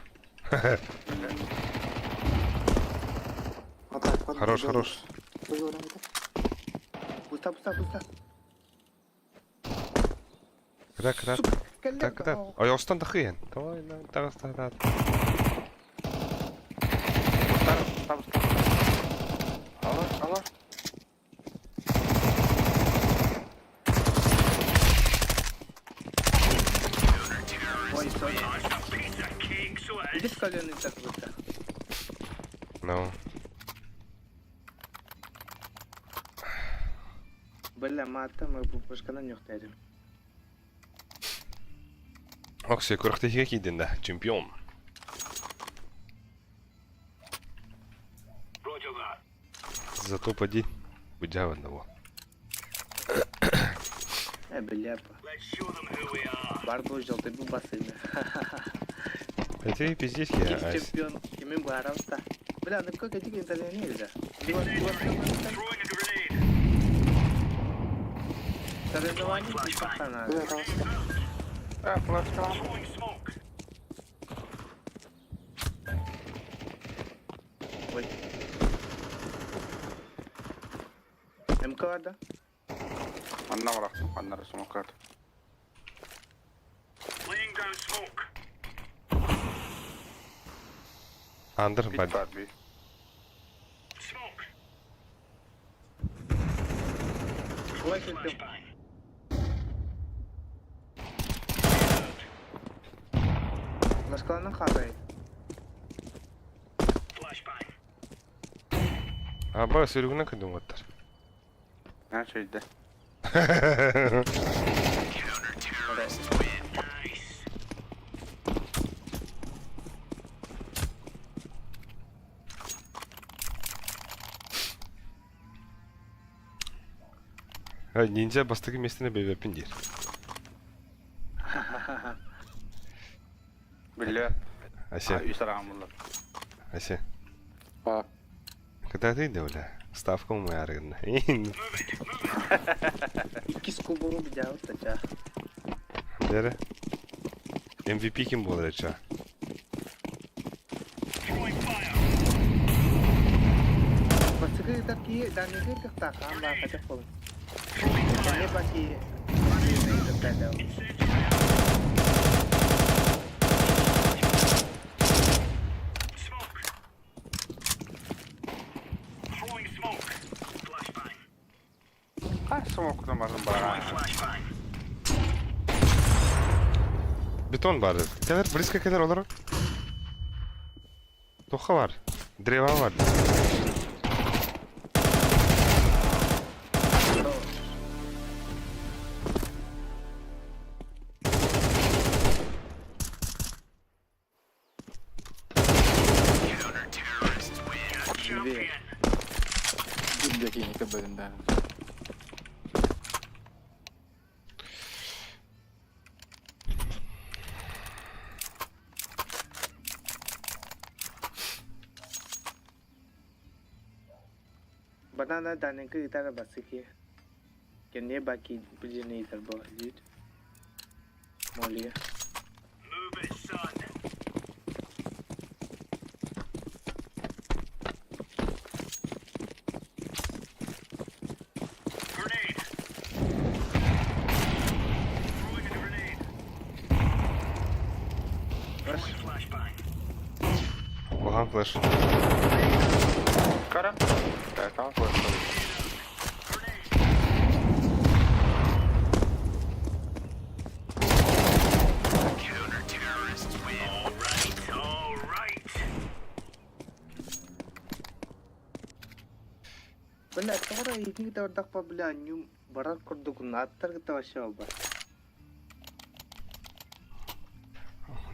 Хорош, хорош. Pusta pusta pusta. Кыра, кыра. Так, кыра. Ойоҕостон тахыйан. Давай, таҕыс, таҕыс. Там, там. Алло, алло. Ой, sorry. That's a piece of cake, so it is. Bir kalyanı takıldı. No. Бля, ма аттам bu başkadan yok dedim. Оксия, күрэхтэһиигэ киирдин да, чемпион. Roger that. Зато поди, будя одного. E бля. Let's show them who we are. Bardo joltu bu basın. Это пиздец я. Kim şampiyon kimin bu aramda? Бля, ну как эти italiani да? Throwing a grenade. Э, флешка. Throwing smoke. Ой. МК var da. Анна враг, анна смокат. Laying down smoke. Андер Бит бад. барби. Smoke. Ой, şampiyon. Flashbang. Başkalarının kaldı. Flashbang. Аба, сөрүгүнэн көндүм оттар. На чейде. Nice. Ниндзя бастакы местени бэбэппин диир. Бля. Ася, Үс арамылар. Ася. А. Когда ты да, бля? Ставка умайаары гынна. Иккис кубогу бидьаабыт да чаа. Дere. MVP ким буолар чаа? Бастакы ыытар киһи Данилы кыахтаах хаан баар хачах буолун. Эмиэ баки Хас смокутан бардым бара. Бетон бар. Кэлэр, близко кэлэр олорор. Туха бар. Древа бар. Биир диэки көрбөтүм да. Банана Даненко ыытара бастакы. Кэнниэ баки билиэни ыытар буолар диир. Молия. Улахан флеш. Кара. Так, там флеш. Бля, тоҕо иитин кытта бля, ньум барар курдук аттар кытта вообще бар.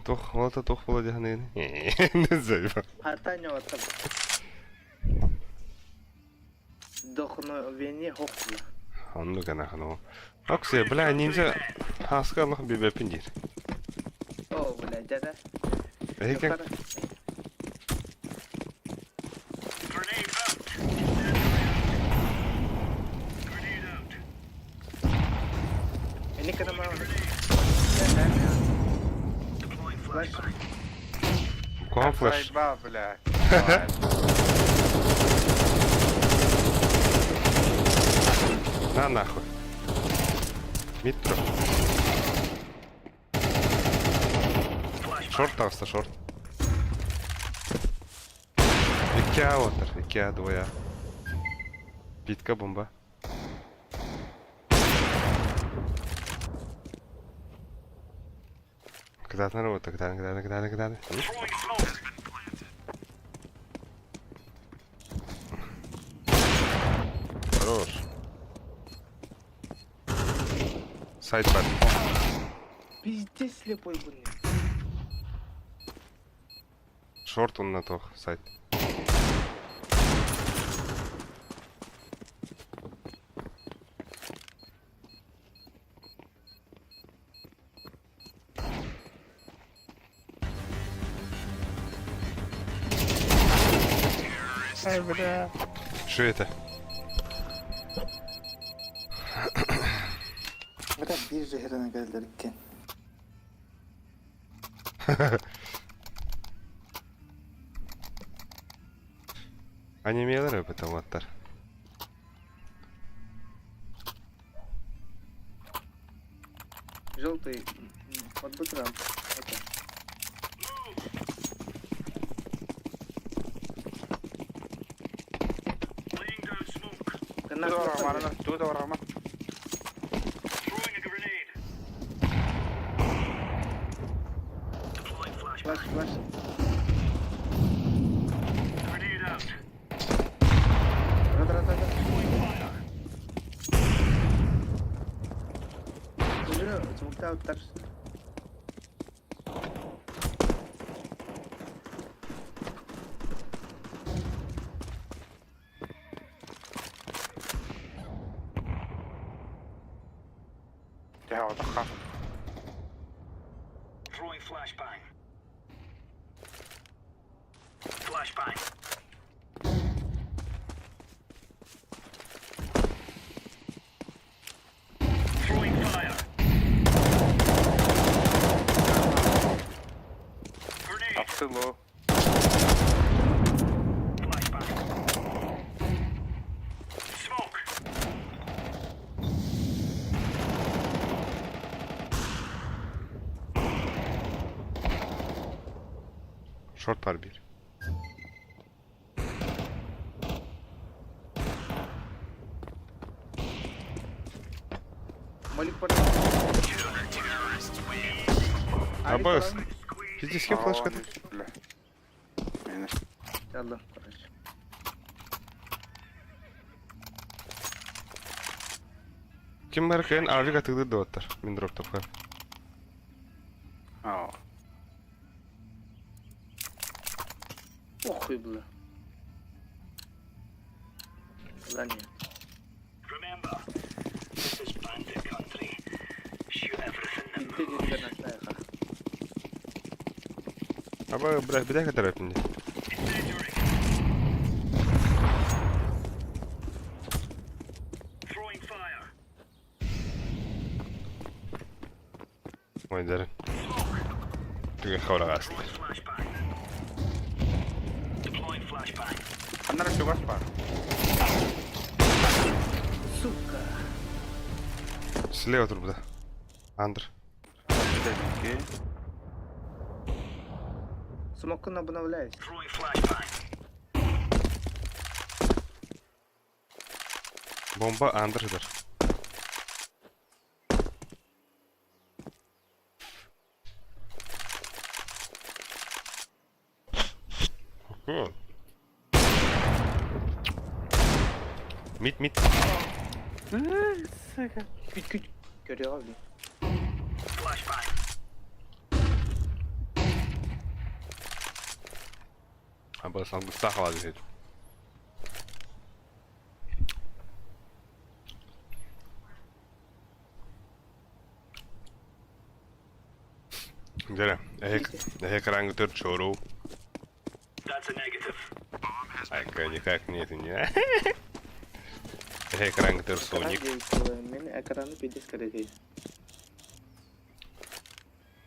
Туох, олата туох буола дьаһаныгын. Не знаю. Хата ньоотам. Вдохновение хохла. Онну гана Оксе, бля, ниндзя хаска Аллах бибепин диир. О, бля, дяда. Эһиги Ini kenapa? Флеш. Куһаҕан флеш. Заебал, бля. На нахуй. Мид тур. Шорт таҕыста, шорт. Икки А отыр, икки А двое. Питка бомба. Кытаатан работа, кытаатан, кытаатан, кытаатан, кытаатан. Хорош. Сайт бар. Пиздец слепой блин. Шорт он на тох, сайт. Ай, бля. Что это? Бля, биир жehirine кэллэр иккиэн. Анимелер өпөтө уаттар. Желтый. Под бытрам. Это. Туда Романа, туда Рома. Флеш, флеш. Рад, рад, рад. Уже звуктау тарс. Я вот так. Throwing flashbang. Flashbang. Ахсы low. Short var bir. Молик бар. Абас. Физический флешка. Бля. Минус. Алло, короче. Ким бар кыйын авик атыгды доттар. Мин дроп тапкан. Аа. Ох и бля. Да нет. Ты не на сайха. Аба, бля, бля, катарап мне. Ой, дәрі. Түген хаураға асты. Аннара чугас бар. Сука. Слева трубда. Андр. Окей. Смокон обновляйся. Бомба Андр дар. Мид, мид. Күт күт. Көрüyor abi. Абас алгыста қалады деді. Дәрі, әйек рангы төрт чору. Айка, никак нет, не. Әйек рангы төрт соник. Мен экраны пиздец көрөй.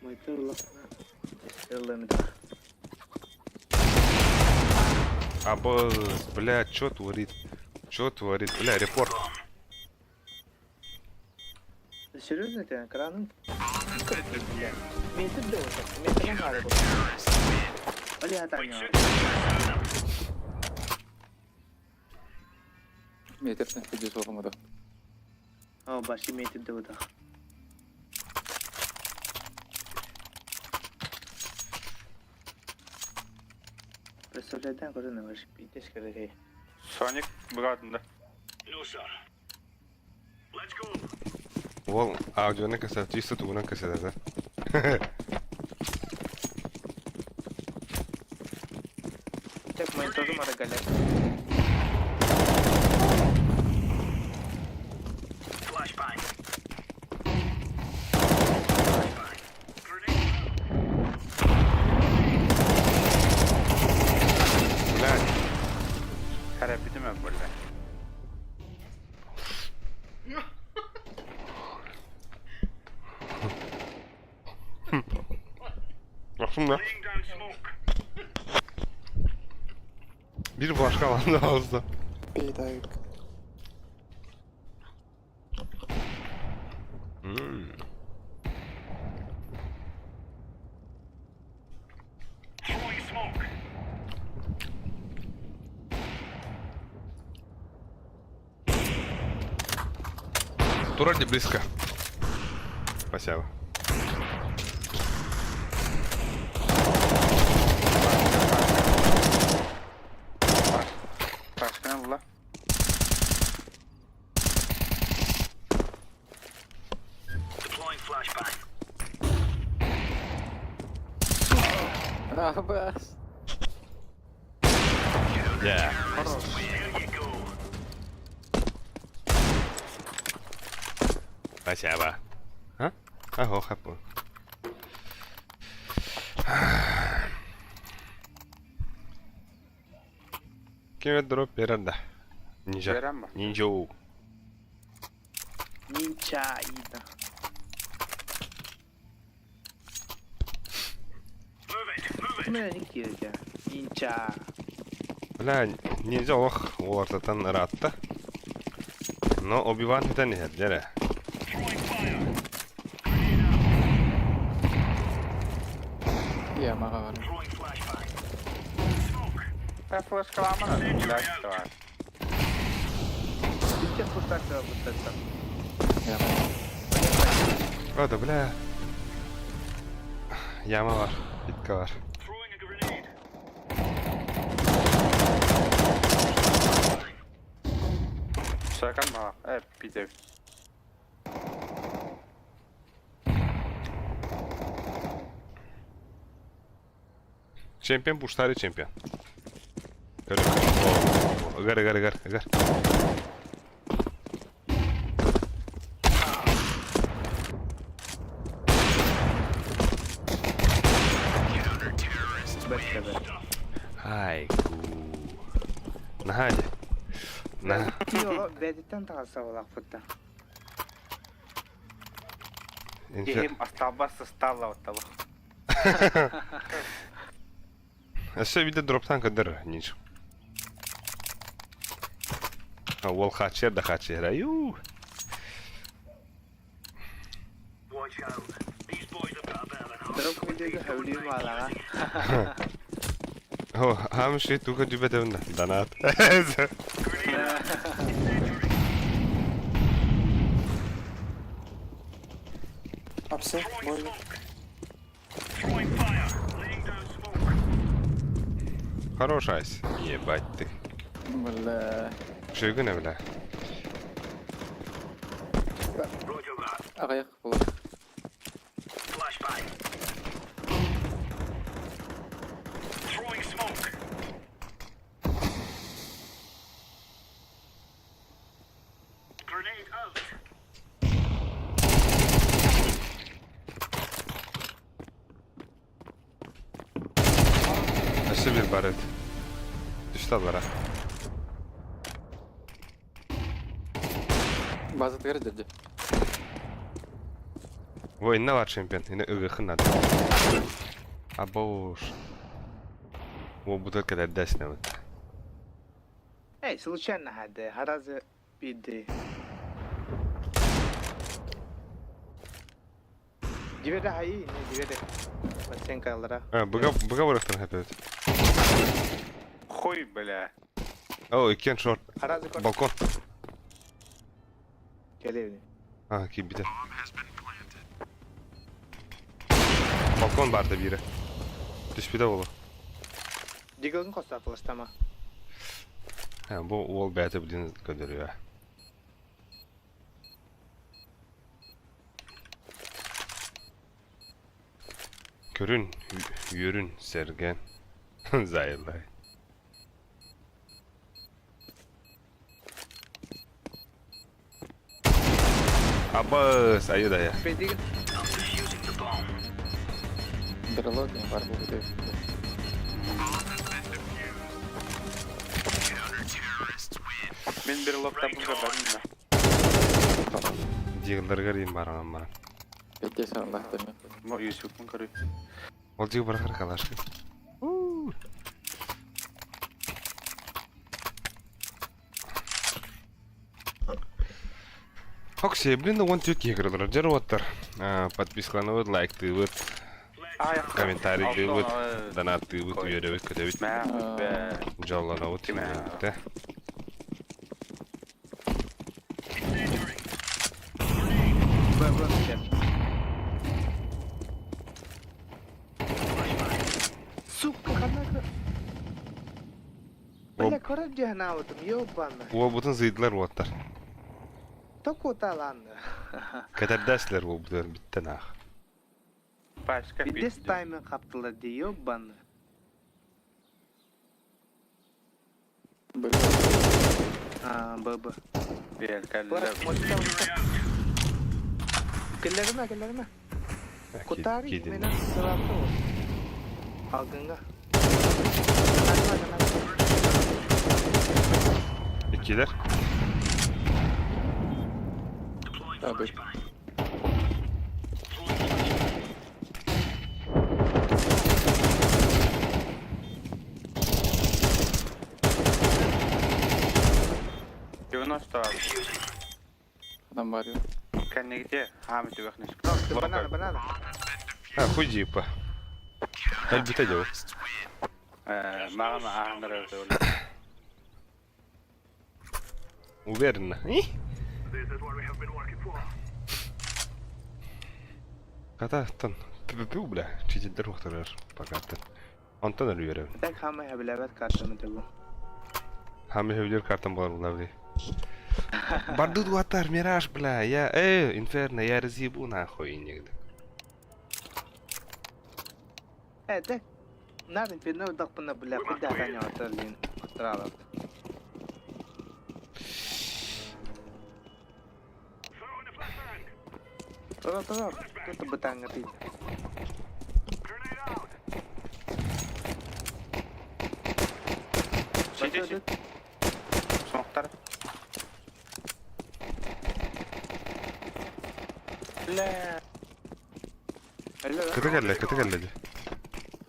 Майтыр лакна. Абас, бля, чё творит? Чё творит? Бля, репорт. Серьезно ты экраның? Метр да вот метр надо было. Бля, Таня. Метртен фидис olmadı. О, баши метр да вот. Представляете, көрүнө баши пиздец көрөй. Соник быгатында. Ол аудионы касат, чисто тугунан касат, да? Так, монитору мара галяк. Бля, Хара битеме бля. Aslında. Bir başka alanda aldı. Bir dakika. Hmm. Турель близко. Спасибо. Başkan la. Абас. Yeah. Спасибо. А? Ага, хапу. Кеме дроп беренде. Нинджа. Берем mi? Нинджа. Нинча ида. Ким эрэ киирдэ. Нинча. Бля, ниндзя олох уолартатан ыраатта. Но Оби-Ван хитэн иһэр, дьэрэ. Throwing fire. Ямаҕа бар. Throwing flashbang. Smoke. Та флешкаламана, блядь, давай. Бүттэ куртак буттаттан. Яма. О, да бля. Яма бар, битка бар. Throwing a grenade. Шакан мала. Пиздец. Чемпион буштары чемпион. Көрө. О, Ыгар, ыгар, ыгар, ыгар. Бэрт бэрт. Айгу. Наһаа На. Йо, бэдиттэн таҕаса булахпытта. Инфер. Киһим асталбар сысталла оттало. Өссө биде дроптан көдөр нинж. А уол хачер да хачер. Аю. Watch out. These boys have got a bit of an Дроп видео хавли малага. О, хамши тука дүбетевна. Донат. Апсы, Throwing бойлер. smoke. Throwing fire. Laying down smoke. Хорош айс. Ебать ты. Бля. Шөгүнэ бля. Roger that. Аҕыйах буолар. Flashbang. Throwing smoke. Grenade out. Өссө bir бар эбит. Түстэ бара. База дядя. Ой, инна бар чемпион. Инна ыгыхын надо. Абош. О, бутылка дәрдәсіне вот. Эй, случайно хады. Харазы биди. Дибеде хайы, не дибеде. Бассейн каллара. А, быга быга барахтан хэпэт. Хуй, бля. О, иккен шорт. Харазы кор. Балкон. Келебини. А, кибите. Балкон барды бири. Түспүдө болу. Дигылын коста флаштама. Ha, бу уол бәте билин көдөрүө. Көрүн, үйөрүн, серген. Зайылай. Абыс, айыда я. Бедигин. I'm defusing the bomb. Берлоги бар буолар. Мен бир локтап көрдüm. Дигылдаргар им бараман барам. Петте саралахтар. Мо Юсупун көрүй. Ол диги барахар калашкы. Окси, блин, он тют кегрылар. Жер оттар. Подпискаланыбыт, лайктыыбыт, комментарийдыыбыт, донаттыыбыт, үйөрөбүт, көтөбүт, Мә, бә. жолланабыт. Кимэ? Б, б, б. Сука, ханака. Бля, короче, жахнаутым, ёбана. Уобутун зыйдылар уоттар. Току таланны. Кәтәрдәсләр уобутун биттен ах. Пашка Бидес тайминг каптылар ди, ёбана. Бля. А, б, б. Бел, Флаш, может, Келлериме, келлериме. Кутари, менен сылапты ол. Алгынга. Икилер. Deploying Abi. flashbang. Просто Там бар кэннигите хаамы түгэх Банана, банана. А, хуй дипа. Альбита дел. Маған ааһыннар Уверенно. Хата, пү бля, читилдер ухтарар пока Онтон өлүөрөбүн. Так хамай хабилабат картам это бу. Хамы хөвлөр картам болар булар Бардут ватар, Мираж, бля, я, Инферно, я разъебу нахуй негде. Так. Надо пино дақпына бля, куда таня атарлин. Астралов. Тора, тора, тут бытанга ты. Сидите. Соқтар. Бля. Кыты кэллэ, кыты кэллэ дии.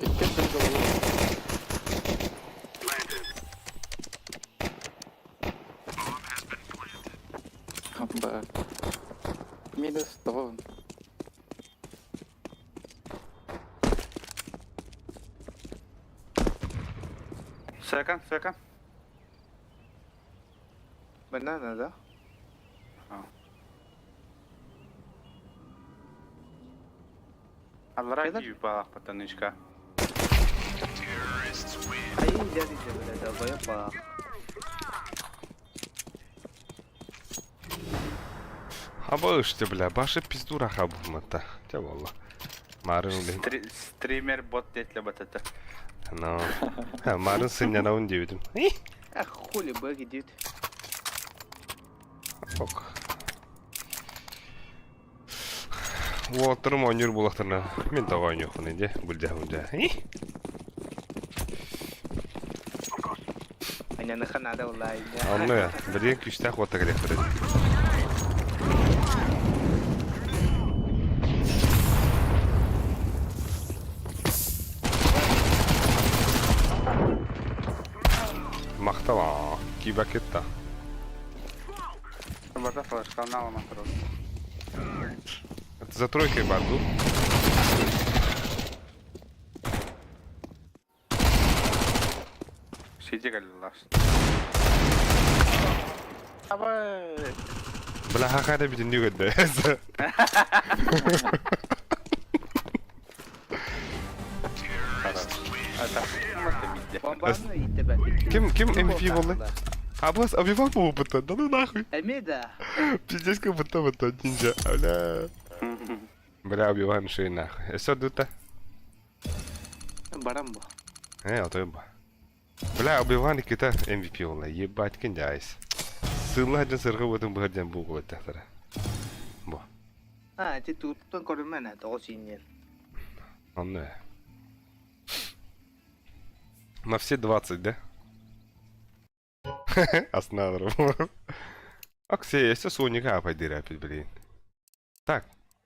Икки бір Ба. Минус того. Секонд, секонд. Банана, да? Аллара киви патанычка. Ай, дяди бля, долбоёб. Абы бля, башы пизду раха бумата. Те валла. Марын блин. Стример бот детле батата. Но. Марын сыннянауын дебедим. А хули бэги дит. Ок. Уолаттарым ойнуур буолахтарына мин тоҕо ойнуохпун инде былдьаһым дьэ. Аняны ханада улай. Онно билигин күүстээх уотта кэлиэхтэрэ. Махтала, кибакетта. Бата флешка на За тройкой барду. Сиди галилас. Абай. Бля, хахара битин нүгөдө. Ким ким MVP болду? Абас обивал по Да ну нахуй. Эмида. Пиздец, как будто вот ниндзя. Бля. Бля, убиваем шею нахуй. Эсо дута. Барамбо. Э, отой ба. Бля, убиван кита MVP болла. Ебать киндяйс. Сылла ден сыргы өтін бұғырден бұл болады тақтара. Бо. А, ти туттан көрүмэн тоҕус иннен. Онно. На все 20, да? Основа. Аксе, если Соника пойди опять, блин. Так,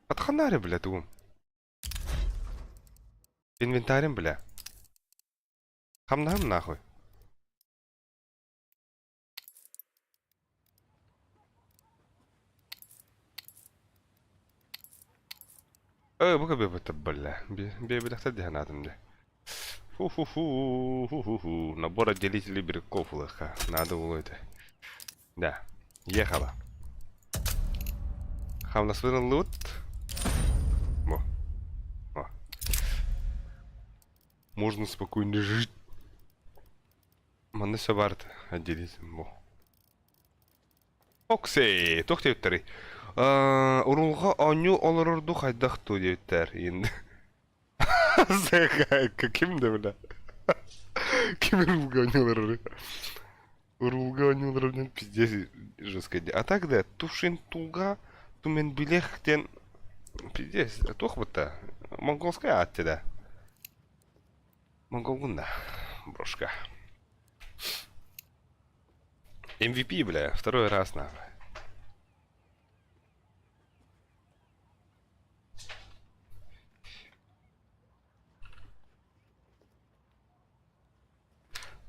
отханари, бля, тугум. Инвентарем, бля. Хамнам нахуй. Бука бе бля. Бе бе диханатым де. Фу-фу-фу, фу-фу-фу. Набор отделителей берегов ЛХ. Надо было это. Да. Ехала. Хамнас лут. Во. Во. Можно спокойно жить. Манна все барт отделить. Во. Оксей, туох диэбиттэрий? Урулга оонньуу олорорду хайдах туу диэбиттэр иин. Ким да бля? Ким урулга оонньуу олорор? Урулга оонньуу олорор диэн пиздец жестко. А так да, тушин туга тумен билех диэн пиздец, туох бытта. Монгольская ат да. Монголгун да. Брошка. MVP, бля, второй раз нахуй.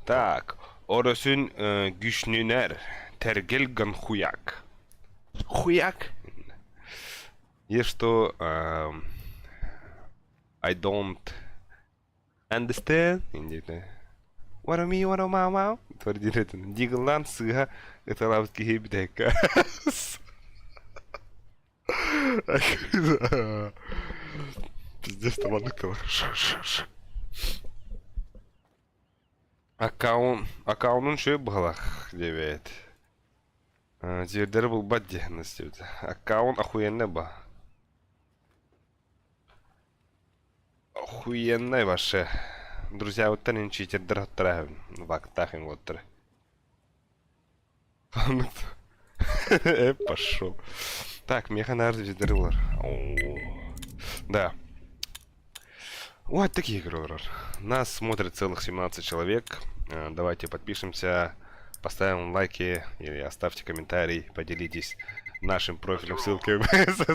Так, оросүн güçнүнэр Тергель Ганхуяк. Хуяк! Есть что I don't understand. Диэтэ. What a me, what a wow wow. Твердил Диглан сыыһа ыталаабыт киһи бүтэһиккэ. Пиздец, табаннык тылар. Аккаун, аккаунун шөй быһалах диэбэт. Звердэри булбат диэн истибит. Аккаунт охуенный ба. Охуенный вообще. Друзьябыттан ин читердер аттара вактах им оттар. Пошел. Так, меха нар звездары бар. Да. Вот такие игры. Нас смотрит целых 17 человек. Давайте подпишемся, поставим лайки или оставьте комментарий, поделитесь нашим профилем, ссылки,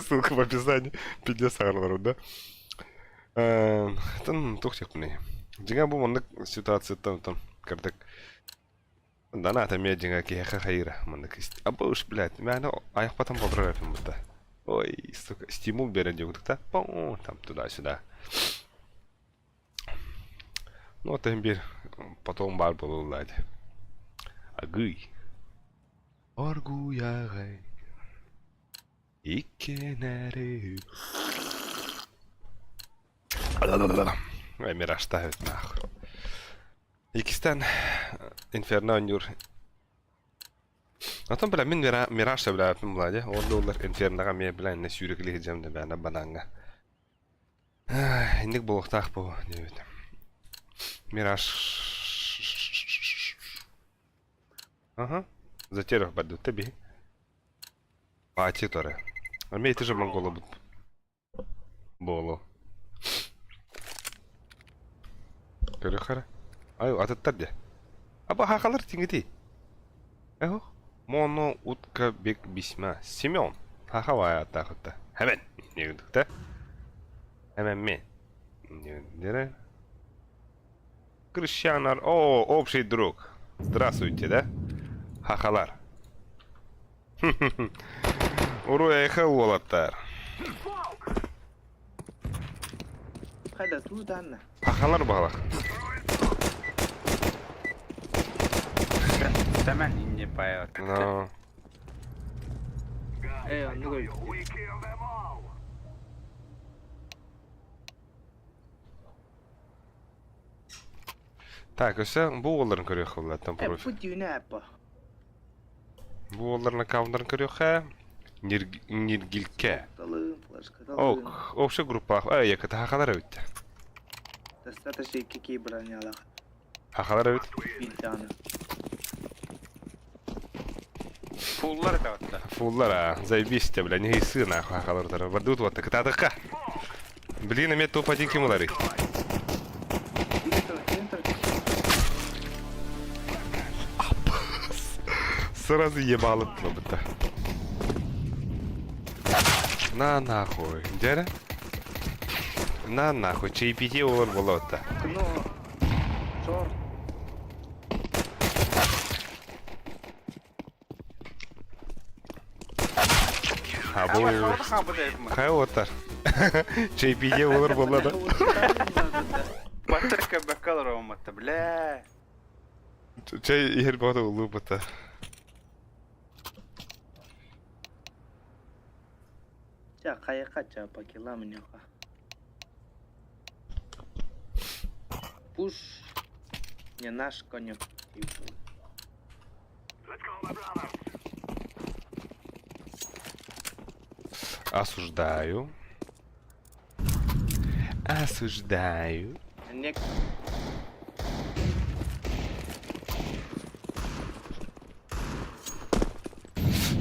ссылка в описании. Пиздец, да? Там туох диэхпиний. Дьиҥэ бу маннык ситуацияттан там кырдык Доната эмиэ дьиҥэ киһиэхэ хайыыра маннык аба уж блядь мээнэ айахпатан болдорор эппин будто ой сука стимул биэрэн диэбитик да там туда-сюда ну вот биир потом баар буолуллаа дии агый оргуйаҕай иккиэнэри Миражтаах эбит нахуй. Иккистээн Инферно оонньуур. Оттон бля мин Мираж сөбүлээбэппин буолаа дии. Ол да буоллар Инферноҕа эмиэ бля иннэ сүүрэкэлии сылдьабын да бээнэ банааҥҥа. Инник буолуохтаах буо диэбит. Мираж Ага. Затерях бардыта би. Пати торе. Эмиэ ити же монголобут буолуо. Көрүөх эрэ. Ай, атыттар дии. Аба хахалар тиҥитий. Эхо. Моно утка бек бисьма. Семен. Хаха ааттаахытта. Хэмэн. Диэбитэ. Хэмэн мен. Диэбитэ. Крыщанар. О, общий друг. Здравствуйте, да? Хахалар. Уруй айхал уолаттар. Хайда тууданна. Хахалар баҕалах. Сэмэн инне паят. Но. Ээ, оннук эбит. Так, өссө бу уолларын көрүөх буоллаттан Э, профиль. бу дүүнэ аппа. Бу уолларын аккаунтарын көрүөххэ. Ниргилке. Талын, флешка, талын. Ок, общая группа. Ай, яката хахалар эбит. Достаточно икки бронялах. Хахалар эбит. Бинтаны. Фуллар это Фуллар, а, заебись тебя, бля, не исы нахуй хахалар утары. Бардут вот так, кытаатыкка. Блин, эмиэ топ-1 ким ыларый? Сразу ебало будто. На нахуй. Дьэ На нахуй. Чаепитие олор болотта. Ну, чорт. Абу. Хай отар. Чаепитие олор боллада. Батырка бакалар оматта, бля. Чай иһэр баҕата улуу бата. Ча, хайака ча, пакела мнеха. Пуш не наш конек. Осуждаю. Осуждаю. Не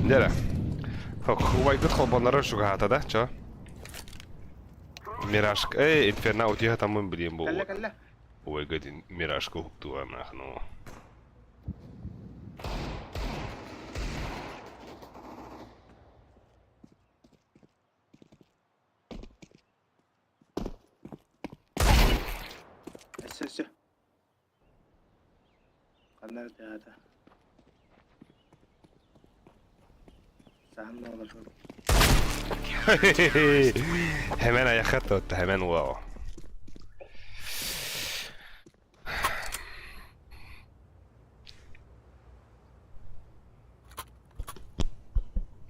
Дьэ Убайгыт холбонноро шугаата да, чо? Миражка, эй, Инферно утуйа таммын билиэн Кэллэ буолуо. кэллэ. Убайгыт Миражка уһуктуа нахну. Өссө өссө. Ханна эрэ тыаһаата. Саһан олор. Hemen ayakta tuttu, hemen wow.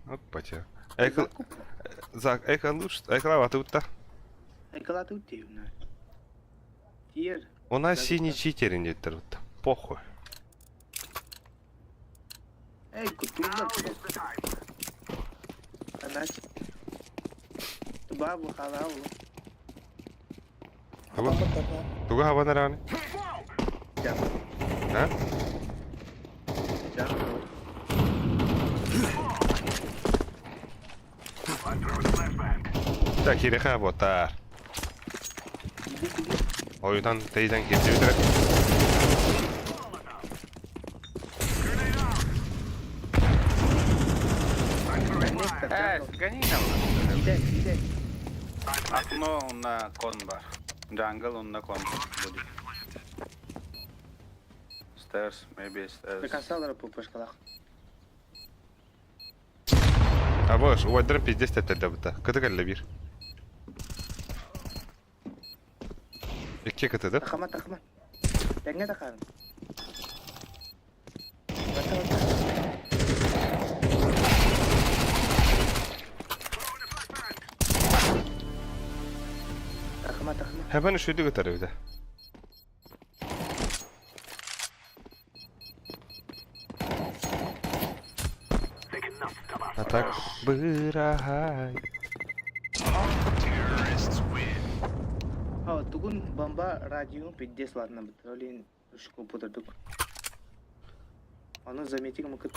Опача. Эйкл... Зак, эйкл лучше, эйкл тут-то. Айкалаты утеевна. Тиер. У нас синий читерин диттер вот. Похуй. Эй, кутуза. Анач. Бабу халаву. Хаба. Туга хаба нараны. Жан. А? Жан. Так, киреха ботар. Oyundan teyzen kesiyor direkt. Э, сгони нам. Иде, иде. Окно на кон бар. Jungle on the con. Будет. Stairs, maybe stairs. Прикасалар по пашкалах. А бош, уайдерын пиздец тәптелді бұта. Кыты кәлі бір. Икки кытыды. Тахама, тахама. Тәңге тахарым. Бата, бата. Тахама, тахама. Hemen үшүйді кытары біті. А так, бырахай. А, тугун бомба радио пиздец ладно бит. Олин ушку путардук. Оно заметил мы кыт.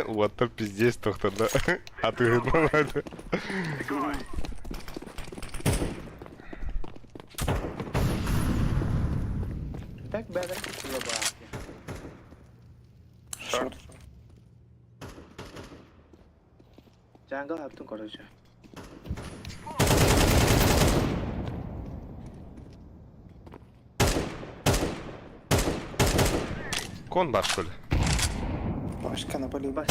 Уаттар пиздец тоқтарда. А ты надо. Так бәдір кытыла бааты. Short. Jungle хаптын короче. Кон бар, что ли? Башка на поле. Бас.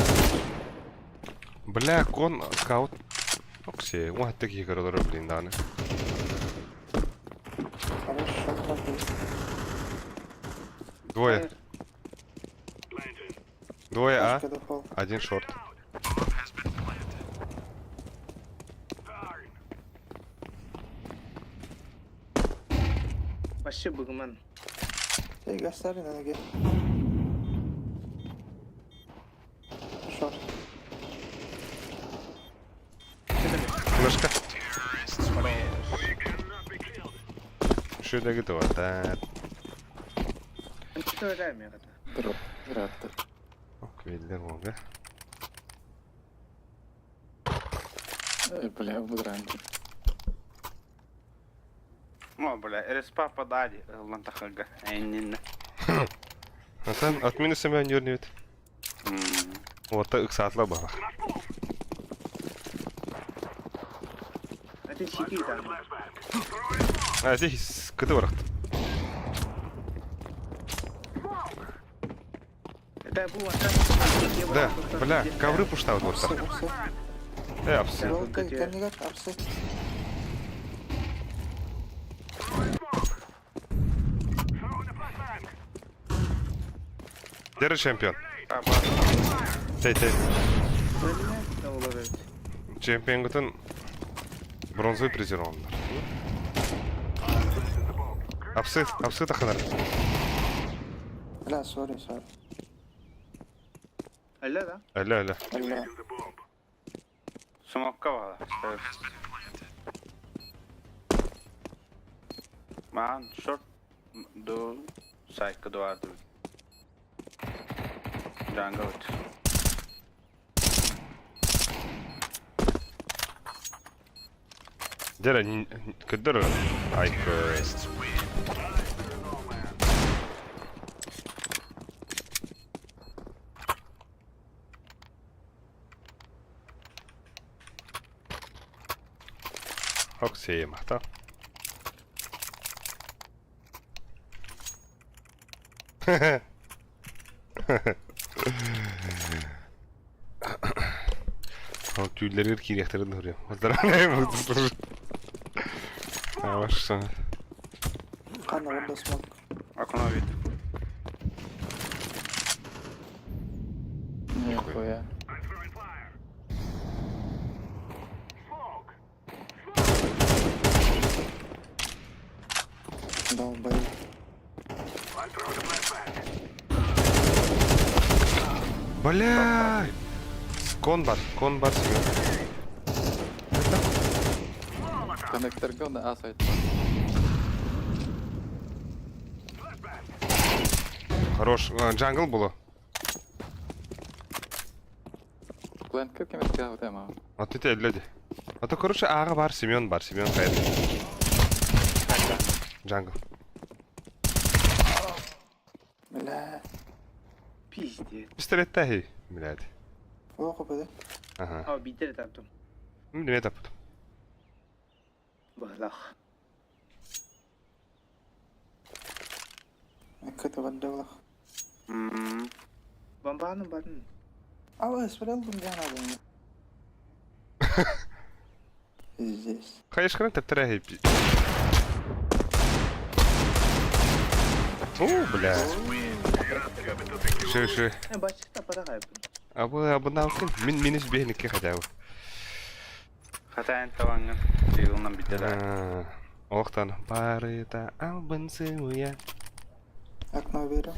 Бля, кон скаут. Окси, он такие королары, блин, да. Хорош, шот пробил. Двое. Двое А, Башка дефолт. один шорт. Вообще бугман. Эй, гастали на ноге. Шорт. Флешка. Шүдегі туата. Что это мегата? Дроп. Вероятно. Ок, веллер болды. Бля, выиграем. О, бля, респа подали. Лантахага. Эннин. Атан от минуса мен юрнет. Вот так сатла бала. Это чики там. А здесь кыты барахт. Это был Да, бля, ковры пуштаут вот Апсы, так. апсы. Э, апсы. Ролл, кэннигер, апсы. Держи чемпион. Тей, тей. Чемпион гутын бронзовый призер ондар. Апсы, апсы таханар. Бля, сори, сори. Алло, да? Алло, алло. Алло. Смокка бала. Stairs. Man, short. Do. Psycho duvardı. Jungle. Дера, кыдыр. Айк. Оксей, махтал. Ол түүллэригэр киириэхтэрин уһуруйам. Хорошо. Ханна барда смок. Окно вид. Нихуя. Долбоеб. Бля! Кон бар, кон бар сигар. Коннекторга на А сайт. Хорош. Джангл было. Плентка кемеске тема. А ты те люди. А то короче ага бар, Семен бар, Семен хайр. Джангл. Бля. Пиздец. Пистолет тахи, блядь. Оқ беді. Ага. А, битер таптым. Неме тапты. Балах. Кыты бардылах. Бомбаны барын. Ала, спрятал я надо. Здесь. Хайышкырын тәптірәхи. О, бля. Шö, шö. Э, бачык тапара кайбын. Абы, абы наукын. Мин минус бейнікке хотя бы. Хата эн таваңын. Тыгылынан бителер. Олықтан барыта албын сымыя. Окно верю.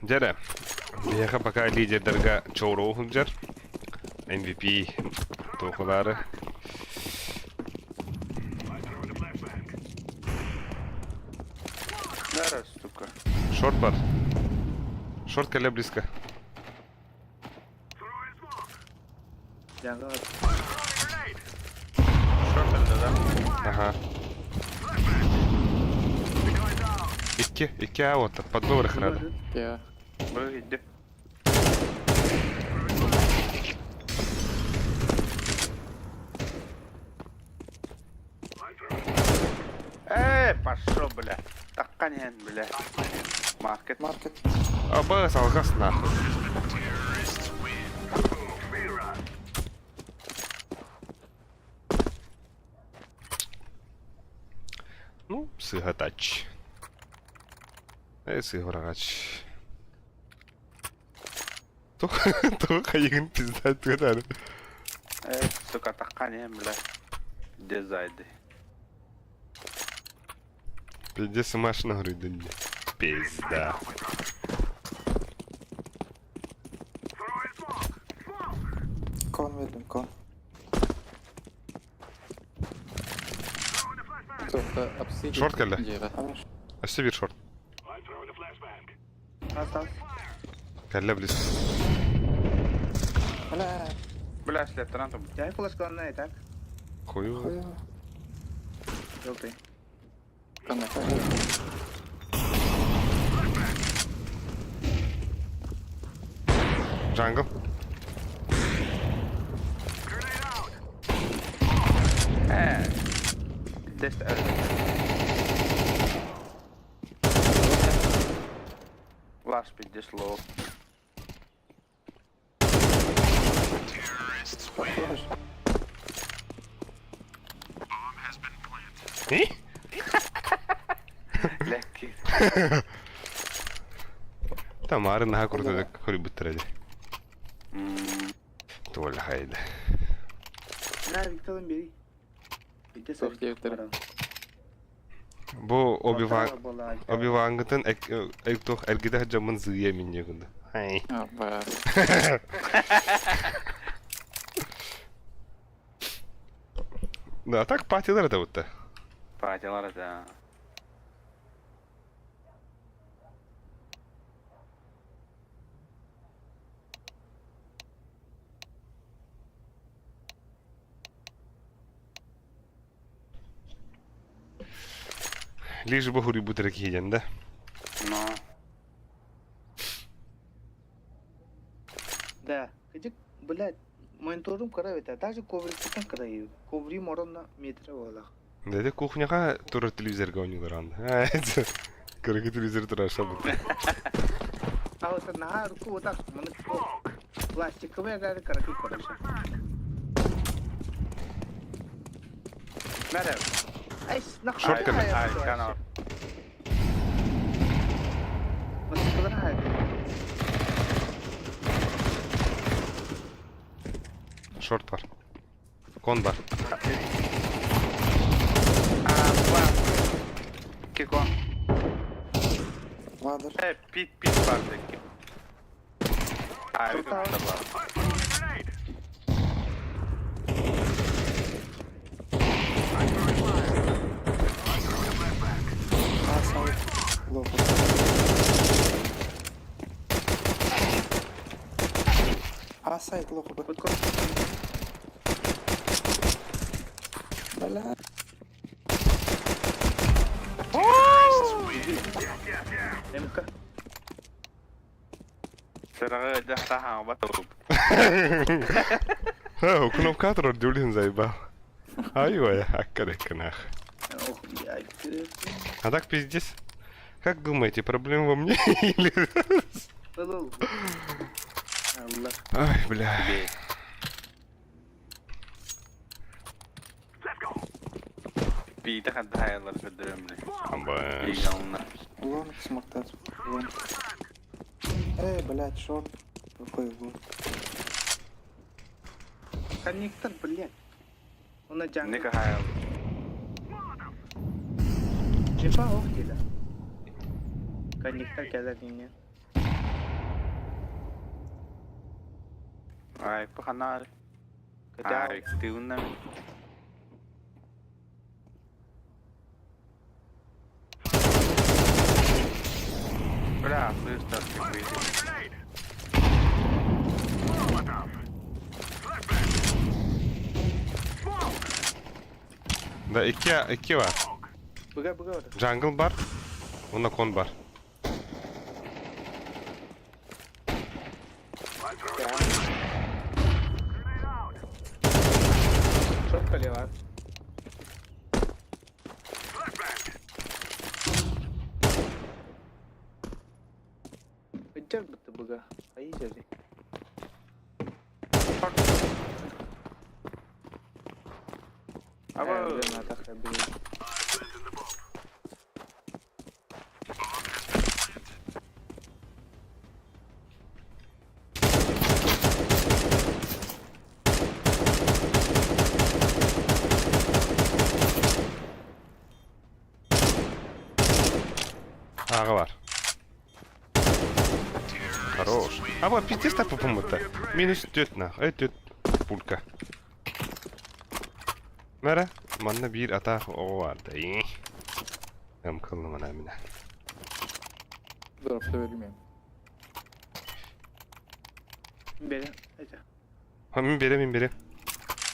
Дәрі, бияға пока лидердерге чоуру хунжар. MVP тоқылары. Да, сука. Шорт бар. Шорт кәле близко. Жаңга Шорт элде да. Ага. Икки, икки а вот, подбор храда. Я. Бу иди. Эй, пошел, бля. Такканен, бля. Маркет. Маркет. Аба, салгас нахуй. Ну, сыгатач. Э, сыграч. Тух, хайын пизда түгәр. Эй, сука, такканен, бля. Где зайды? Пиздец, машина говорит, Пизда. Кон вердим, кон. Кто-то обсидит. Шорт кәле. Дера. Хорошо. Өсте бир шорт. Остался. Кәллә близко. Бля. Бля, слептан там. Я флешка так. Хую. Хуя. Желтый. Коннектор. Джангл. Э. Тест Лаш пиздец лоу. Похоже. И? Лекки. Тамары наха куртадык хори буттырады. Туол хайда. На, Виктором бери. Бите Сух диэбиттэрэ. Бу Оби-Ван Оби-Вангытын эк туох эргитэ дьоммун зыйа минньэ гында. Ай. Аба. Да, так патилар это вот. Патилар да. Лишь бы хури бутер киһиден да. Но. Мониторум кыра эбит ээ, даже коврикпыттан кыра үһү. Коврим оронно метрэ буоллах. Дядя кухняҕа турар телевизорга оонньуулар анда. Кыракый телевизор турар шабыт. А вот наһаа урукку утах маны пластиковый эрээри кыракый короче. Мәрэ. Ай, нахуй Шорт кэлэр. Ай, канал. Шорт бар. Кон бар. Кикон. Ладер. Э, пит, пит бар деки. Ай, бар. А, сайт. Лоу. А, сайт лоу. Бля. МК. Сыраҕы дьахта хаҥабат уруп. Ха, кнопка турар дюлин заебал. Ай-ой, аккарекканах. Ох, блядь. А так пиздец. Как думаете, проблема во мне или... Был. Аллах. Ай, бля. Биитэ хаддаһайалар көрдөрөмүнэ. Амба. Игална. Лонг смартат. Лонг. Эй, блядь, шорт. Какой лонг? Коннектор, блядь. Он на джангл. Ника хайал. Джипа ох диля. Коннектор кэлэр инне. Ай, паханар. Кадау. Ай, тыынна. Бля, слышь, так выйди. Да, икки, икки бар. Быга быга бар. Jungle бар. Онно кон бар. Шорт колева. Ыджар бытты быга. Айы жери. Аба, Аҕа бар. Хорош. Аба, пиздец так попомыта. Минус 4 нах. Э, 4 пулька. Мәрә, манна биир атаах оҕо баар да. Эм кыллымана минэ. Дропта бермейм. Бере. Айта. Ха, мин берем, мин берем.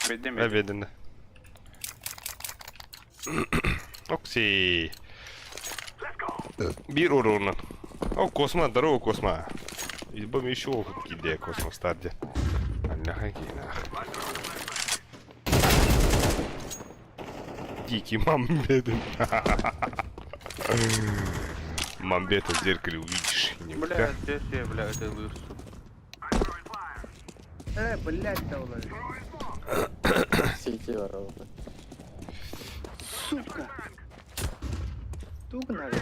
Бедем, Э, бердим да. Окси. Биир уруунан. О, Косма, здорово, Косма. Избам еще киде космос старде. Аллаха кинах. Дикий мамбеден. Мамбета в зеркале увидишь. Не Бля, здесь я, бля, это лысу. Э, блядь, да Сити бар ол. Сука. Туг надо.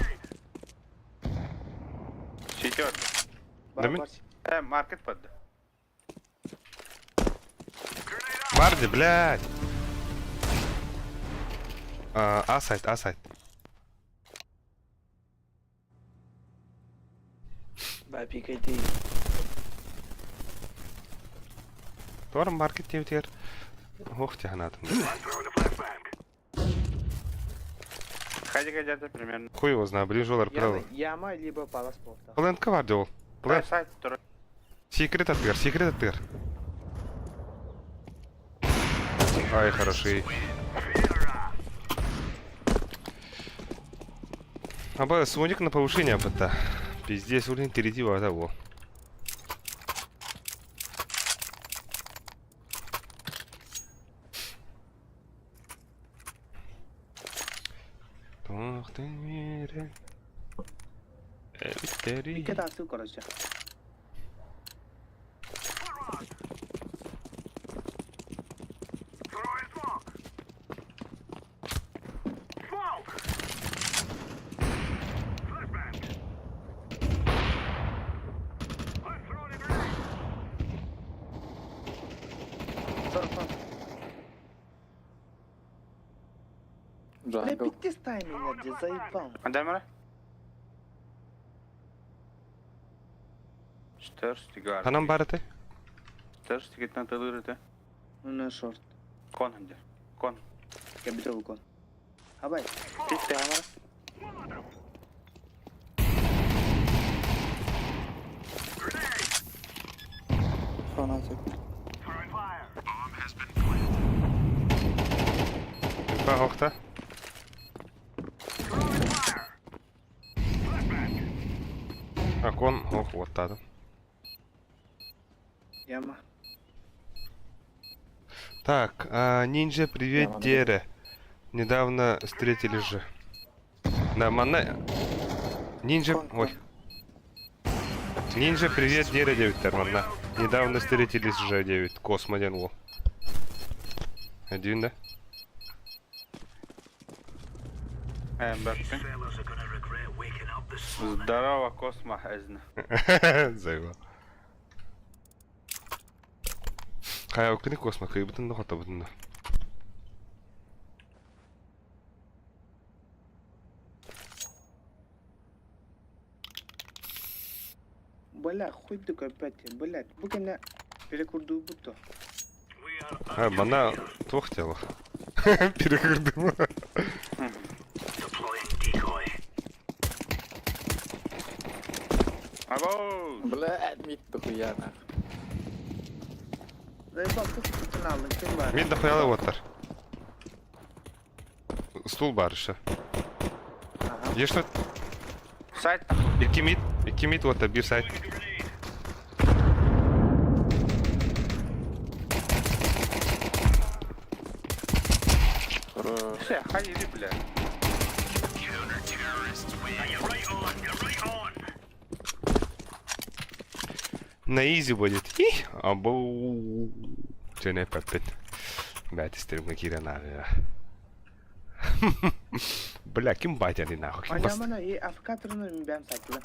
Сити бар. Да мен- Э, маркет падды. Барди, блядь. А, А сайт, А сайт. Ба, пикайте. Туар маркет диэбитигэр Ох, тяханатым. Хади где-то примерно. Хуй его знает, блин, жолар правда. Яма, либо палас порта. Плентка бар ол. Плент. Плент. Сайт второй. Секрет атыгар, секрет атыгар. Ай, хороший. Аба, Соник на повышение апта. Пиздец, уровень третьего того. Туох тимирэ эбиттэрий? Икки тахсыы короче. Throwing smoke. Smoke. Flashbang. I'm throwing a grenade. Сорфан. Бля, Jungle. пиздец меня, где заебал. Андамара? Стерстигар. Ханан бар этэй? Стерстигитен тылыр это. Ну на шорт. Кон ханде. Кон. Я бил кон. Абай. Питте амара. Фанатик. Throwing fire. Инфа охта. Throwing fire. Flashbang. А кон ох уоттаатым. Яма. Так, а, ниндзя, привет, Яма, да. Дере. Недавно встретились же. Да, манна... Ниндзя... Кон, Ой. Ниндзя, привет, Дере, 9 манна. Недавно встретились же, 9. Космо диэн уол. Один, да? Бакты. Здорово, Космо, Эзна. Заебал. Хайа, кини космо, кыйбытын да хотабытын да. Бля, хуй такой опять, блядь. Букина перекурду будто. А, мана туох тело. Перекурдым. Або! Блядь, mid дохуя нах. Заебал, как ты надо, кем бар? Мин дохуяла уоттар. Стул бар еще. Ага. Есть что? Сайт Икки мид, икки мид уоттар, бир сайт. Хорош. Все, хай иди, бля. You're right on. You're right on. На изи будет. И, або... Че не пеппит. Бля, стримка кира на. Бля, ким батя не нахуй. Ким Аня мана и афкаторну бэм сайтла.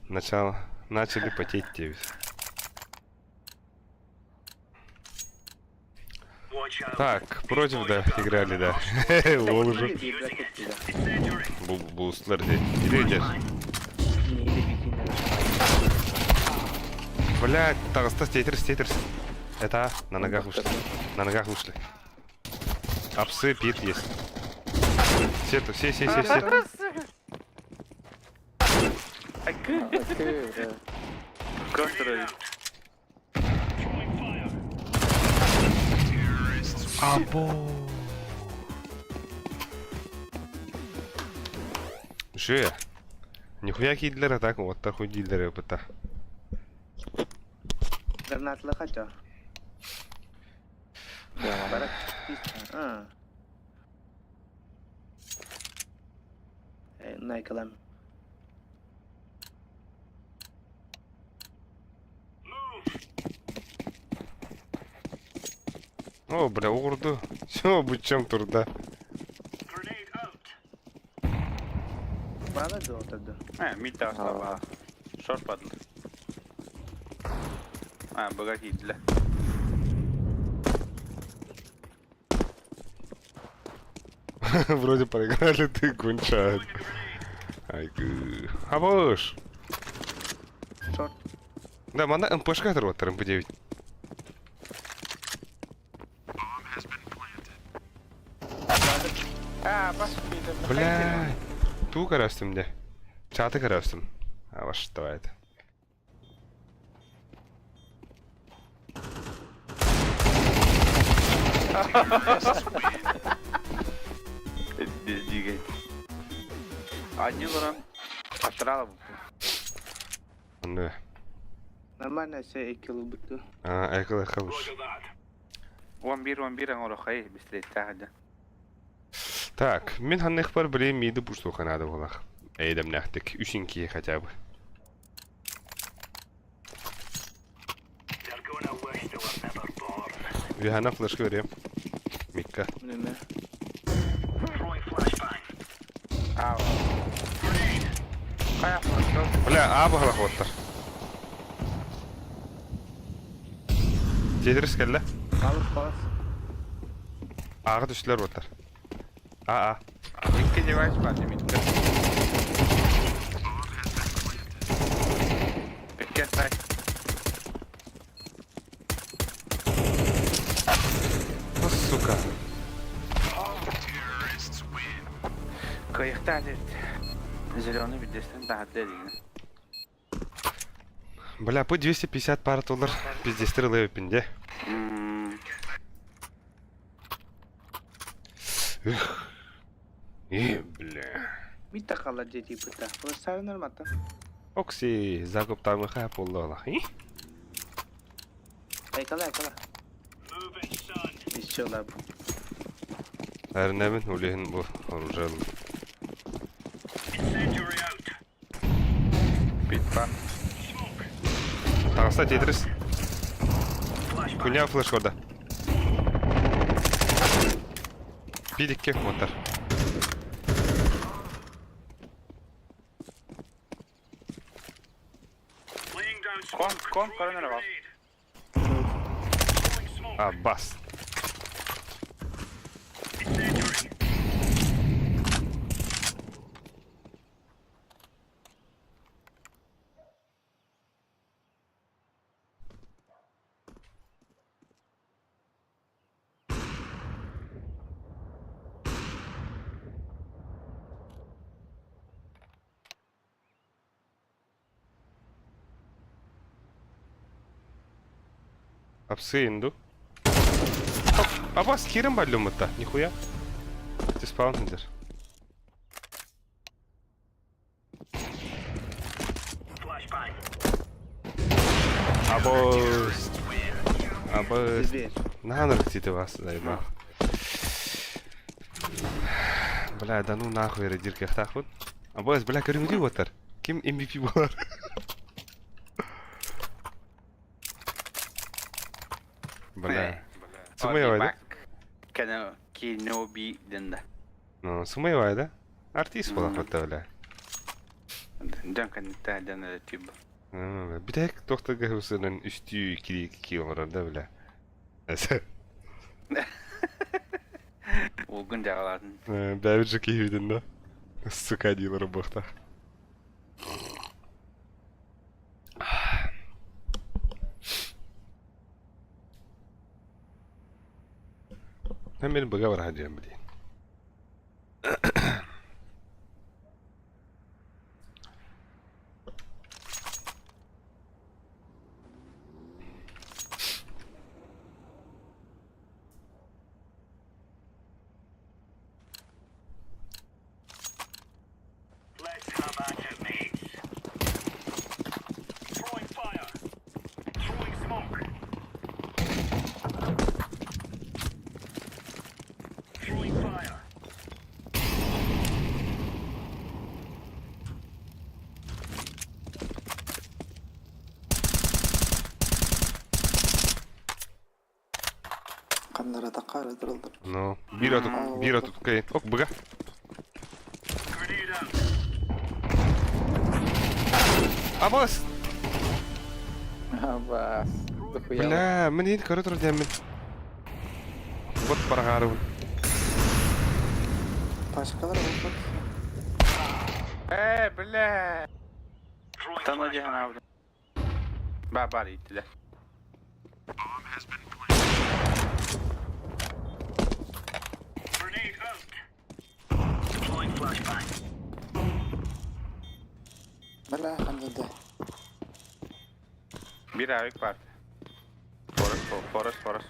Начало. Начали потеть тебе. Так, против, да, играли, да. Лол уже. Бустлер Или Блядь, так, стой, стой, Это на ногах вышли. На ногах вышли. Апсы, пит есть. Все, все, все, все, все. Окей, бля. Контр. Або. Же. Нихуя кидлер так, вот такой дилер опыта. Гранатла хотя. Яма. Барак. А. Найкалам. О, бля, урду. Все, будь чем турда. Grenade out. Бала до тогда. Мид таҕыста Шорт падла. А, богатей, бля. Вроде проиграли, ты кончает. Ай, Абош. Шорт. Да, мана МПшка вот МП9. А, бас Бля. Ту карастым де. Чаты карастым. А ваш что это? Двигай. Одни лоран. Астрала. Ну. Нормально все экилу буту. А, экла хорош. Вамбир, вамбир, он рохай, быстрее тагда. Так, мин ханныхпар блин мииды пуштуха надо было. Эйдэмнээхтик, үсүн киһи хотя бы. Вихана флешка берем. Микка. Неме. Аа. Хайа флешка. Бля, а баһалах оттар. Тетрис кэллэ. Палас, палас. Ааҕа түстүлэр уоттар. А, а. Икки девайс бар лимитка. Икки сайт. О, сука. Кыйыктаах эбит. Зеленый биддестен таһырдьа илигин. Бля, по 250 пара доллар пиздестер ылыаппин де. Эх. Э, бля. Митта қалар деді бұта. Флештары нормата. Окси, закуп тамыха поллола. Айкала, айкала. Еще лаб. Эрнемин улиһин бу оружием. Питпа. Таҕыста Тетрис. Куня флеш көрдө. Бидикке мотор. Кон, кон, коронер бар. А, бас. Апсы инду. Абас кирен баллюмытта, нихуя. Ты спаун сендер. Абос. Абос. Наһаа ынырык вас заебал. Бля, да ну нахуй эрэ диир кыахтаахпын. Абос, бля, көрүҥүтүй уоттар. Ким MVP буолар? Бля. Сымыйабай да? Кene Kenobi дэнда. Ну, сымыйабай да? Артист буолахпыт бля. Дьон кэнниттэн дьон эрэ тип. Бүтэһик туохтарга сынан үстүү кири ки олорор да бля. Улгун дьаҕалаатын. Бэбит же киһибитин да. Сука диилэр буохтаах. Мин быга бараха диэн билиин. Ханнара такара дырылдыр. Ну, биир отут, биир отут ок быга. Абас! Абас. Дохуя. Бля, мин иһин көрө турар диэммин. Вот парагарыбын. Пашкалар болбут. Э, бля. Тана дьаһанаабыт. Ба бар иттилэр. Бля, ханна да. Биир авик бар. Форест, форест, форест.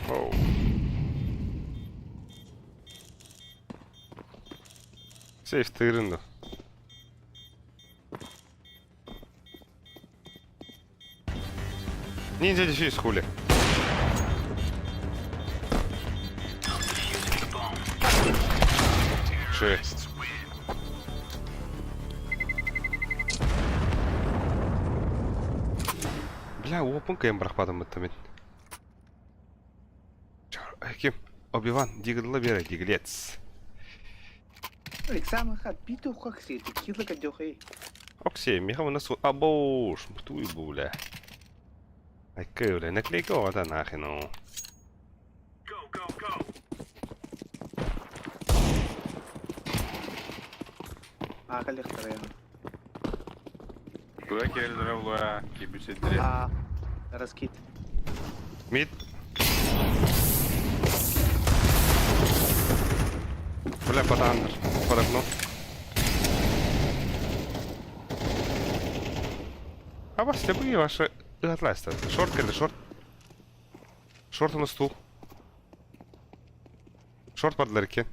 Оу. Сейф тыырын да. Ниндзя дефьюз хули. Ши. Бля, уоппун кыайан бырахпатым бытта мин. Ким? Оби-Ван, дигла бера, диглец. Экзамен хат биту как си, текила кадёхэй. Оксей, миха у нас абош, туй бля. Айкы, бля, наклейка ота нахрен. Go, go, go. Агалехтарайын. Куда кирелдere була, кибүсетире. А, раскид. Мид. Бля, под андер. Под окно. А вас любые ваши отласта. Шорт или шорт? Шорт на стул. Шорт под ларьке.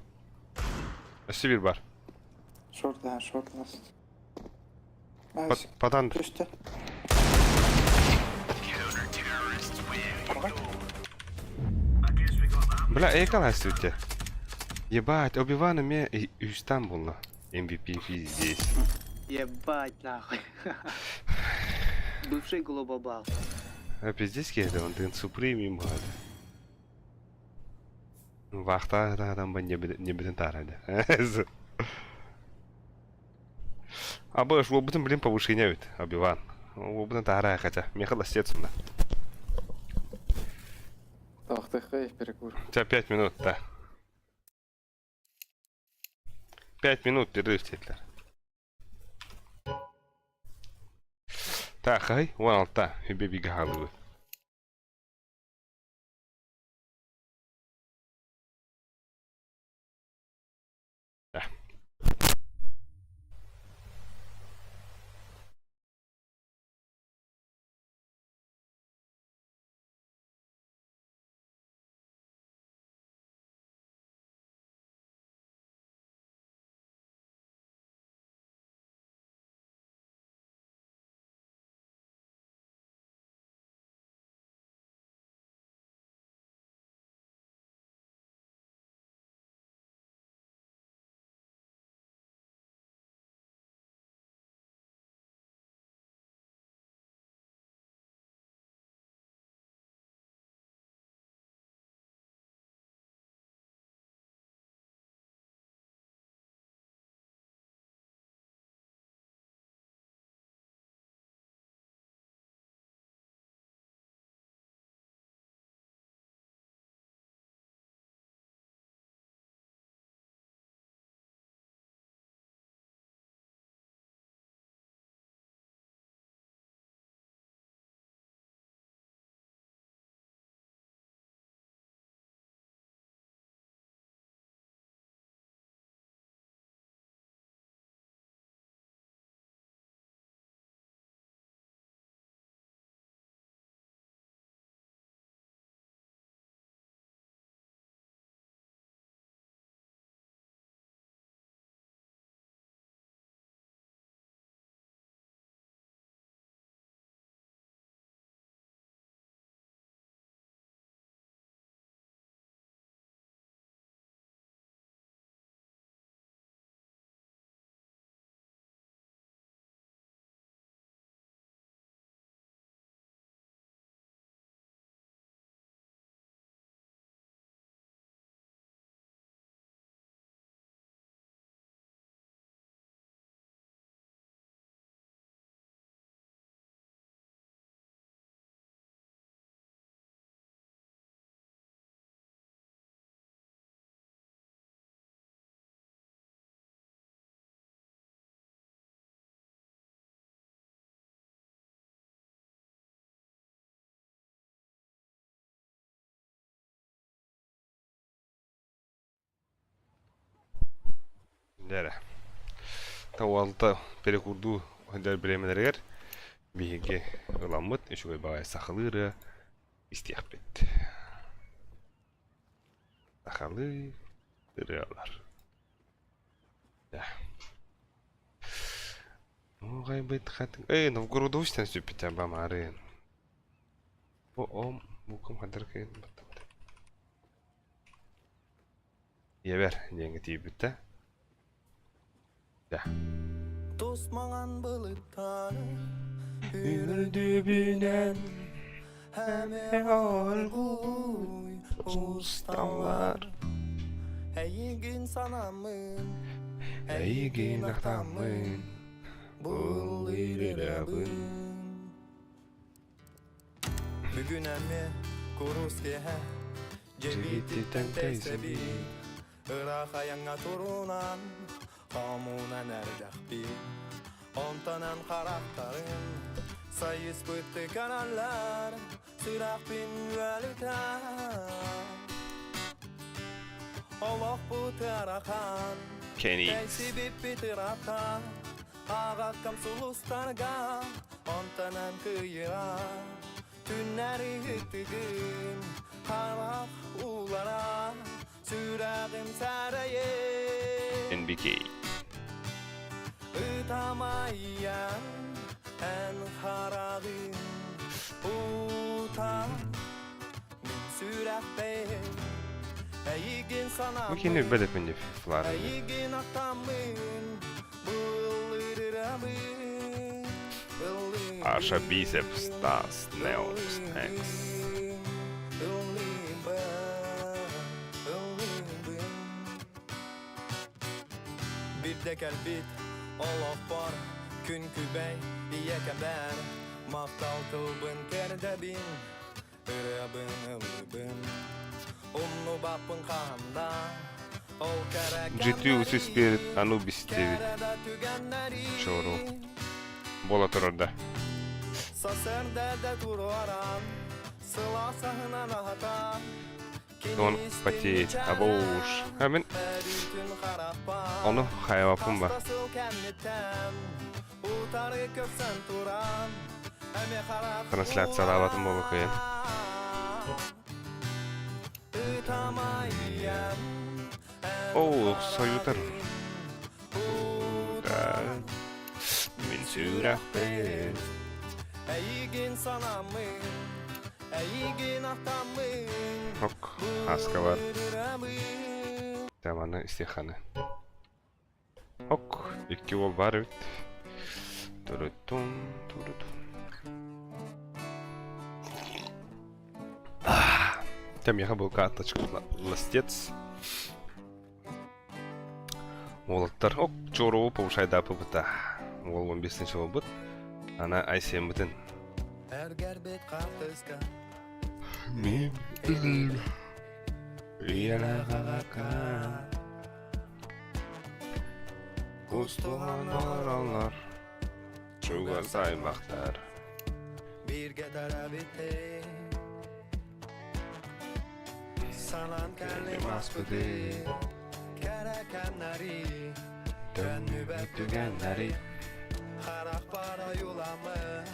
Сибирь бар. Шорт, да, шорт last. Под, Найс. под андер. Түстэ. I guess we got that. Бля, экалась у Ебать, Оби-Ван мне и там было. MVP здесь. Ебать нахуй. Бывший глобабал. А пиздец это он ты суприм им гад. Вахта там бы не беден тарады. А больше лобутын блин повышение ведь, Оби-Ван. Лобутын тара хотя. Мехала сетсунда. Ах ты хей, перекур. У тебя 5 минут, да. 5 минут перерыв теперь. Так, хай, вон алта, беби галывы. Да. Дәрэ. Тауалта перекурду дэр бириэмэлэригэр биһиги ыламмыт үчүгэй баҕайы сахалыы ырыа истиэхпит. Сахалыы ырыалар. Да. Нугайбыт хатын. Эй, Новгородович сүппүтэ бамарын. Бу ом букум хадыр кыйын баттабыт. Ийэбэр диэҥҥэ тиийбиттэ. Тус маҥан былыттар үрдүбүнэн эмэ оргууй усталлар. Эйигин санаммын, Эйигин ахтаммын, былырырабын. Бүгүн эмиэ курус киэһэ дьэбиититтэн тэйсэбит Ыраах айаҥҥа турунан, хомунан эрдэхпит. Онтон эн харахтарыҥ сайыспыт тыканаллар, сүрэхпин үөлүтэр. Олохпут ыарахан, Kenny. тэйсибиппит ыраатан, ааҕаккам сулустарга, онтон эн кыйыра. Түннэри ыттыгын, харах уулара, сүрэҕим сарайын. NBK. Ытамайан эн хараҕын ута мин сүрэхпин эйигин Бу кини санаммын бэлэпин деп флар. эйигин ахтаммын былырырабын Аша Biceps, Стас, Neox, X. Бирде кэлбит олохпор күн күбэй ийэкэбэр махтал тылбын тиэрдэбин ырыабын ыллыыбын умнубаппын хаһан ол кэрэ G3 кэмнэри Spirit Anubis диэбит. кэрэ да түгэннэри Чору. Буола турар да. сарсыарда да туруоран сылаас аһынан аһатан Он потеет. Аба уж. А мин ону хайабаппын ба. Трансляциялаабатым буолу кыйын. Оо, сойутар. Мин сүрэхпин. Эйигин санаммын, эйигин ахтаммын, Ок, аска бар. Таманы истиханы. Ок, икки уол бар эбит. Турутун, турутун. Там я был карточка ластец. Уолаттар ок чоругу повышайдааппыта. Уол 15 буолбут. Ана Айсеммытын. Эргэрбит хаартыска Мин илиим үйэлээх Кустуган олороллор чугас аймахтар. Бииргэ төрөөбүттэр Санаан кэллим ааспыты Кэрэ кэмнэри Төннүбэт түгэннэри Харахпар ойууламмын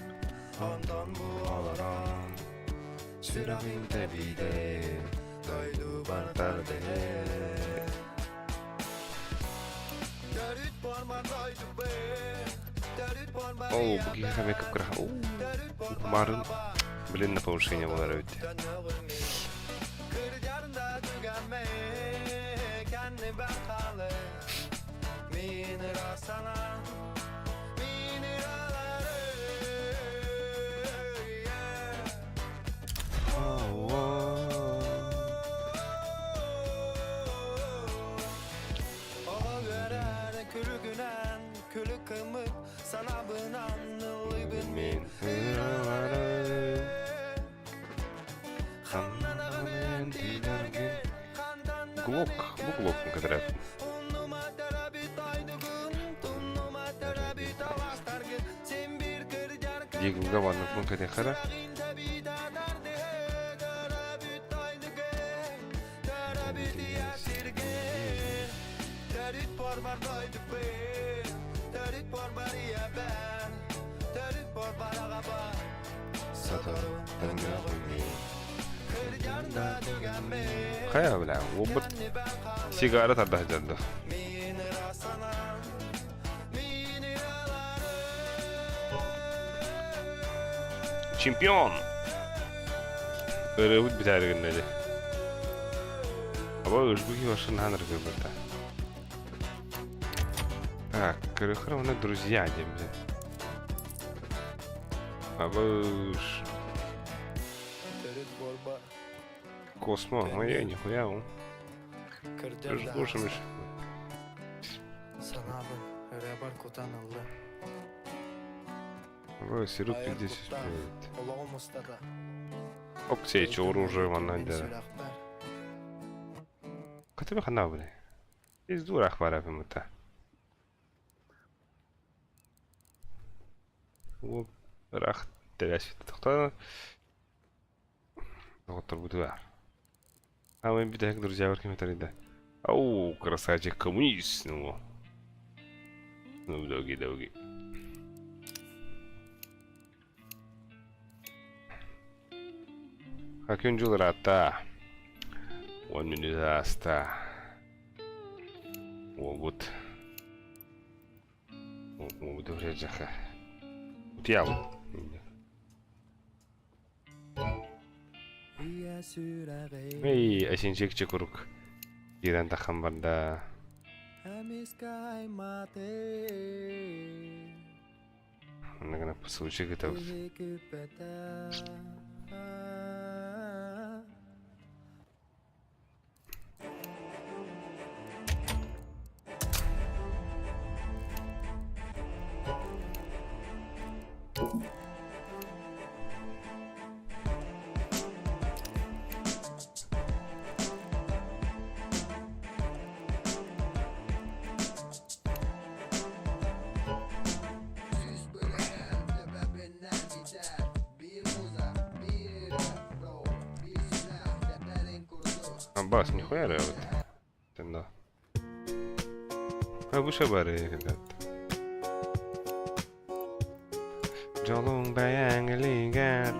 Онтон бу олорон сүрэҕим тэбиитэ дойдубар тардыһар. Төрүт бармар дойдубар Төрүт бармар Оо, бу киһиэхэ эмиэ кып-кыра. Оо, марын, блин, на повышение буолар эбит. Күлүгүнэн күлүк кымык санабынан ыллыыбын Мин ыраларым ханнанаҕын тиийдэргин. Глок, бу глокпун кэтэрээппин. Диэкилгэ манныкпын кэтиэххэ эрэ. Хайа бля, уопут сигара тарда сылдьар Чемпион! Ырыабыт бүтээри гынна дии. Аба ышбыки башын ханыр кыбырта. Так, көрүөххэ уонна друзья диэн билэн. Абыш. Космо, ой, нихуя он. Жгушимыш. Санаабын ырыабар кутан ылла. Ой, сируп 50 блядь. Олоҕум устата. Оксей, оружие манна дэ. Катыбы хана били. Из дурах бара бимыта. Оп, рах тэбэс тохтоо. Доҕотторбутугар. А мы бүтэһик друзьябар ким этэрий Ау, красавчик коммунист, ну. Ну, доги, доги. Күн дьыл ыраатта. 10 мүнүүт ааста. Уолбут. Уолбут үрээдьэхэ. Утуйабын. Эй, эсинчикчи курук. Киирэн таххан барда. Онно гына поцелуйчик ыытабыт. Аббас, нихуя вот. Да. А бу бары Дьолуҥ бэйэҥ илиигэр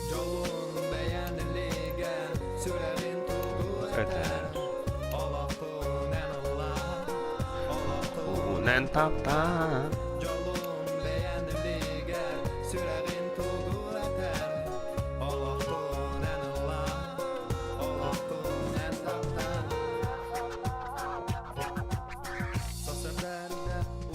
Дьолуҥ бэйэҥ илиигэр сүрэҕин тугу этэр Олоххун эн ыллаа, олоххун Уунэн таптаа Дьолуҥ бэйэҥ илиигэр сүрэҕин тугу этэр Олоххун эн ыллаа, олоххун эн таптаа Сарсыарда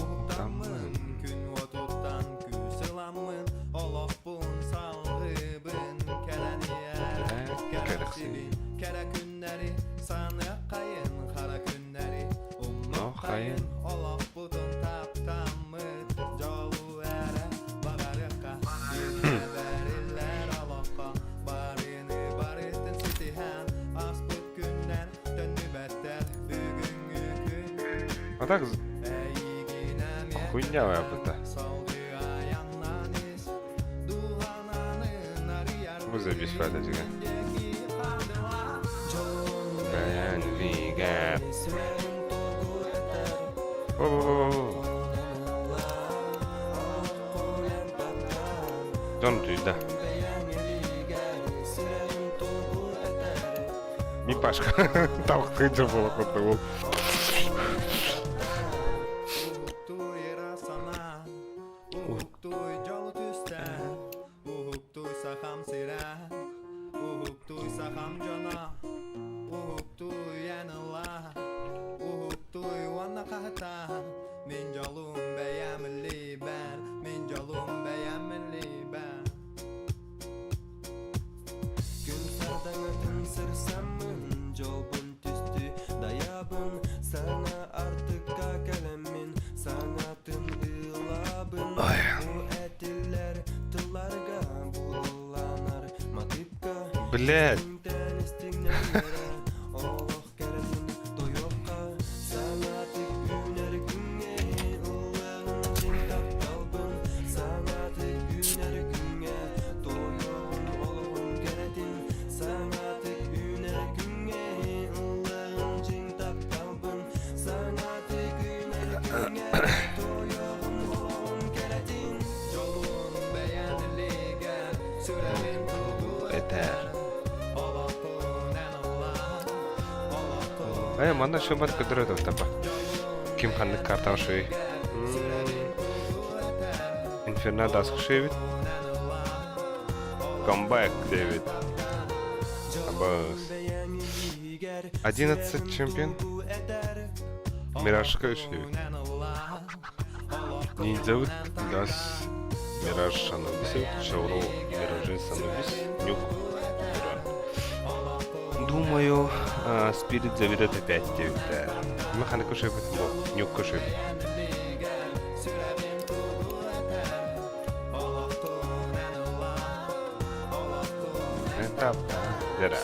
уһуктаммын, күн уотуттан күүс ыламмын, олохпун салгыыбын, кэлэн иһэр кэрэхсибин, кэрэ күннэри саныаххайын, хара күннэри умнуоххайын, олохпутун таптаммыт дьолу эрэ баҕарыахха, бииргэ бэриллэр олоххо барыны барытын ситиһэн, ааспыт күннэр төннүбэттэр бүгүҥҥү күн А так хуйня это. Вызови фататига. Бэйэҥ илиигэр О-о-о-о. Дьон утуйда. Мипашка табахтыыр буола курдук ол. Уһуктуй дьолу түстээн, уһуктуй сахам сирэ, уһуктуй сахам дьоно, уһуктуй эн ылла, уһуктуй уонна хаһытаан, мин дьолум бэйэм илиибэр, мин дьолум бэйэм илиибэр. Күн сардаҥатын сырсаммын, дьолбун түстүү дайабын, саҥа артыкка кэлэммин, саҥатын ылабын. Бу этиллэр тылларга булланар матыыпка Блядь. истиҥтэн истиҥнэннэрэ олох кэрэтин тойуохха саҥатык үүнэр күҥҥэ ыллыаҕын дьиҥ тапталбын саҥатык үүнэр күҥҥэ тойуоҕун олоҕун кэрэтин саҥатык үүнэр күҥҥэ ыллыаҕын дьиҥ тапталбын саҥатык үүнэр күҥҥэ тойуоҕун олоҕун кэрэтин дьолун бэйэн илиигэр сүрэҕин тугу Этэр. Э, манна шөбат көдөрөт таба. Ким ханнык картаҕа шөй. Инферно даск шөйбүт. Камбэк диэбит. Абыс. 11 чемпион. Миражка үчүгэй. Ниндзябыт газ Мираж Анубис Шауру Миражи Анубис Нюк Думаю, Спирит заведет опять диэбиттэр. Механик көшөбүт бу, Нюк көшөбүт. Дера.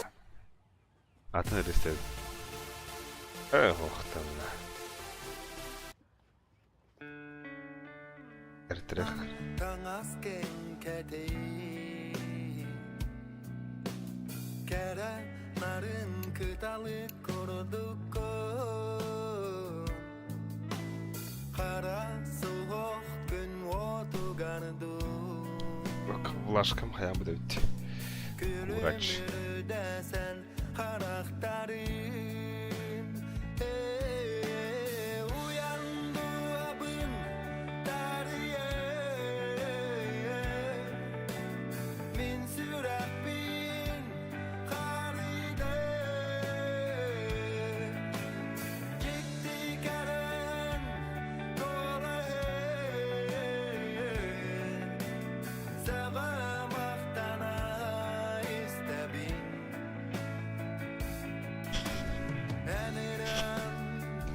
Атын өрүстэбит. Э, охтанна. Эртирэх. Влашкам хайаан бу эбит. Врач.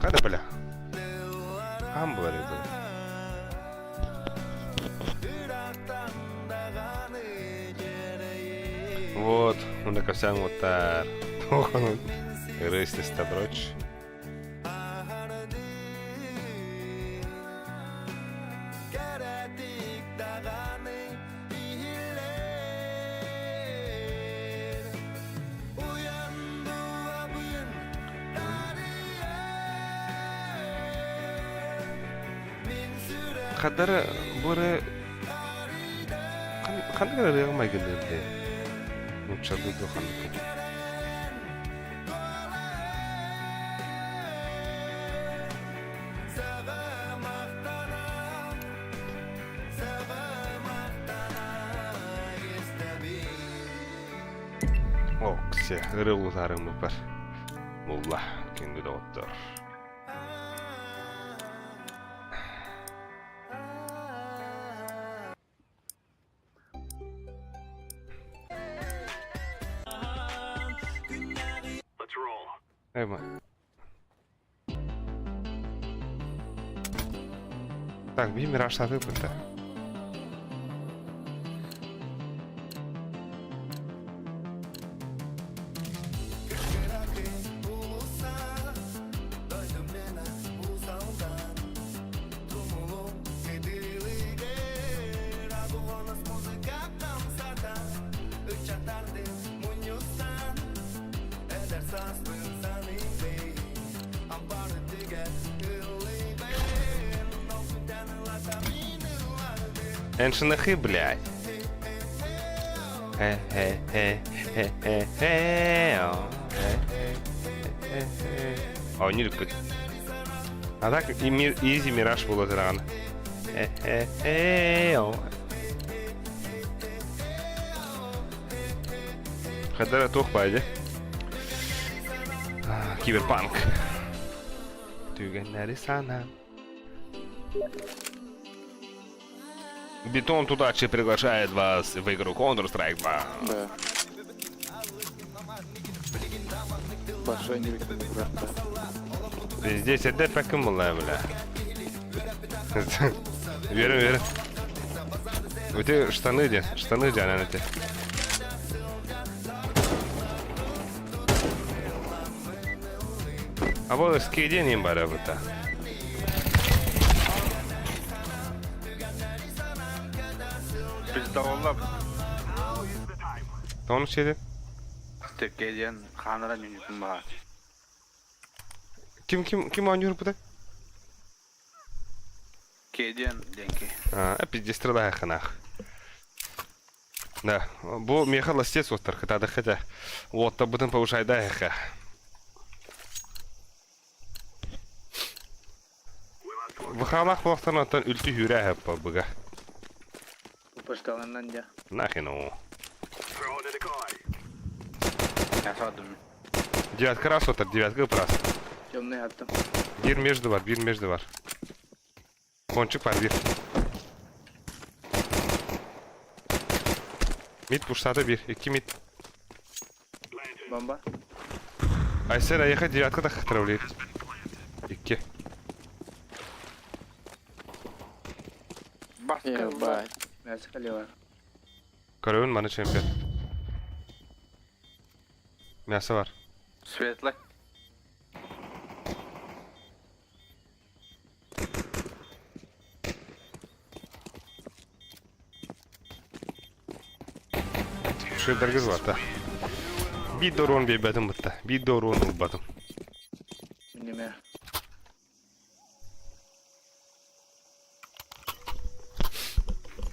Қайда бля? Кам булар edi? Вот, мында касаң оттар. Рейс доброч. Хадара бу эрэ ханнык эрэ ырыаҕа майгынныыр дии. Нууччалыы дуу ханнык. Оксе, ырыа улутаарыҥ бар. Мулла, күндү доҕоттор. Эма. Так, би мираж сатыппыт да. Эншинахы, блядь. Хе-хе-хе-хе-хе-хе. Оонньуур А так изи мираж буолуо даҕаны. Хадара туох баайдьа? Киберпанк. Түгэннэри санаан. Бетон Тудачи приглашает вас в игру Counter-Strike 2. Да. Большой невидимый враг, да. Здесь это пакымла, бля. Верю, верю. У тебя штаны где? Штаны где, она тебе? А вот скидение им барабыта. Пиздоволла. Тону сиди. Төкке диэн хаанара ньүнүтүн баҕар. Ким ким ким оонньуур быта? Кедиэн диэнки. А, пиздец ханах. Да, бу миэхэ ластец уоттар кытаадах хотя уоттарбытын повышайда эхэ. Вахалах буолахтан оттон үлтү хүүрэ эхэппа быга. Пушкаларынан дьэ. Нахрен оо. Я саадым. Девятка раз оттар, девятка раз. Темный аттым. Биир между бар, биир между бар. Кончик бар биир. Мид пуштата биир, икки мид. Бомба. Айсен айыха девятка да травлит. Икки. Ебать. Мясо халева. Көрөбүн маны чемпион. Мясо бар. Светлый. Шөдөргүз бар да. Биир да урон биэрбэтим бытта. Биир да урон ылбатым. Минеме.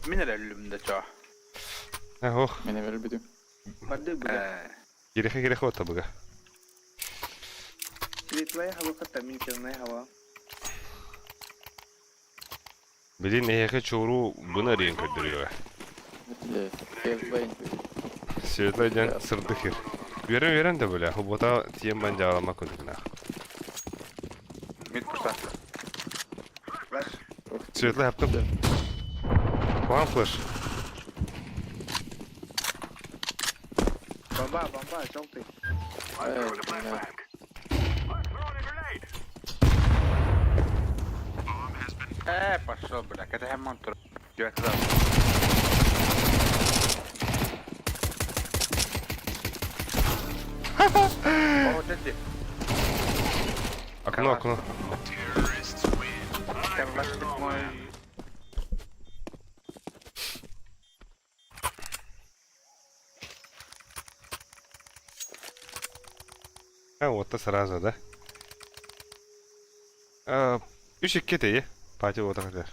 Мин эрэ өллүм да чоо. Ох, Мин эмэр өлбүтүм. Барды быга. Э, кириэхэ кириэхэ ота быга. Светлая хава катта мин черная хава. Билин эһиэхэ чууру бына диэн көрдөрүөҕэ. Светлый. Светлый диэн сырдык сир. Үөрэн үөрэн да бөлө, хубута тиийэн бан дьаалама курдугунаах. Мид пушта. Флеш. Светлый хаптым. Куһаҕан флеш. Бомба, бомба, желтый. Э, бля. Э, пошел, бля, кэтэһэн монтур. Девятка. О, дядя. Окно, окно. Карлашник мой. А, вот то сразу, да? А, үс икки тэйэ. Пати уота кэлэр.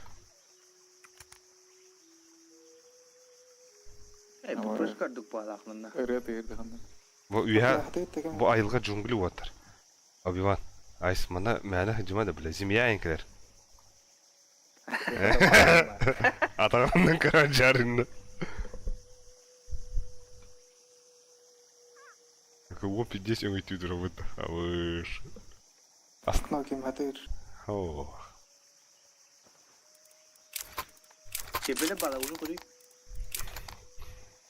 Эй, бу пуш көрдүк буолаах манна. Ырыа тыырдыханна. Бу үһэ бу айылҕа джунгли уоттар. Оби-Ван. Айс мана мээнэ сылдьыма да бile. Змея эҥкилэр. Атаҕынан көрөн дьарынна. Кого пиздец өҥөйтүү турабыт. Абыш. Окно ким хатыр. О. Кебеле бала уну көрүй.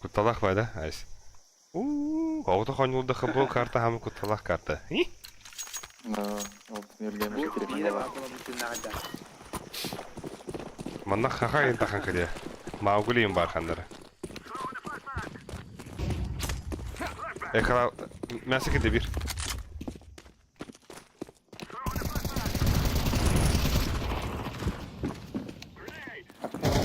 Кутталах бай да, айс. Уу, оҕото хоньулдахха бу карта хама кутталах карта. И? Ол нөлгөмөш Бу телефон биирэ бар. баар буола бүтүннэҕэ да. Манна хаха ин тахан кэлиэ. Маугли им бар ханнара. Экала мясо кете бир. Окно.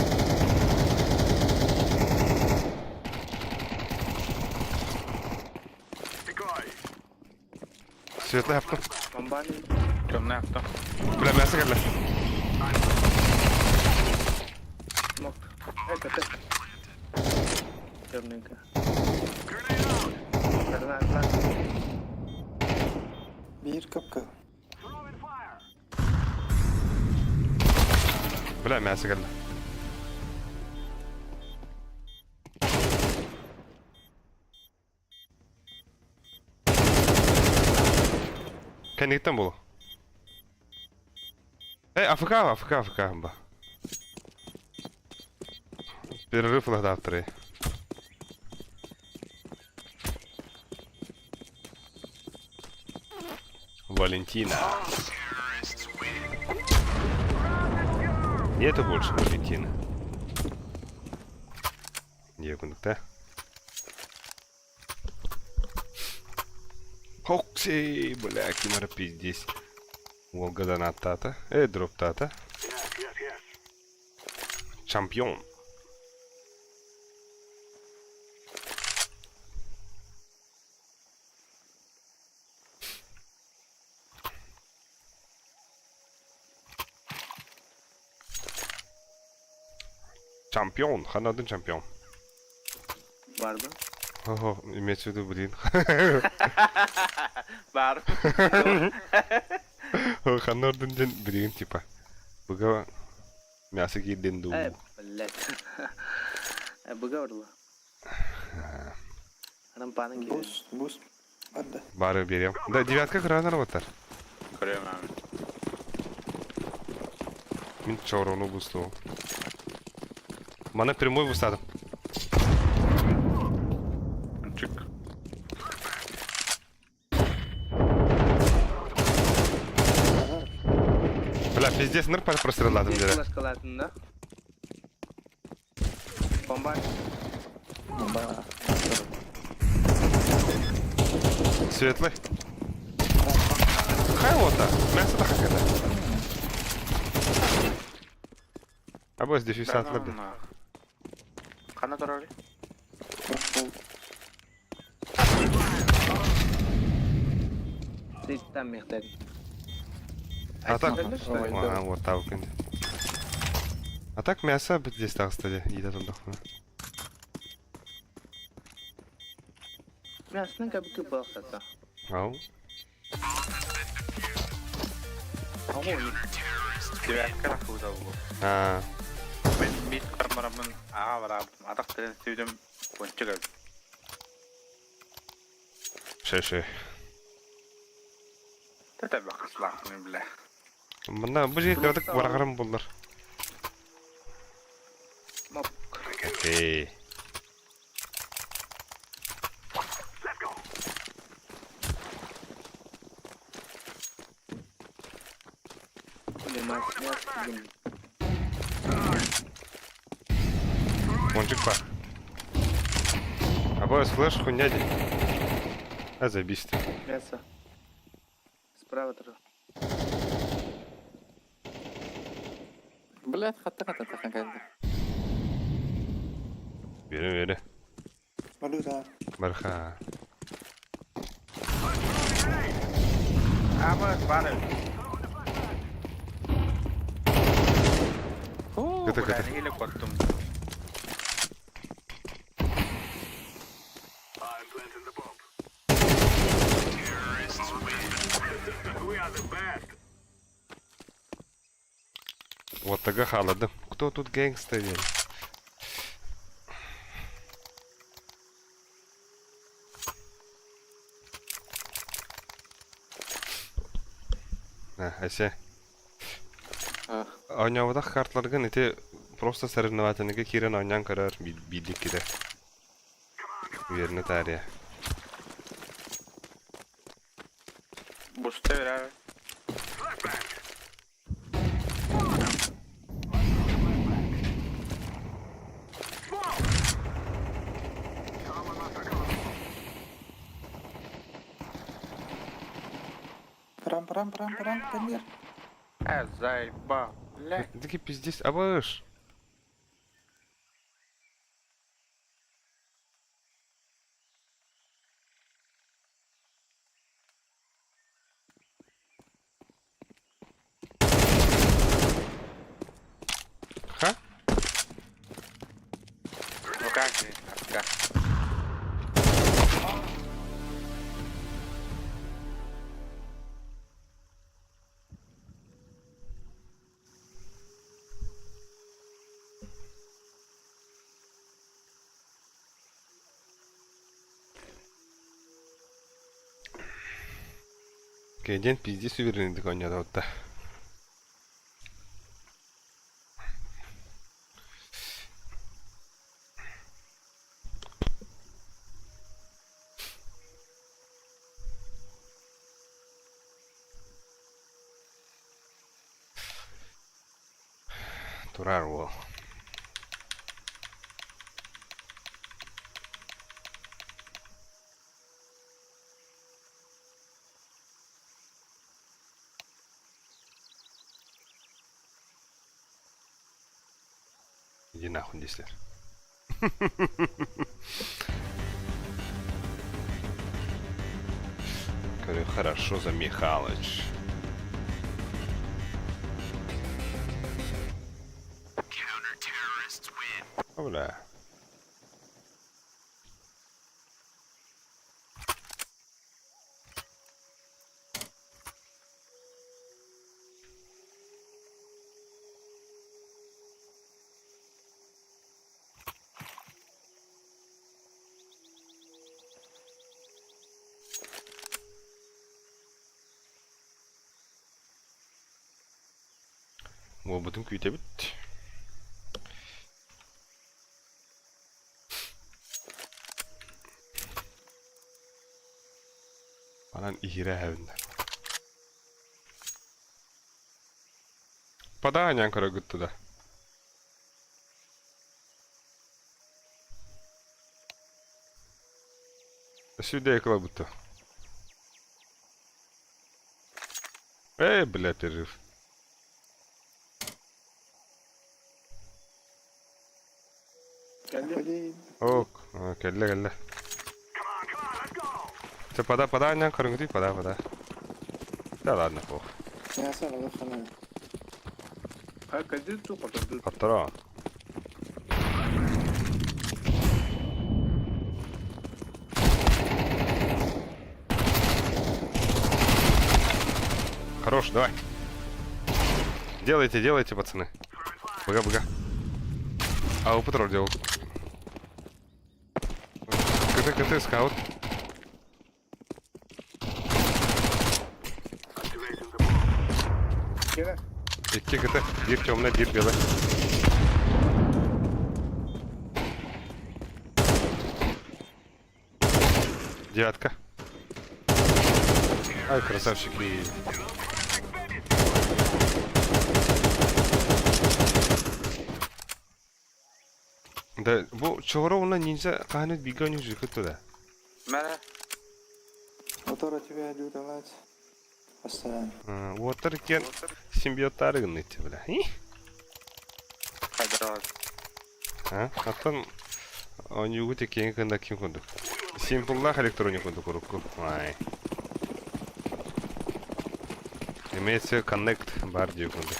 Светлый хаптым. Бомбаны Темный авто. Бля, мясо кэллэ. смок. Эй, ката. Темненько. Гранат, гранат. Биир капка. Бля, мясо кэллэ. Кэнниттэн буолу. Эй, АФК, АФК, АФК ба. Перерыв ладавторы. Валентина. Нету больше Валентины. Некуда. Хокси, бля, кимара пиздец. Волгадан тата. Э, дроп тата. Чемпион. Чемпион, ханадын чемпион. Бар бы. Ого, имеется в виду, блин. Бар. Ханордын ден, блин, типа. Быга мясо киирдин дуу. Э, блядь. Э, быга орла. Рампаны киирэр. Буст, буст. Барда. Бары берем. Да, девятка кыраанар батар. Көрүөм аан. Мин чорону бустуом. Маны прямой бустадым. Чик. Бля, пиздец, ныр прострелладым деді. Флешкалатын да. Бомба. Бомба. Светлый. Хай вот Мясо да хаката. Абы дефис атлады. Хана турар? Там мехтер. А так? Ой, Ага, вот так вот. А так мясо здесь так, кстати, едят он дохну. Мясны как бы балхата. Ау. Огонь. Девятка рахуда бу. А, Мен бит кармарамын аға барабын. Атақ тілін сүйдім. Кончик эбит. шеше. Тәтә бақыслақ мен біле. Мында бұл жерге кірдік барағарым болдыр. Моп. Окей. Блин, мясо, блин. Мончик бар. Абы флеш хуйня ди. А забись ты. Мясо. Справа тоже. Блядь, хатта хатта тахан кэллэ. Бери, бери. Валюта. Барха. Абы бары. Кыты, кыты. Или коттум. I'm planting the bomb. We are the best. Вот тага халадым. Кто тут гэнгстер? А, әсе. А, Ойнауыдақ картларгын ити просто соревновательныйга киирэн оонньоон көрөр биирдик кире. Уверенно таарыйа. Буста берер. Рамп, рамп, рамп, рамп, пионер. Ә, заеба. Бля. Таки пиздец, абыш. Ха? Ну как же, как? Ден пиздец уверенный такой нет вот да. Турар уол. Иди нахуй, Дислер. Говорю, хорошо за Михалыч. Бля. Уолбутун күүтэбит. Анан иһирэ эһэбиннэр. Падаанньан көрөгүт туда. Сюда кылабыта. Эй, бля, перерыв. Блин. Ок, кэллэ, кэллэ. Чэ, пода, пода, анньан көрүҥүтүй, пода, пода. Да ладно, пох. Я сам лохану. А кэлдит ту хотордут. Хотторо. Хорош, давай. Делайте, делайте, пацаны. Быга, быга. А, у патруль делал. КТ, КТ, скаут. Кэлэ. Икки КТ. Биир темный, биир белый. Девятка. Ай, красавчики. Да, бу чоҕоро уонна ниндзя хаһан бииргэ оонньуур жиркыт да? Мэрэ. Мотор тебя идут лать. Постоянно. Уоттар иккиэн симбиоттаары гынныйт бля. Хайдарабат. А? Оттон оонньуугут иккиэн кында ким курдук? Симпллаах электроник курдук урукку. Ай. Имеется Connect бар диир курдук.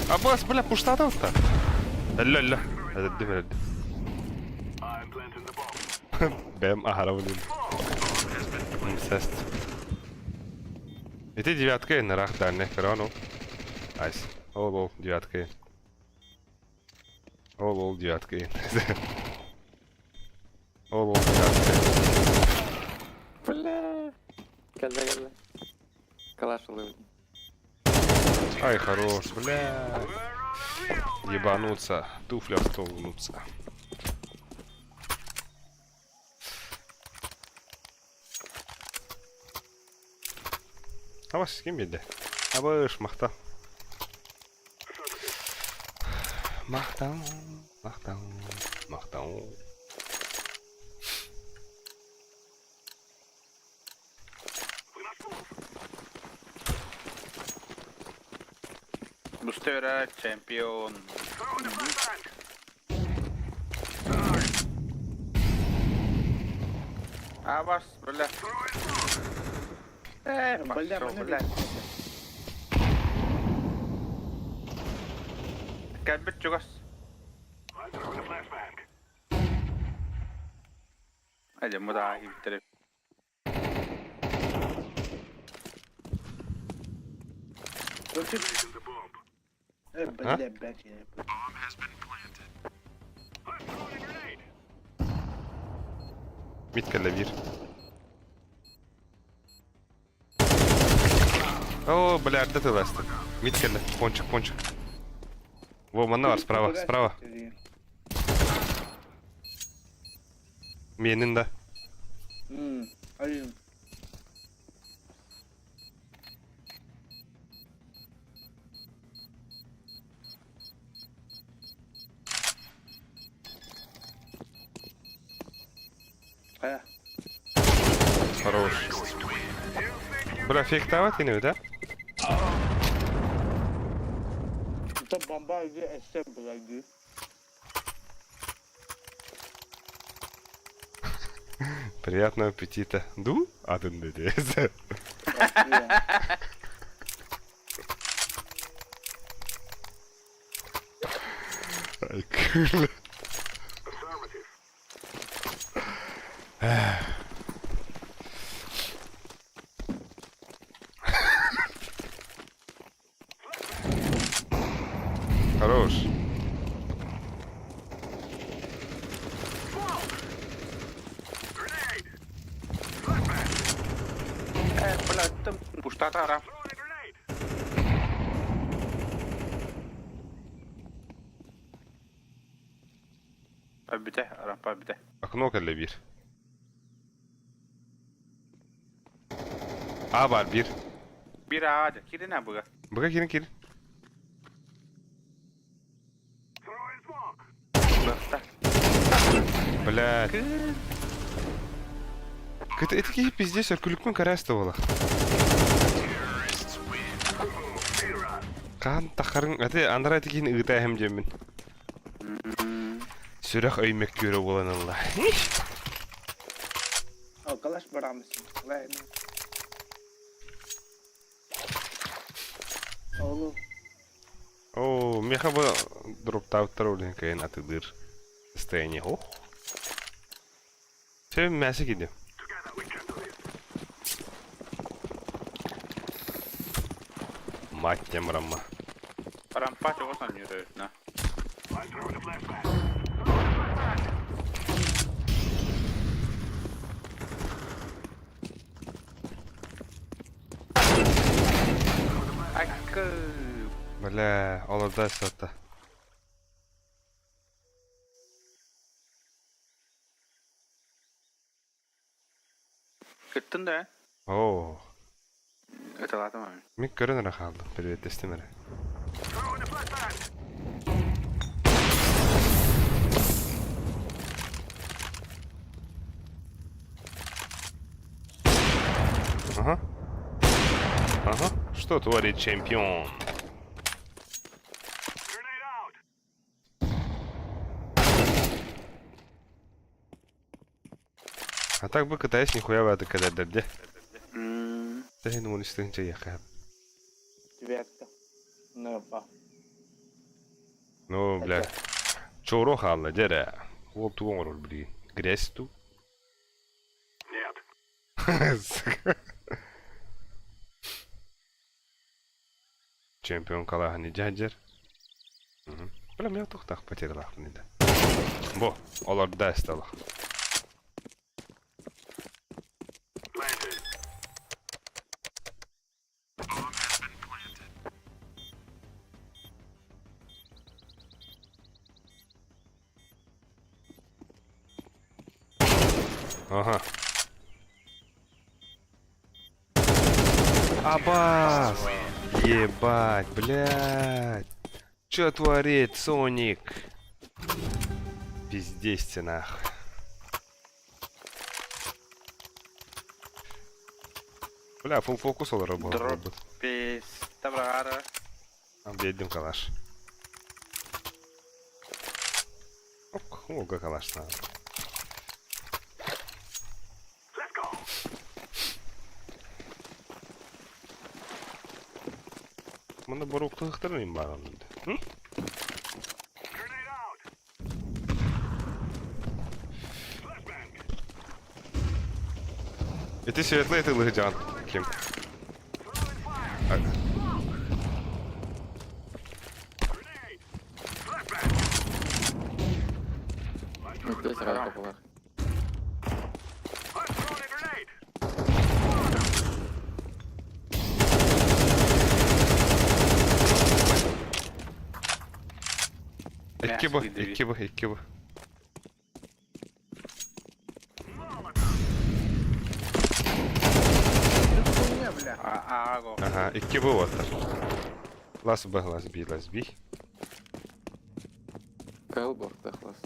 Аббас, бля, пуштатовта. Өллө, өллө. Өлөрдүм, өлөрдүм. Бэм аһара блин. Инцест. Ити девятка ыраах дальний көрөн ол. Айс. Ол ол девятка. Ол ол девятка. Ол ол девятка. Бля. Кэллэ кэллэ. Калаш ылыбын. Ай, хорош, бля. Ебануться. Туфля в стол гнутся. Абас ким биэрдэ? Абыш, махтал. Махтал, махтал, махтал. Бустера чемпион. Абас, бля. Э, Бля, пошел, манна бля. Кэлбит чугас. Айде, муда киирбиттэр. Э, бля, блядь. Мид кэллэ биир. О, бля, эрдэ тыласта. Мид кэллэ. Пончик, пончик. Во, манна бар, справа, справа. Миэнин да. Один. Хайа. Хорош. Бля, фейктовать ини да? Это бомба иди эссе, блядь. Приятного аппетита. Ду? Атын деді. Ай, күл. Бля, там пуштата Бүтэ, рампа бүтэ. Окно кэллэ биир. А бар биир. Биир аа дьэ, киирин аа быга. Быга киирин киирин. Блядь. Это, это киһи пиздец, өркүлүкпүн кэрээс да буолар. Хаан тахарын, аты анараа ити киһини ыыта эһэм диэммин. Сүрэх өй мөккүөрэ буолан ылла. О, калаш барамысың. Олу. Оо, миэхэ бу дроптаабыттар ол иһин кыайан атыылыыр состояние. Ох. Чэ, мээсэ киирдим. Мать тем рамма. Рампа чего там не на. Бля, олордо сатта. Кыттын да? Оо. Ыталаатым ами. Мин көрөн эрэ хааллым, приветтэстим эрэ. Ага. Ага. Что творит чемпион? А так бы катаясь нихуя в это когда дерде. Тэһин уон истин чайяха. Девятка. Нырба. Ну, бля. Чоро хаалла дьэ Уол тугу оҥорор билигин? Грязь ту? Нет. Чемпион калааһын дьэ Бля, мен туохтаах потерялаахпын да. Бу, олордо стало. Ага. Абас! Ебать, блядь! Чё творит Соник? Пиздесьте нахуй. Бля, фул фокус олорор Дроп. Пес. Табрара. Биэддим калаш. Ок, уолга калаштаан. Манна боруоктаһыктарын иһин баараллар дии. Ити светлый тылыһы ким? Здесь рака была. Икки бу, икки бу, икки бу. Ага, икки бу уоттар. Лас Б, лас Би, лас Би. Кэлбор, да, класс.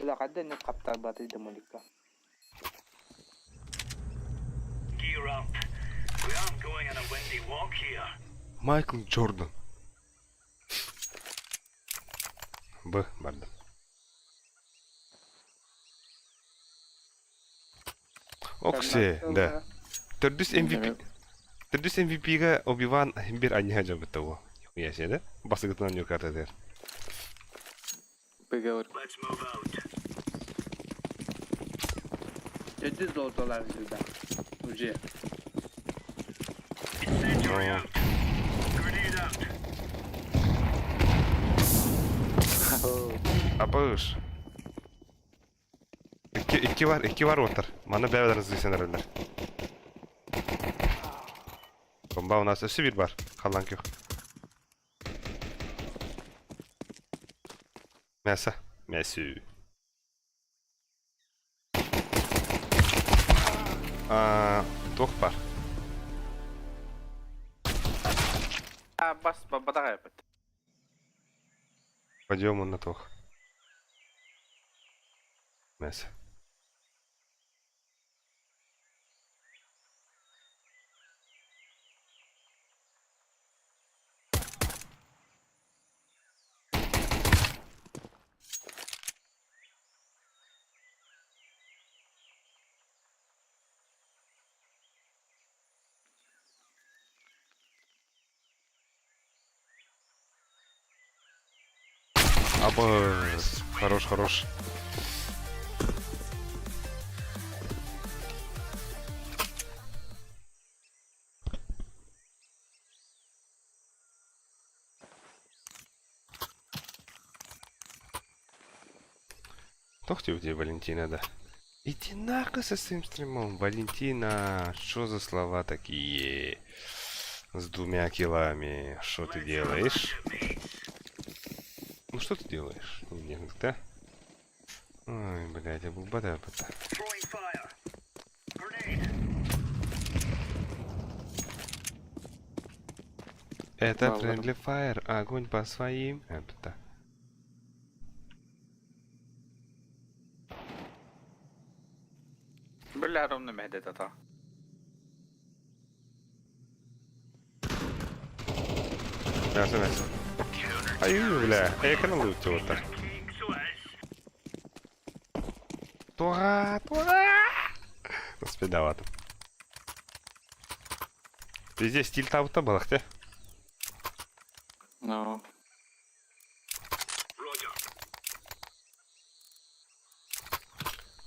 Улахан хаптарбатый да молика. Gear up. We aren't going on a windy walk here. Майкл Джордан. Б бардым. Оксе, да. Төрдүс MVP. Төрдүс MVP-га Оби-Ван бир анья жабыта о. Нихуя себе, да? Басыгытынан юрката дер. Поговор. Let's move out. Төрдүс золотолаах звезда. Уже. Апыш. Икки, икки бар, икки бар уоттар. Манна бэйэлэрин сыысан эрэллэр. Бомба у нас өссө биир бар. Халлаан күөх. Мясо. Мясо. Аа, туох бар? А, бас бабадаҕа эпит. Пойдем он на туох. Мясо. Абы, хорош, хорош. Туох диэбитий Валентина да? Иди нахуй со своим стримом, Валентина! Что за слова такие? С двумя килами. Что ты делаешь? Ну что ты делаешь? Не, да? Ой, блядь, я был бада Это Friendly Fire, огонь по своим. Это. Бля, ровно мэһдэтэ Мясо, мясо. Аю, бля, я канал вот так. Тура, тура! Успедавато. Везде стиль табыта балах те. Ну.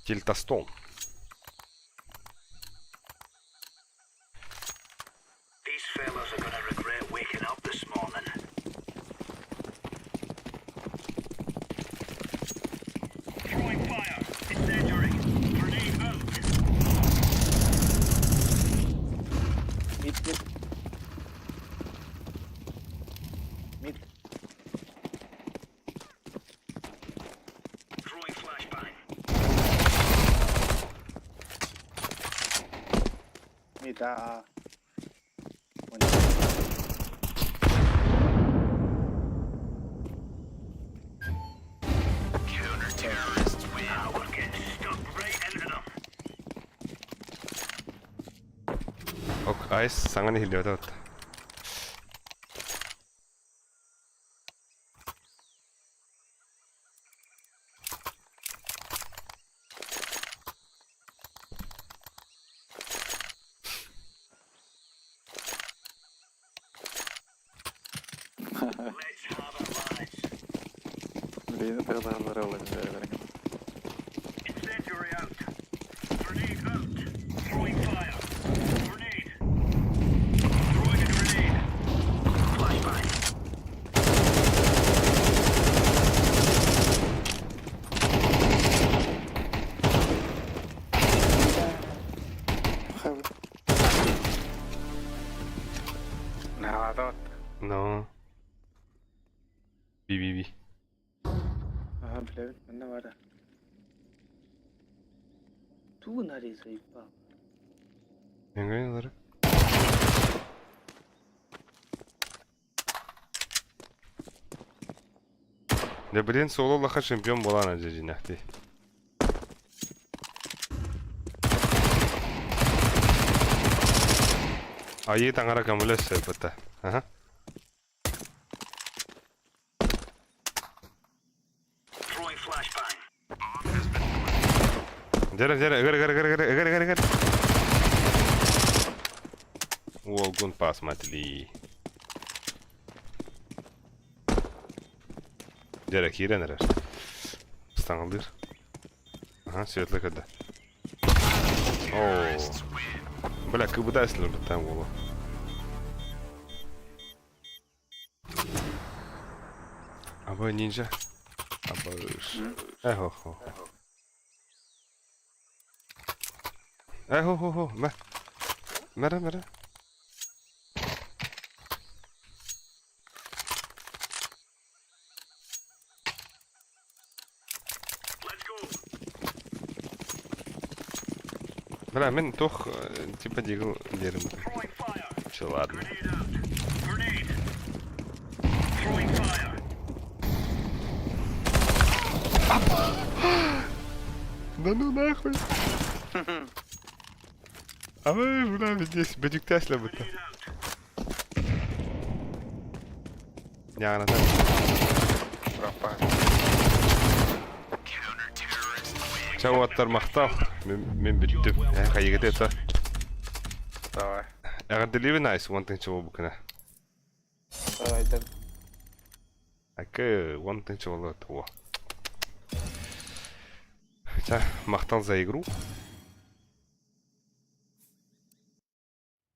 Тильтостол. These fellas are gonna regret waking up this morning. Throwing fire. Incendiary. Grenade out. Mid, mid. Mid. Throwing flashbang. Mid, ah. Counter-terrorists win. We're getting stuck right into them. Ок, айс саҥаны иһиллибэтэ Let's have it, lads. Блин, это здорово, Incendiary out. Grenade out. Throwing fire. Grenade. Throwing a grenade. Flashbang. Heaven. Наадат. Но. Би-би-би. Ага, бля, манна бара. Тугу нарезай, па. Эҥгэй Да блин, соло лаха чемпион была на дьэ Айыы таҥара көмөлөс быта. Ага. Throwing flashbang. Дьэрэ, дьэрэ, ыгыр, ыгыр, ыгыр, ыгыр, ыгыр, ыгыр, ыгыр. Уолгун посмотри. Дьэрэ, киирэн эрэр. Ыстаҥалыыр. Ага, светлый когда. Оо. Бля, кыбыта эслэрбиттэн уолу. Абы нинджа. Абыш. Эхо-хо. Эхо-хо-хо. Мэ. Мэрэ, мэрэ. Бля, мин туох типа дигл диэрим. Все, ладно. Да ну нахуй. А вы, бля, здесь бөдүктээслэ бутта. Ньаҕаната. Чэ уоттар махтал. Мин, мин бүттүм. Э, хайыгыты это. Давай. Эҕэрдэлиибин Айс, уон тыһыынча буолбуккуна. Давай, да. Акы, уон тыһыынча буолуо туо. Чэ, махтал за игру.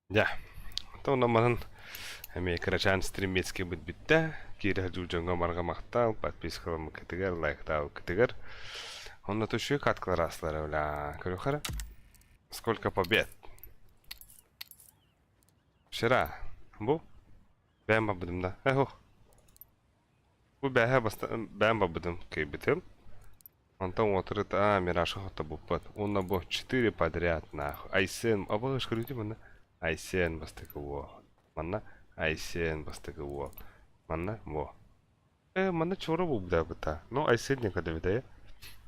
Дьэ, онтон онон эмиэ кырачаан стримецкийбит бүттэ. Киирэ сылдьыбыт дьоҥҥо барҕа махтал, подпискаламмыккытыгар, лайктаабыккытыгар. Онно түшүү каткалар аастылар бля. Көрүөххэ эрэ. Сколько побед. Вчера. Бу бэйэм барбытым да. Эхо. Бу бэйэ баста бэйэм барбытым кыайбытым. Онтон уотурут аа Мираша хоттобуппут. Уонна бу четыре подряд нахуй. Айсен, абыгыш көрүүтү манна. Айсен бастакы уол. Манна Айсен бастакы уол. Манна во. Э, манна чоро буолбута быта. Ну, Айсен никогда видэ.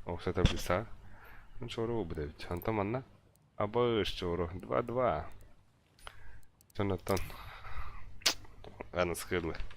Ол таблица. Ну, чоро буолбута эбит. Онтон манна абыгыш чоро. 2-2. Сонотон. Аны схылы.